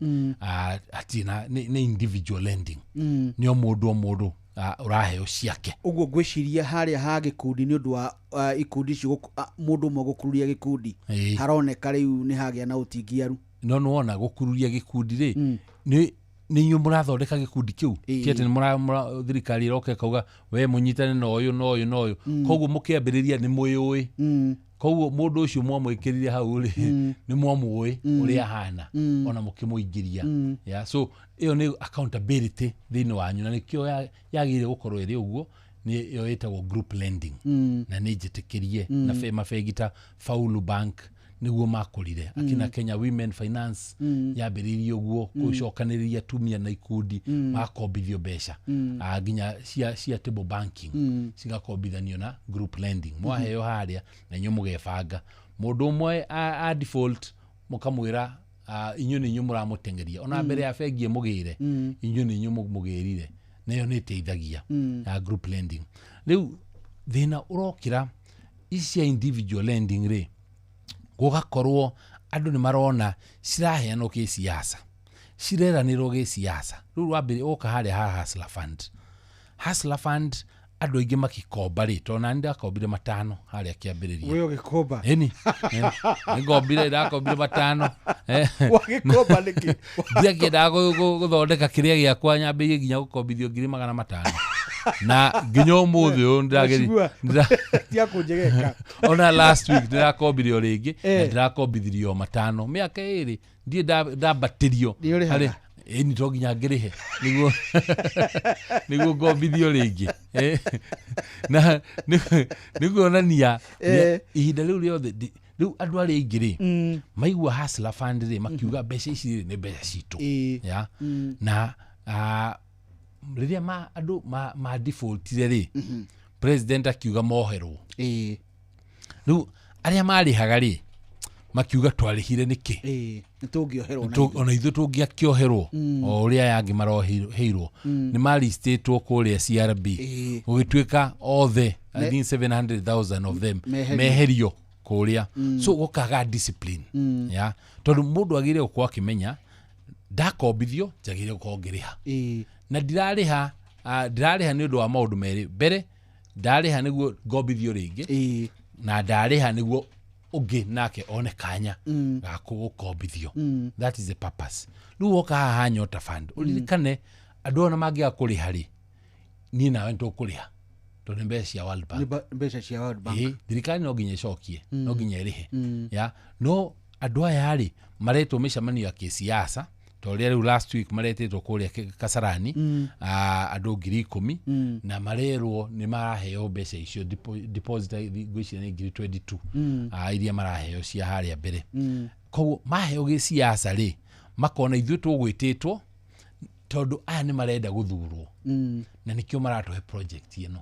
Speaker 1: hatirĩ na nĩ individual lending. Nĩ o mũndũ ũraheo ciake.
Speaker 5: Ũguo ngwĩciria harĩa ha gĩkundi nĩ ũndũ wa ikundi icio mũndũ ũmwe gũkururia gĩkundi, haroneka rĩu nĩ hagĩa na ũtingiaru.
Speaker 1: No nĩwona gũkururia gĩkundi rĩ, nĩ inyuĩ mũrathondeka gĩkundi kĩu. Ti atĩ nĩ thirikari ĩroka ĩkauga we mũnyitane na ũyũ na ũyũ na ũyũ. Koguo mũkĩambĩrĩria nĩ mwĩũĩ. Koguo mũndũ ũcio mwamwĩkĩrire hau rĩ, nĩ mwamũĩ ũrĩa ahana, ona mũkĩmũingĩria. Yeah, so ĩyo nĩ accountability thĩinĩ wanyu, na nĩkĩo yagĩrĩire gũkorwo ĩrĩ ũguo. Nĩ ĩyo ĩtagwo group lending. Na nĩ njĩtĩkĩrie na mabengi ta Faulu Bank nĩguo makũrire. Akina Kenya Women Finance yambĩrĩirie ũguo, gũcokanĩrĩria atumia na ikundi magakombithio mbeca. Nginya cia table banking cigakombithanio na group lending. Mwaheo harĩa na inyuĩ mũgebanga. Mũndũ ũmwe a default mũkamwĩra inyuĩ nĩ inyuĩ mũramũteng'eria. Ona mbere ya bengi ĩmũgĩre, inyuĩ nĩ inyuĩ mũgĩrire. Nayo nĩ ĩteithagia ya group lending. Rĩu thĩna ũrokĩra ici cia individual lending rĩ, gũgakorwo andũ nĩ marona ciraheanwo gĩciaca, cireranĩrwo gĩciaca. Rĩu wambere ũka harĩa ha Hustler Fund. Hustler Fund andũ aingĩ makĩkomba rĩ, tondũ nani ndakombire 5 harĩa kĩambĩrĩria.
Speaker 5: Wewe ũgĩkomba?
Speaker 1: Ĩni. Nĩngombire, ndakombire 5.
Speaker 5: Wagĩkomba nĩkĩ?
Speaker 1: Ndiakĩendaga gũthondeka kĩrĩa gĩakwa nyambĩrĩrie nginya gũkombithio 500,000. Na nginya ũmũthĩ ũyũ
Speaker 5: Tia kũnjegeka.
Speaker 1: Ona last week ndĩrakombire o rĩngĩ, na ndĩrakombithirio 5 mĩaka 2 ndiĩ ndambatĩrio.
Speaker 5: Nĩũrĩhaga?
Speaker 1: Ĩni to nginya ngĩrĩhe nĩguo ngombithio rĩngĩ. Na nĩkuonania ihinda rĩu rĩothe rĩu andũ arĩa aingĩ rĩ, maigua Hustler Fund rĩ, makiuga mbeca ici rĩ nĩ mbeca citũ. Na rĩrĩa andũ ma defaultire rĩ, president akiuga moherwo. Rĩu arĩa marĩhaga rĩ, makiuga twarĩhire nĩkĩ?
Speaker 5: Nĩtũngĩoherwo
Speaker 1: ona ithuĩ tũngĩakĩoherwo o ũrĩa aya angĩ maroheirwo. Nĩ maristĩtwo kũrĩa CRB. Gũgĩtuĩka othe, I think 700,000 of them meherio kũrĩa. So gũkaga discipline. Yeah. Tondũ mũndũ agĩrĩire gũkorwo akĩmenya ndakombithio njagĩrĩire gũkorwo ngĩrĩha. Na ndirarĩha nĩ ũndũ wa maũndũ merĩ. Mbere ndarĩha nĩguo ngombithio rĩngĩ, na ndarĩha nĩguo ũngĩ nake one kanya ga gũkombithio. That is the purpose. Rĩu woka haha Nyota Fund, ũririkane andũ ona mangĩaga kũrĩha rĩ, niĩ nawe nĩtũkũrĩha tondũ nĩ mbeca cia World Bank.
Speaker 5: Mbeca cia World Bank.
Speaker 1: Thirikari no nginya ĩcokie, no nginya ĩrĩhe. No andũ aya rĩ maretwo mĩcemanio ya kĩsiasa, tondũ rĩu last week maretĩtwo kũrĩa Kasarani, andũ 10,000, na marerwo nĩ maraheo mbeca icio deposit ngwĩciria nĩ 22,000 iria maraheo cia harĩa mbere. Koguo maheo gĩciaca rĩ, makona ithuĩ tũgwĩtĩtwo tondũ aya nĩ marenda gũthurwo, na nĩkĩo maratũhe project ĩno.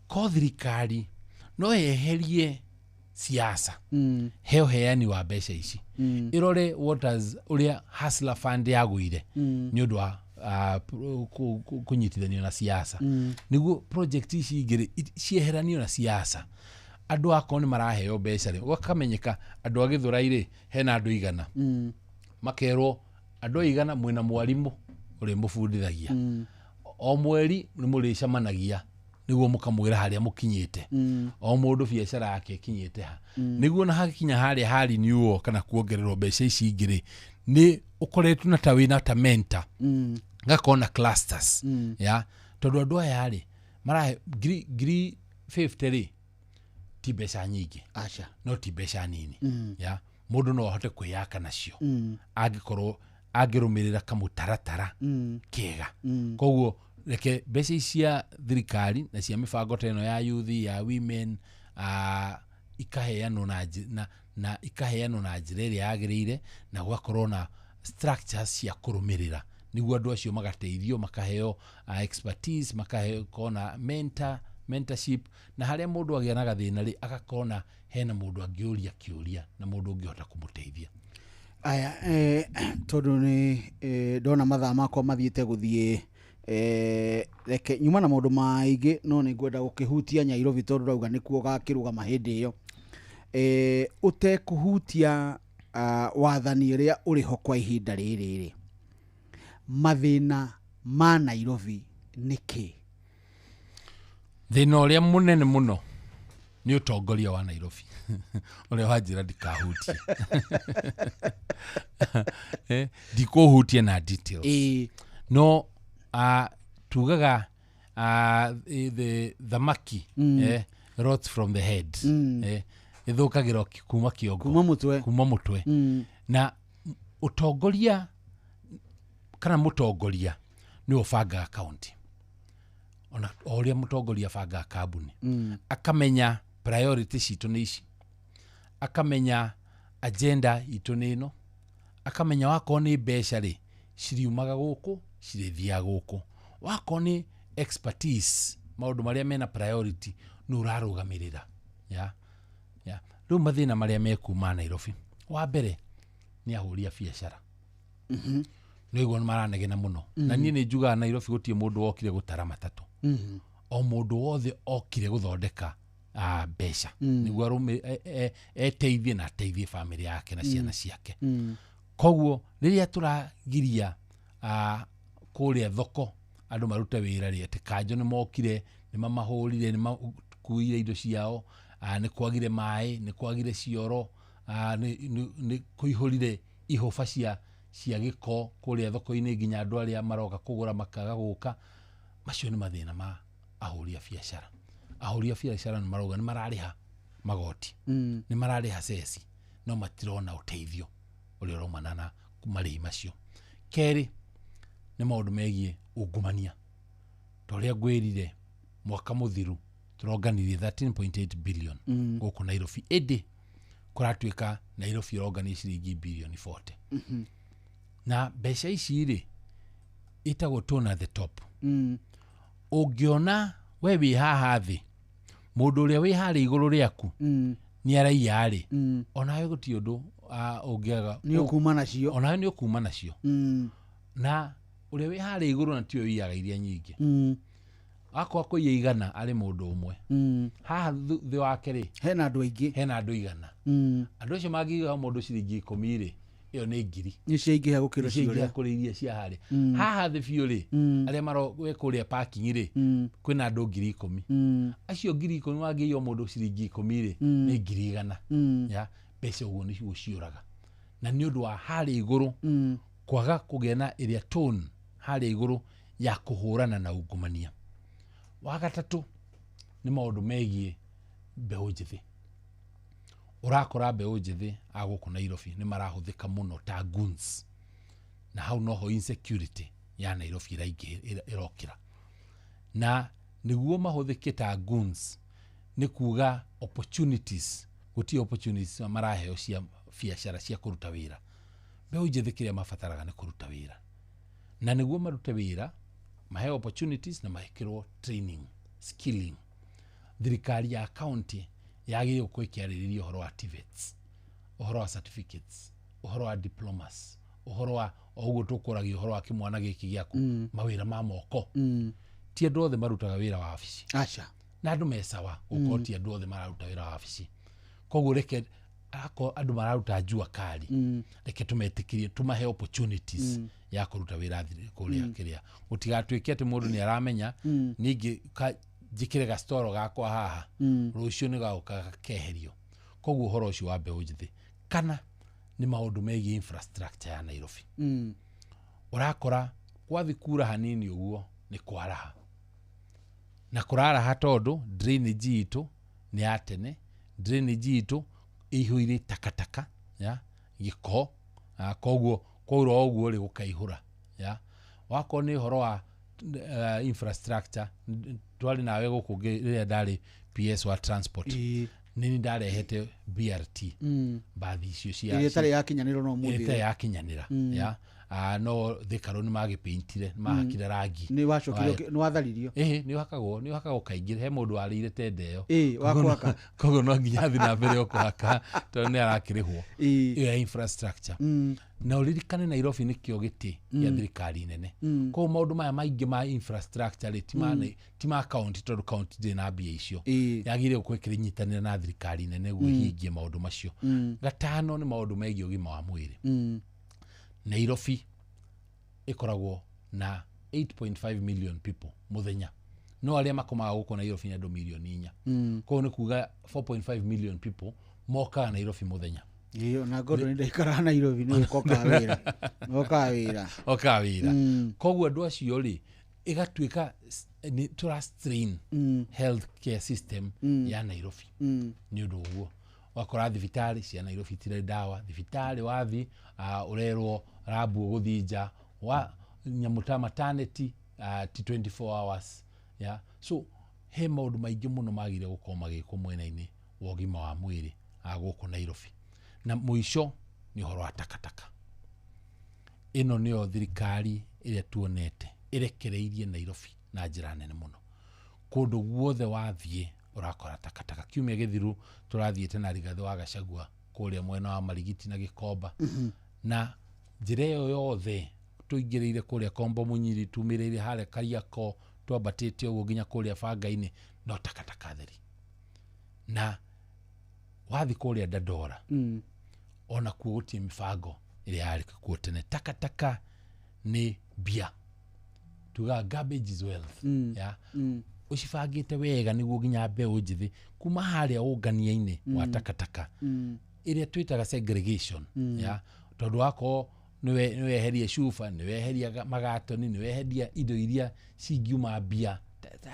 Speaker 1: Ko thirikari no yeherie siasa he ũheani wa mbeca ici, ĩrore waters ũrĩa Hustler Fund yagũire nĩ ũndũ wa kũnyitithanio na siasa, nĩguo project ici ingĩ cieheranio na siasa. Andũ akorwo nĩ maraheo mbeca rĩ, gũkamenyeka andũ a Gĩthũrai rĩ hena andũ 100, makerwo andũ 100 mwĩna mwarimũ ũrĩa mũbundithagia, o mweri nĩ mũrĩcemanagia nĩguo mũkamwĩra harĩa mũkinyĩte, o mũndũ biacara yake ĩkinyĩte ha, nĩguo na hakinya harĩa ha renewal kana kuongererwo mbeca ici ingĩ rĩ, nĩ ũkoretwo na ta wĩna ta mentor, ngakorwo na clusters, ya tondũ andũ aya rĩ marahe 50,000 rĩ ti mbeca nyingĩ,
Speaker 5: aca,
Speaker 1: no ti mbeca nini, ya mũndũ no ahote kwĩyaka nacio angĩkorwo angĩrũmĩrĩra kamũtaratara kega. Koguo reke mbeca ici cia thirikari na cia mĩbango ta ĩno ya youth, ya women, ikaheanwo na ikaheanwo na njĩra ĩrĩa yagĩrĩire, na gũgakorwo na structures cia kũrũmĩrĩra nĩguo andũ acio magateithio, makaheo expertise, makaheo na mentorship, na harĩa mũndũ agĩa na gathĩna rĩ agakorwo na hena mũndũ angĩũria kĩũria na mũndũ ũngĩhota kũmũteithia.
Speaker 5: Aya, tondũ nĩ ndona mathaa makwa mathiĩte gũthiĩ Reke nyuma na maũndũ maingĩ no nĩ ngwenda gũkĩhutia Nyairobi tondũ rauga nĩkuo gakĩrũgama hĩndĩ ĩyo. Ũtekũhutia wathani ũrĩa ũrĩ ho kwa ihinda rĩrĩ rĩ, mathĩna ma Nairobi nĩ kĩ?
Speaker 1: Thĩna ũrĩa mũnene mũno nĩ ũtongoria wa Nairobi ũrĩa wanjĩra ndikahutie. Ndikũhutia na details. No tugaga the thamaki rots from the head. Ĩthũkagĩra kuma kĩongo, kuma mũtwe. Na ũtongoria kana mũtongoria nĩ ũbangaga county, ona o ũrĩa mũtongoria abangaga kambuni, akamenya priority citũ nĩ ici, akamenya agenda itũ nĩ ĩno, akamenya wakorwo nĩ mbeca rĩ ciriumaga gũkũ cirĩthiaga gũkũ, wakorwo nĩ expertise maũndũ marĩa mena priority nĩ ũrarũgamĩrĩra. Ya rĩu mathĩna marĩa mekuma Nairobi, wa mbere nĩ ahũri a biacara. Nĩ ũguo maranegena mũno. Na niĩ nĩ njugaga Nairobi gũtirĩ mũndũ wokire gũtara matatũ. O mũndũ wothe okire gũthondeka mbeca nĩguo arũme eteithie na ateithie famĩlĩ yake na ciana ciake. Koguo rĩrĩa tũragiria kũrĩa thoko andũ marute wĩra rĩ, atĩ kanjũ nĩ mokire nĩ mamahũrire nĩ makuire indo ciao, nĩ kwagire maĩ, nĩ kwagire cioro, nĩ kũihũrire ihũba cia gĩko kũrĩa thoko-inĩ nginya andũ arĩa maroka kũgũra makaga gũka. Macio nĩ mathĩna ma ahũri a biacara. Ahũri a biacara nĩ marauga nĩ mararĩha magoti, nĩ mararĩha ceci, no matirona ũteithio ũrĩa ũraumana na marĩhi macio. Kerĩ nĩ maũndũ megiĩ ungumania. Ta ũrĩa ngwĩrire mwaka mũthiru tũronganirie 13.8 billion gũkũ Nairobi, ĩndĩ kũratuĩka Nairobi ĩrongania ciringi bilioni 40. Na mbeca ici rĩ ĩtagwo tone at the top. Ũngĩona we wĩ haha thĩ, mũndũ ũrĩa wĩ harĩa igũrũ rĩaku nĩ araiya rĩ, onawe gũtirĩ ũndũ ũngĩaga,
Speaker 5: nĩ ũkuma nacio,
Speaker 1: onawe nĩ ũkuma nacio. Na ũrĩa wĩ harĩa igũrũ na tiwe ũiyaga iria nyingĩ. Akorwo kũiya igana arĩ mũndũ ũmwe, haha thĩ wake rĩ
Speaker 5: hena andũ aingĩ,
Speaker 1: hena andũ igana. Andũ acio mangĩiga mũndũ ciringi 10 rĩ, ĩyo nĩ ngiri,
Speaker 5: nĩ ciaingĩha gũkĩra
Speaker 1: ciũrĩa kũrĩ iria cia harĩa. Haha thĩ biũ rĩ, arĩa marowe kũrĩa parking rĩ, kwĩna andũ 10,000. Acio 10,000 wangĩiya mũndũ ciringi 10 rĩ, nĩ 100,000. Ya mbeca ũguo nĩcio ciũraga. Na nĩ ũndũ wa harĩa igũrũ kwaga kũgĩa na ĩrĩa tone harĩa igũrũ ya kũhũrana na ungumania. Wa gatatũ nĩ maũndũ megiĩ mbeũ njĩthĩ. Ũrakora mbeũ njĩthĩ a gũkũ Nairobi nĩ marahũthĩka mũno ta goons, na hau noho insecurity ya Nairobi ĩrokĩra. Na nĩguo mahũthĩke ta goons nĩ kuga opportunities, gũtirĩ opportunities maraheo cia biacara cia kũruta wĩra. Mbeũ njĩthĩ kĩrĩa mabataraga nĩ kũruta wĩra, na nĩguo marute wĩra maheo opportunities na mahekĩrwo training, skilling. Thirikari ya county yagĩrĩirwo gũkorwo ĩkĩarĩrĩria ũhoro wa TVETs, ũhoro wa certificates, ũhoro wa diplomas, ũhoro wa o ũguo tũkũragia ũhoro wa kĩmwana gĩkĩ gĩaku, mawĩra ma moko. Ti andũ othe marutaga wĩra wa wabici.
Speaker 5: Aca.
Speaker 1: Na andũ me sawa gũkorwo ti andũ othe mararuta wĩra wa wabici. Koguo reke akorwo andũ mararuta jua kali, reke tũmetĩkĩrie, tũmahe opportunities ya kũruta wĩra kũrĩa kĩrĩa. Gũtigatuĩke atĩ mũndũ nĩ aramenya ningĩ njĩkĩre gastoro gakwa haha, rũciũ nĩ gaũka gakeherio. Koguo ũhoro ũcio wa mbeũ njĩthĩ kana nĩ maũndũ megiĩ infrastructure ya Nairobi. Ũrakora gwathi kura hanini ũguo nĩ kwaraha, na kũraraha tondũ drainage itũ nĩ ya tene, drainage itũ ĩihũire takataka ya gĩko, koguo kwaura ũguo rĩ gũkaihũra. Ya wakorwo nĩ ũhoro wa infrastructure, twarĩ nawe gũkũ rĩrĩa ndarĩ PS wa transport, nĩ ndarehete BRT, mbathi icio cia
Speaker 5: ĩrĩa ĩtarĩ yakinyanĩra no mũthĩ,
Speaker 1: ĩrĩa ĩtarĩ yakinyanĩra. Ya No Thika Road nĩ magĩpaintire, nĩ mahakire rangi.
Speaker 5: Nĩ wacokire nĩ watharirio.
Speaker 1: Ĩĩ, nĩ ũhakagwo kaingĩ. He mũndũ warĩire tenda ĩyo.
Speaker 5: Ĩĩ, wa kũhaka.
Speaker 1: Koguo no nginya athiĩ na mbere o kũhaka tondũ nĩ arakĩrĩhwo. Ĩyo ya infrastructure. Na ũririkane Nairobi nĩkĩo gĩtĩ gĩa thirikari nene. Koguo maũndũ maya maingĩ ma infrastructure rĩ, ti ma county tondũ county ndĩrĩ na mbia icio. Yagĩrĩire gũkorwo ĩkĩnyitanĩra na thirikari nene nĩguo ĩhingie maũndũ macio. Gatano nĩ maũndũ megiĩ ũgima wa mwĩrĩ. Nairobi ĩkoragwo na 8.5 million people mũthenya. No arĩa makomaga gũkũ Nairobi nĩ andũ mirioni 4. Koguo nĩ kuga 4.5 million people mokaga Nairobi mũthenya.
Speaker 5: Ĩĩ, ona Gordon ndaikaraga Nairobi nĩ ũkokaga wĩra. Okaga wĩra.
Speaker 1: Okaga wĩra. Koguo andũ acio rĩ, ĩgatuĩka nĩ tũra strain health care system ya Nairobi. Nĩ ũndũ ũguo. Wakora thibitarĩ cia Nairobi itirĩ ndawa, thibitarĩ wathi ũrerwo rambu ũgũthiĩ nja, wa nyamũ ta maternity ti 24 hours. Yeah. So he maũndũ maingĩ mũno magĩrĩire gũkorwo magĩkwo mwena-inĩ wa ũgima wa mwĩrĩ gũkũ Nairobi. Na mũico nĩ ũhoro wa takataka. Ĩno nĩyo thirikari ĩrĩa tuonete ĩrekereirie Nairobi na njĩra nene mũno. Kũndũ guothe wathiĩ ũrakora takataka. Kiumia gĩthiru tũrathiĩte na Rigathĩ wa Gachagua kũrĩa mwena wa Marigiti na Gĩkomba. Na njĩra ĩyo yothe tũingĩrĩire kũrĩa Kombo Mũnyiri, tumĩrĩire harĩa Kariakoo, twambatĩte ũguo nginya kũrĩa Banga-inĩ, no takataka theri. Na wathiĩ kũrĩa Dandora, ona kuo gũtirĩ mĩbango ĩrĩa yarĩ kuo tene. Takataka nĩ mbia. Tugaga garbage is wealth. Yeah. Ũcibangĩte wega nĩguo nginya mbeũ njĩthĩ kuma harĩa ũngania-inĩ wa takataka ĩrĩa twĩtaga segregation. Yeah. Tondũ wakorwo nĩ weheria cuba, nĩ weheria magatoni, nĩ weheria indo iria cingiuma mbia,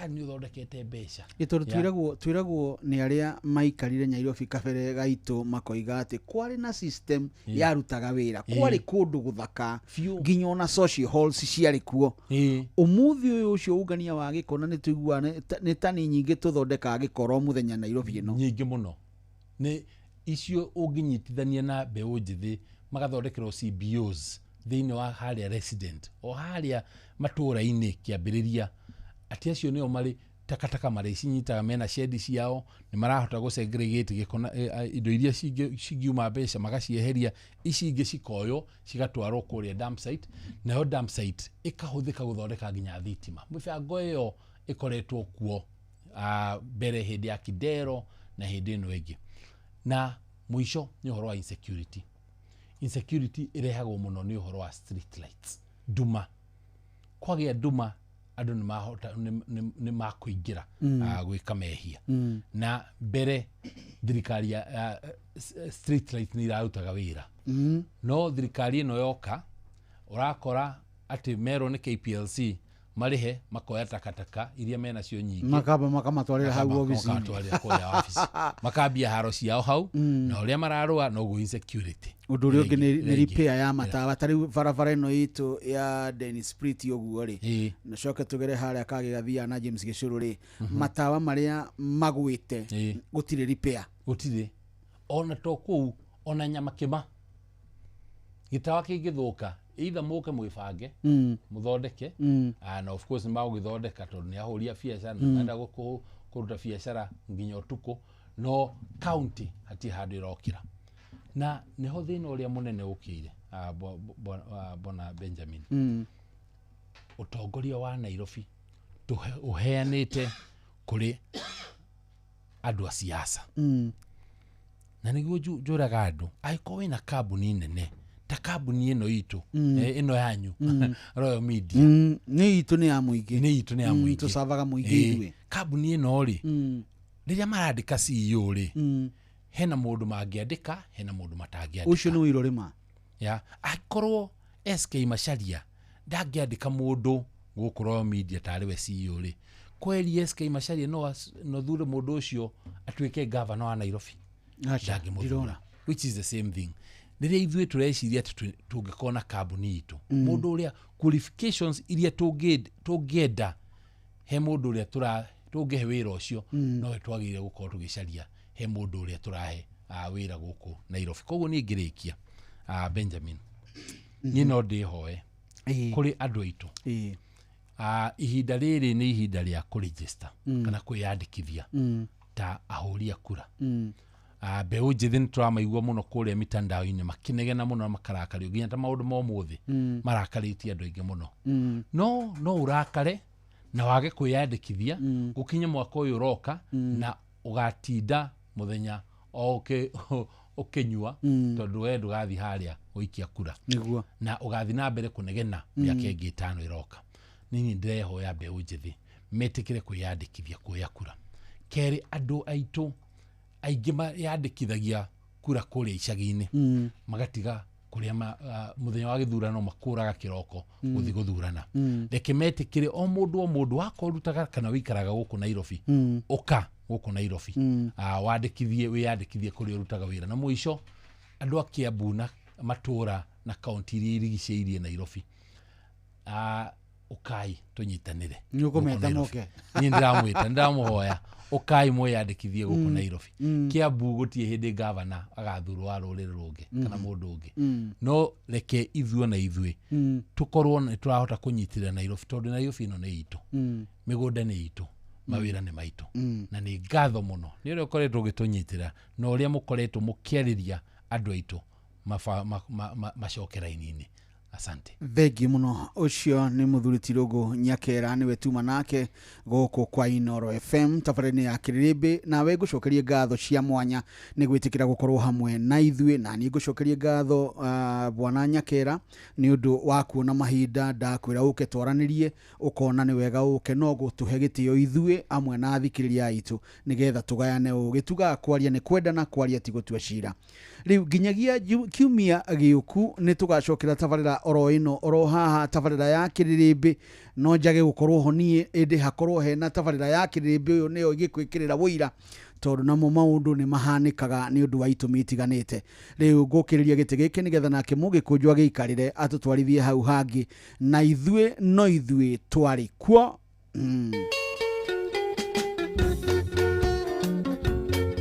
Speaker 1: nĩ ũthondekete mbeca.
Speaker 5: Tondũ twĩragwo nĩ arĩa maikarire Nairobi kabere gaitũ makoiga atĩ kwarĩ na system yarutaga wĩra, kwarĩ kũndũ gũthaka, nginya ona social halls ciarĩ kuo. Ũmũthĩ ũyũ ũcio ũngania wa gĩko, na nĩ tũiguaga nĩ tani nyingĩ tũthondekaga gĩkoro mũthenya Nairobi ĩno.
Speaker 1: Nyingĩ mũno. Nĩ icio ũngĩnyitithania na mbeũ njĩthĩ magathondekerwo CBOs thĩinĩ wa harĩa resident o harĩa matũũra-inĩ kĩambĩrĩria, atĩ acio nĩo marĩ takataka marĩcinyitaga, mena shedi ciao, nĩ marahota gũ segregate gĩko na indo iria cingiuma mbeca magacieheria, ici ingĩ cikoywo cigatwarwo kũrĩa dump site, nayo dump site ĩkahũthĩka gũthondeka nginya thitima. Mĩbango ĩyo ĩkoretwo kuo mbere hĩndĩ ya Kidero na hĩndĩ ĩno ĩngĩ. Na mũico nĩ ũhoro wa insecurity. Insecurity ĩrehagwo mũno nĩ ũhoro wa street lights, nduma. Kwagĩa nduma andũ nĩ makũingĩra gwĩka mehia. Na mbere thirikari ya street light nĩ irarutaga wĩra. No thirikari ĩno yoka ũrakora atĩ merwo nĩ KPLC marĩhe makoya takataka iria menacio nyingĩ,
Speaker 5: makamba makamatwarĩra hau obici-inĩ,
Speaker 1: makamatwarĩra kũrĩa obici, makambia haro ciao hau, na ũrĩa mararũa noguo insecurity.
Speaker 5: Ũndũ ũrĩa ũngĩ nĩ repair ya matawa. Ta rĩu barabara ĩno itũ ya Dennis Spirit ũguo rĩ, na coke tũgere harĩa Kagĩgathia na James Gĩcũrũ rĩ, matawa marĩa magwĩte gũtirĩ repair,
Speaker 1: gũtirĩ. Ona to kũu, ona Nyamakĩma gĩtawa kĩngĩthũka, either mũke mwĩbange mũthondeke, na of course nĩ magũgĩthondeka tondũ nĩ ahũri a biacara, na menda kũruta biacara nginya ũtukũ, no county hatirĩ handũ ĩrokĩra. Na nĩho thĩna ũrĩa mũnene ũkĩire, Bwana Benjamin. Ũtongoria wa Nairobi ũheanĩte kũrĩ andũ a siasa. Na nĩguo njũraga andũ, angĩkorwo wĩna kambuni nene ta kambuni ĩno itũ, ĩno yanyu, Royal Media.
Speaker 5: Nĩ itũ nĩ ya mũingĩ.
Speaker 1: Nĩ itũ nĩ ya mũingĩ.
Speaker 5: Tũcavaga mũingĩ ithuĩ.
Speaker 1: Kambuni ĩno rĩ, rĩrĩa marandĩka CEO rĩ, hena mũndũ mangĩandĩka, hena mũndũ matangĩandĩka.
Speaker 5: Ũcio nĩ ũirũ rĩma.
Speaker 1: Ya, angĩkorwo SK Macharia ndangĩandĩka mũndũ gũkũ Royal Media tarĩ we CEO rĩ, kweri SK Macharia no thure mũndũ ũcio atuĩke governor wa Nairobi. Ndangĩmũthura. Which is the same thing. Rĩrĩa ithuĩ tũreciria atĩ tũngĩkorwo na kambuni itũ, mũndũ ũrĩa qualifications iria tũngĩenda he mũndũ ũrĩa tũngĩhe wĩra ũcio, nowe twagĩrĩire gũkorwo tũgĩcaria he mũndũ ũrĩa tũrahe wĩra gũkũ Nairobi. Koguo niĩ ngĩrĩkia, Benjamin, Niĩ no ndĩhoe kũrĩ andũ aitũ. Ihinda rĩrĩ nĩ ihinda rĩa kũregister kana kwĩyandĩkithia ta ahũri a kura. Mbeũ njĩthĩ nĩ tũramaigua mũno kũrĩa mitandao-inĩ makĩnegena mũno na makarakario nginya ta maũndũ ma ũmũthĩ marakarĩtie andũ aingĩ mũno. No ũrakare na wage kwĩyandĩkithia gũkinye mwaka ũyũ ũroka na ũgatinda mũthenya o ũkĩnyua tondũ we ndũgathiĩ harĩa gũikia kura.
Speaker 5: Nĩguo.
Speaker 1: Na ũgathiĩ na mbere kũnegena mĩaka ĩngĩ 5 ĩroka. Nini ndĩrehoya mbeũ njĩthĩ metĩkĩre kwĩyandĩkithia kuoya kura. Kerĩ, andũ aitũ aingĩ mayandĩkithagia kura kũrĩa icagi-inĩ magatiga kũrĩa mũthenya wa gĩthurano makũraga kĩroko gũthiĩ gũthurana. Reke metĩkĩre o mũndũ wakorwo ũrutaga kana wĩikaraga gũkũ Nairobi, ũka gũkũ Nairobi wandĩkithie wĩyandĩkithie kũrĩa ũrutaga wĩra. Na mũico, andũ a Kiambu na matũra na kaunti iria irigicĩirie Nairobi, ũkai tũnyitanĩre.
Speaker 5: Nĩũkũmeta moke?
Speaker 1: Niĩ ndĩramwĩta, ndĩramũhoya ũkai mwĩyandĩkithie gũkũ Nairobi. Kiambu gũtirĩ hĩndĩ gavana agathurwo wa rũrĩrĩ rũngĩ kana mũndũ ũngĩ. No reke ithuĩ na ithuĩ tũkorwo nĩ tũrahota kũnyitĩrĩra Nairobi tondũ Nairobi ĩno nĩ itũ, mĩgũnda nĩ itũ, mawĩra nĩ maitũ. Na nĩ ngatho mũno nĩ ũrĩa ũkoretwo ũgĩtũnyitĩra na ũrĩa mũkoretwo mũkĩarĩria andũ aitũ macoke raini-inĩ. Asante.
Speaker 5: Thengi muno. Ucio ni muthuri ti Irũngũ Nyakera, niwe tuma nake gũkũ kwa Inooro FM tabarĩra-inĩ ya Kĩrĩrĩmbĩ. Nawe ngũcokerie ngatho cia mwanya nĩ gwĩtĩkĩra gũkorwo hamwe na ithuĩ, na niĩ ngũcokerie ngatho bwana Nyakera nĩ ũndũ wa kuona mahinda ndakwĩra ũke twaranĩrie, ũkona nĩ wega ũke no gũtũhe gĩtĩo ithuĩ amwe na athikĩrĩria aitũ nĩgetha tũgayane ũgĩ. Tugaga kwaria nĩ kwendana, kwaria ti gũtua cira. Rĩu nginyagia kiumia gĩũku nĩ tũgacokera tabarĩra oro ĩno oro haha, tabarĩra ya Kĩrĩrĩmbĩ. No njage gũkorwo ho niĩ, ĩndĩ hakorwo hena tabarĩra ya Kĩrĩrĩmbĩ ũyũ nĩyo ĩgĩkwĩkĩrĩra wũira, tondũ namo maũndũ nĩ mahanĩkaga nĩ ũndũ wa itũmi itiganĩte. Rĩu ngũkĩrĩria gĩtĩ gĩkĩ nĩgetha nake Mũgĩkũnjũ agĩikarĩre atũtwarithie hau hangĩ, na ithuĩ no ithuĩ twarĩ kuo.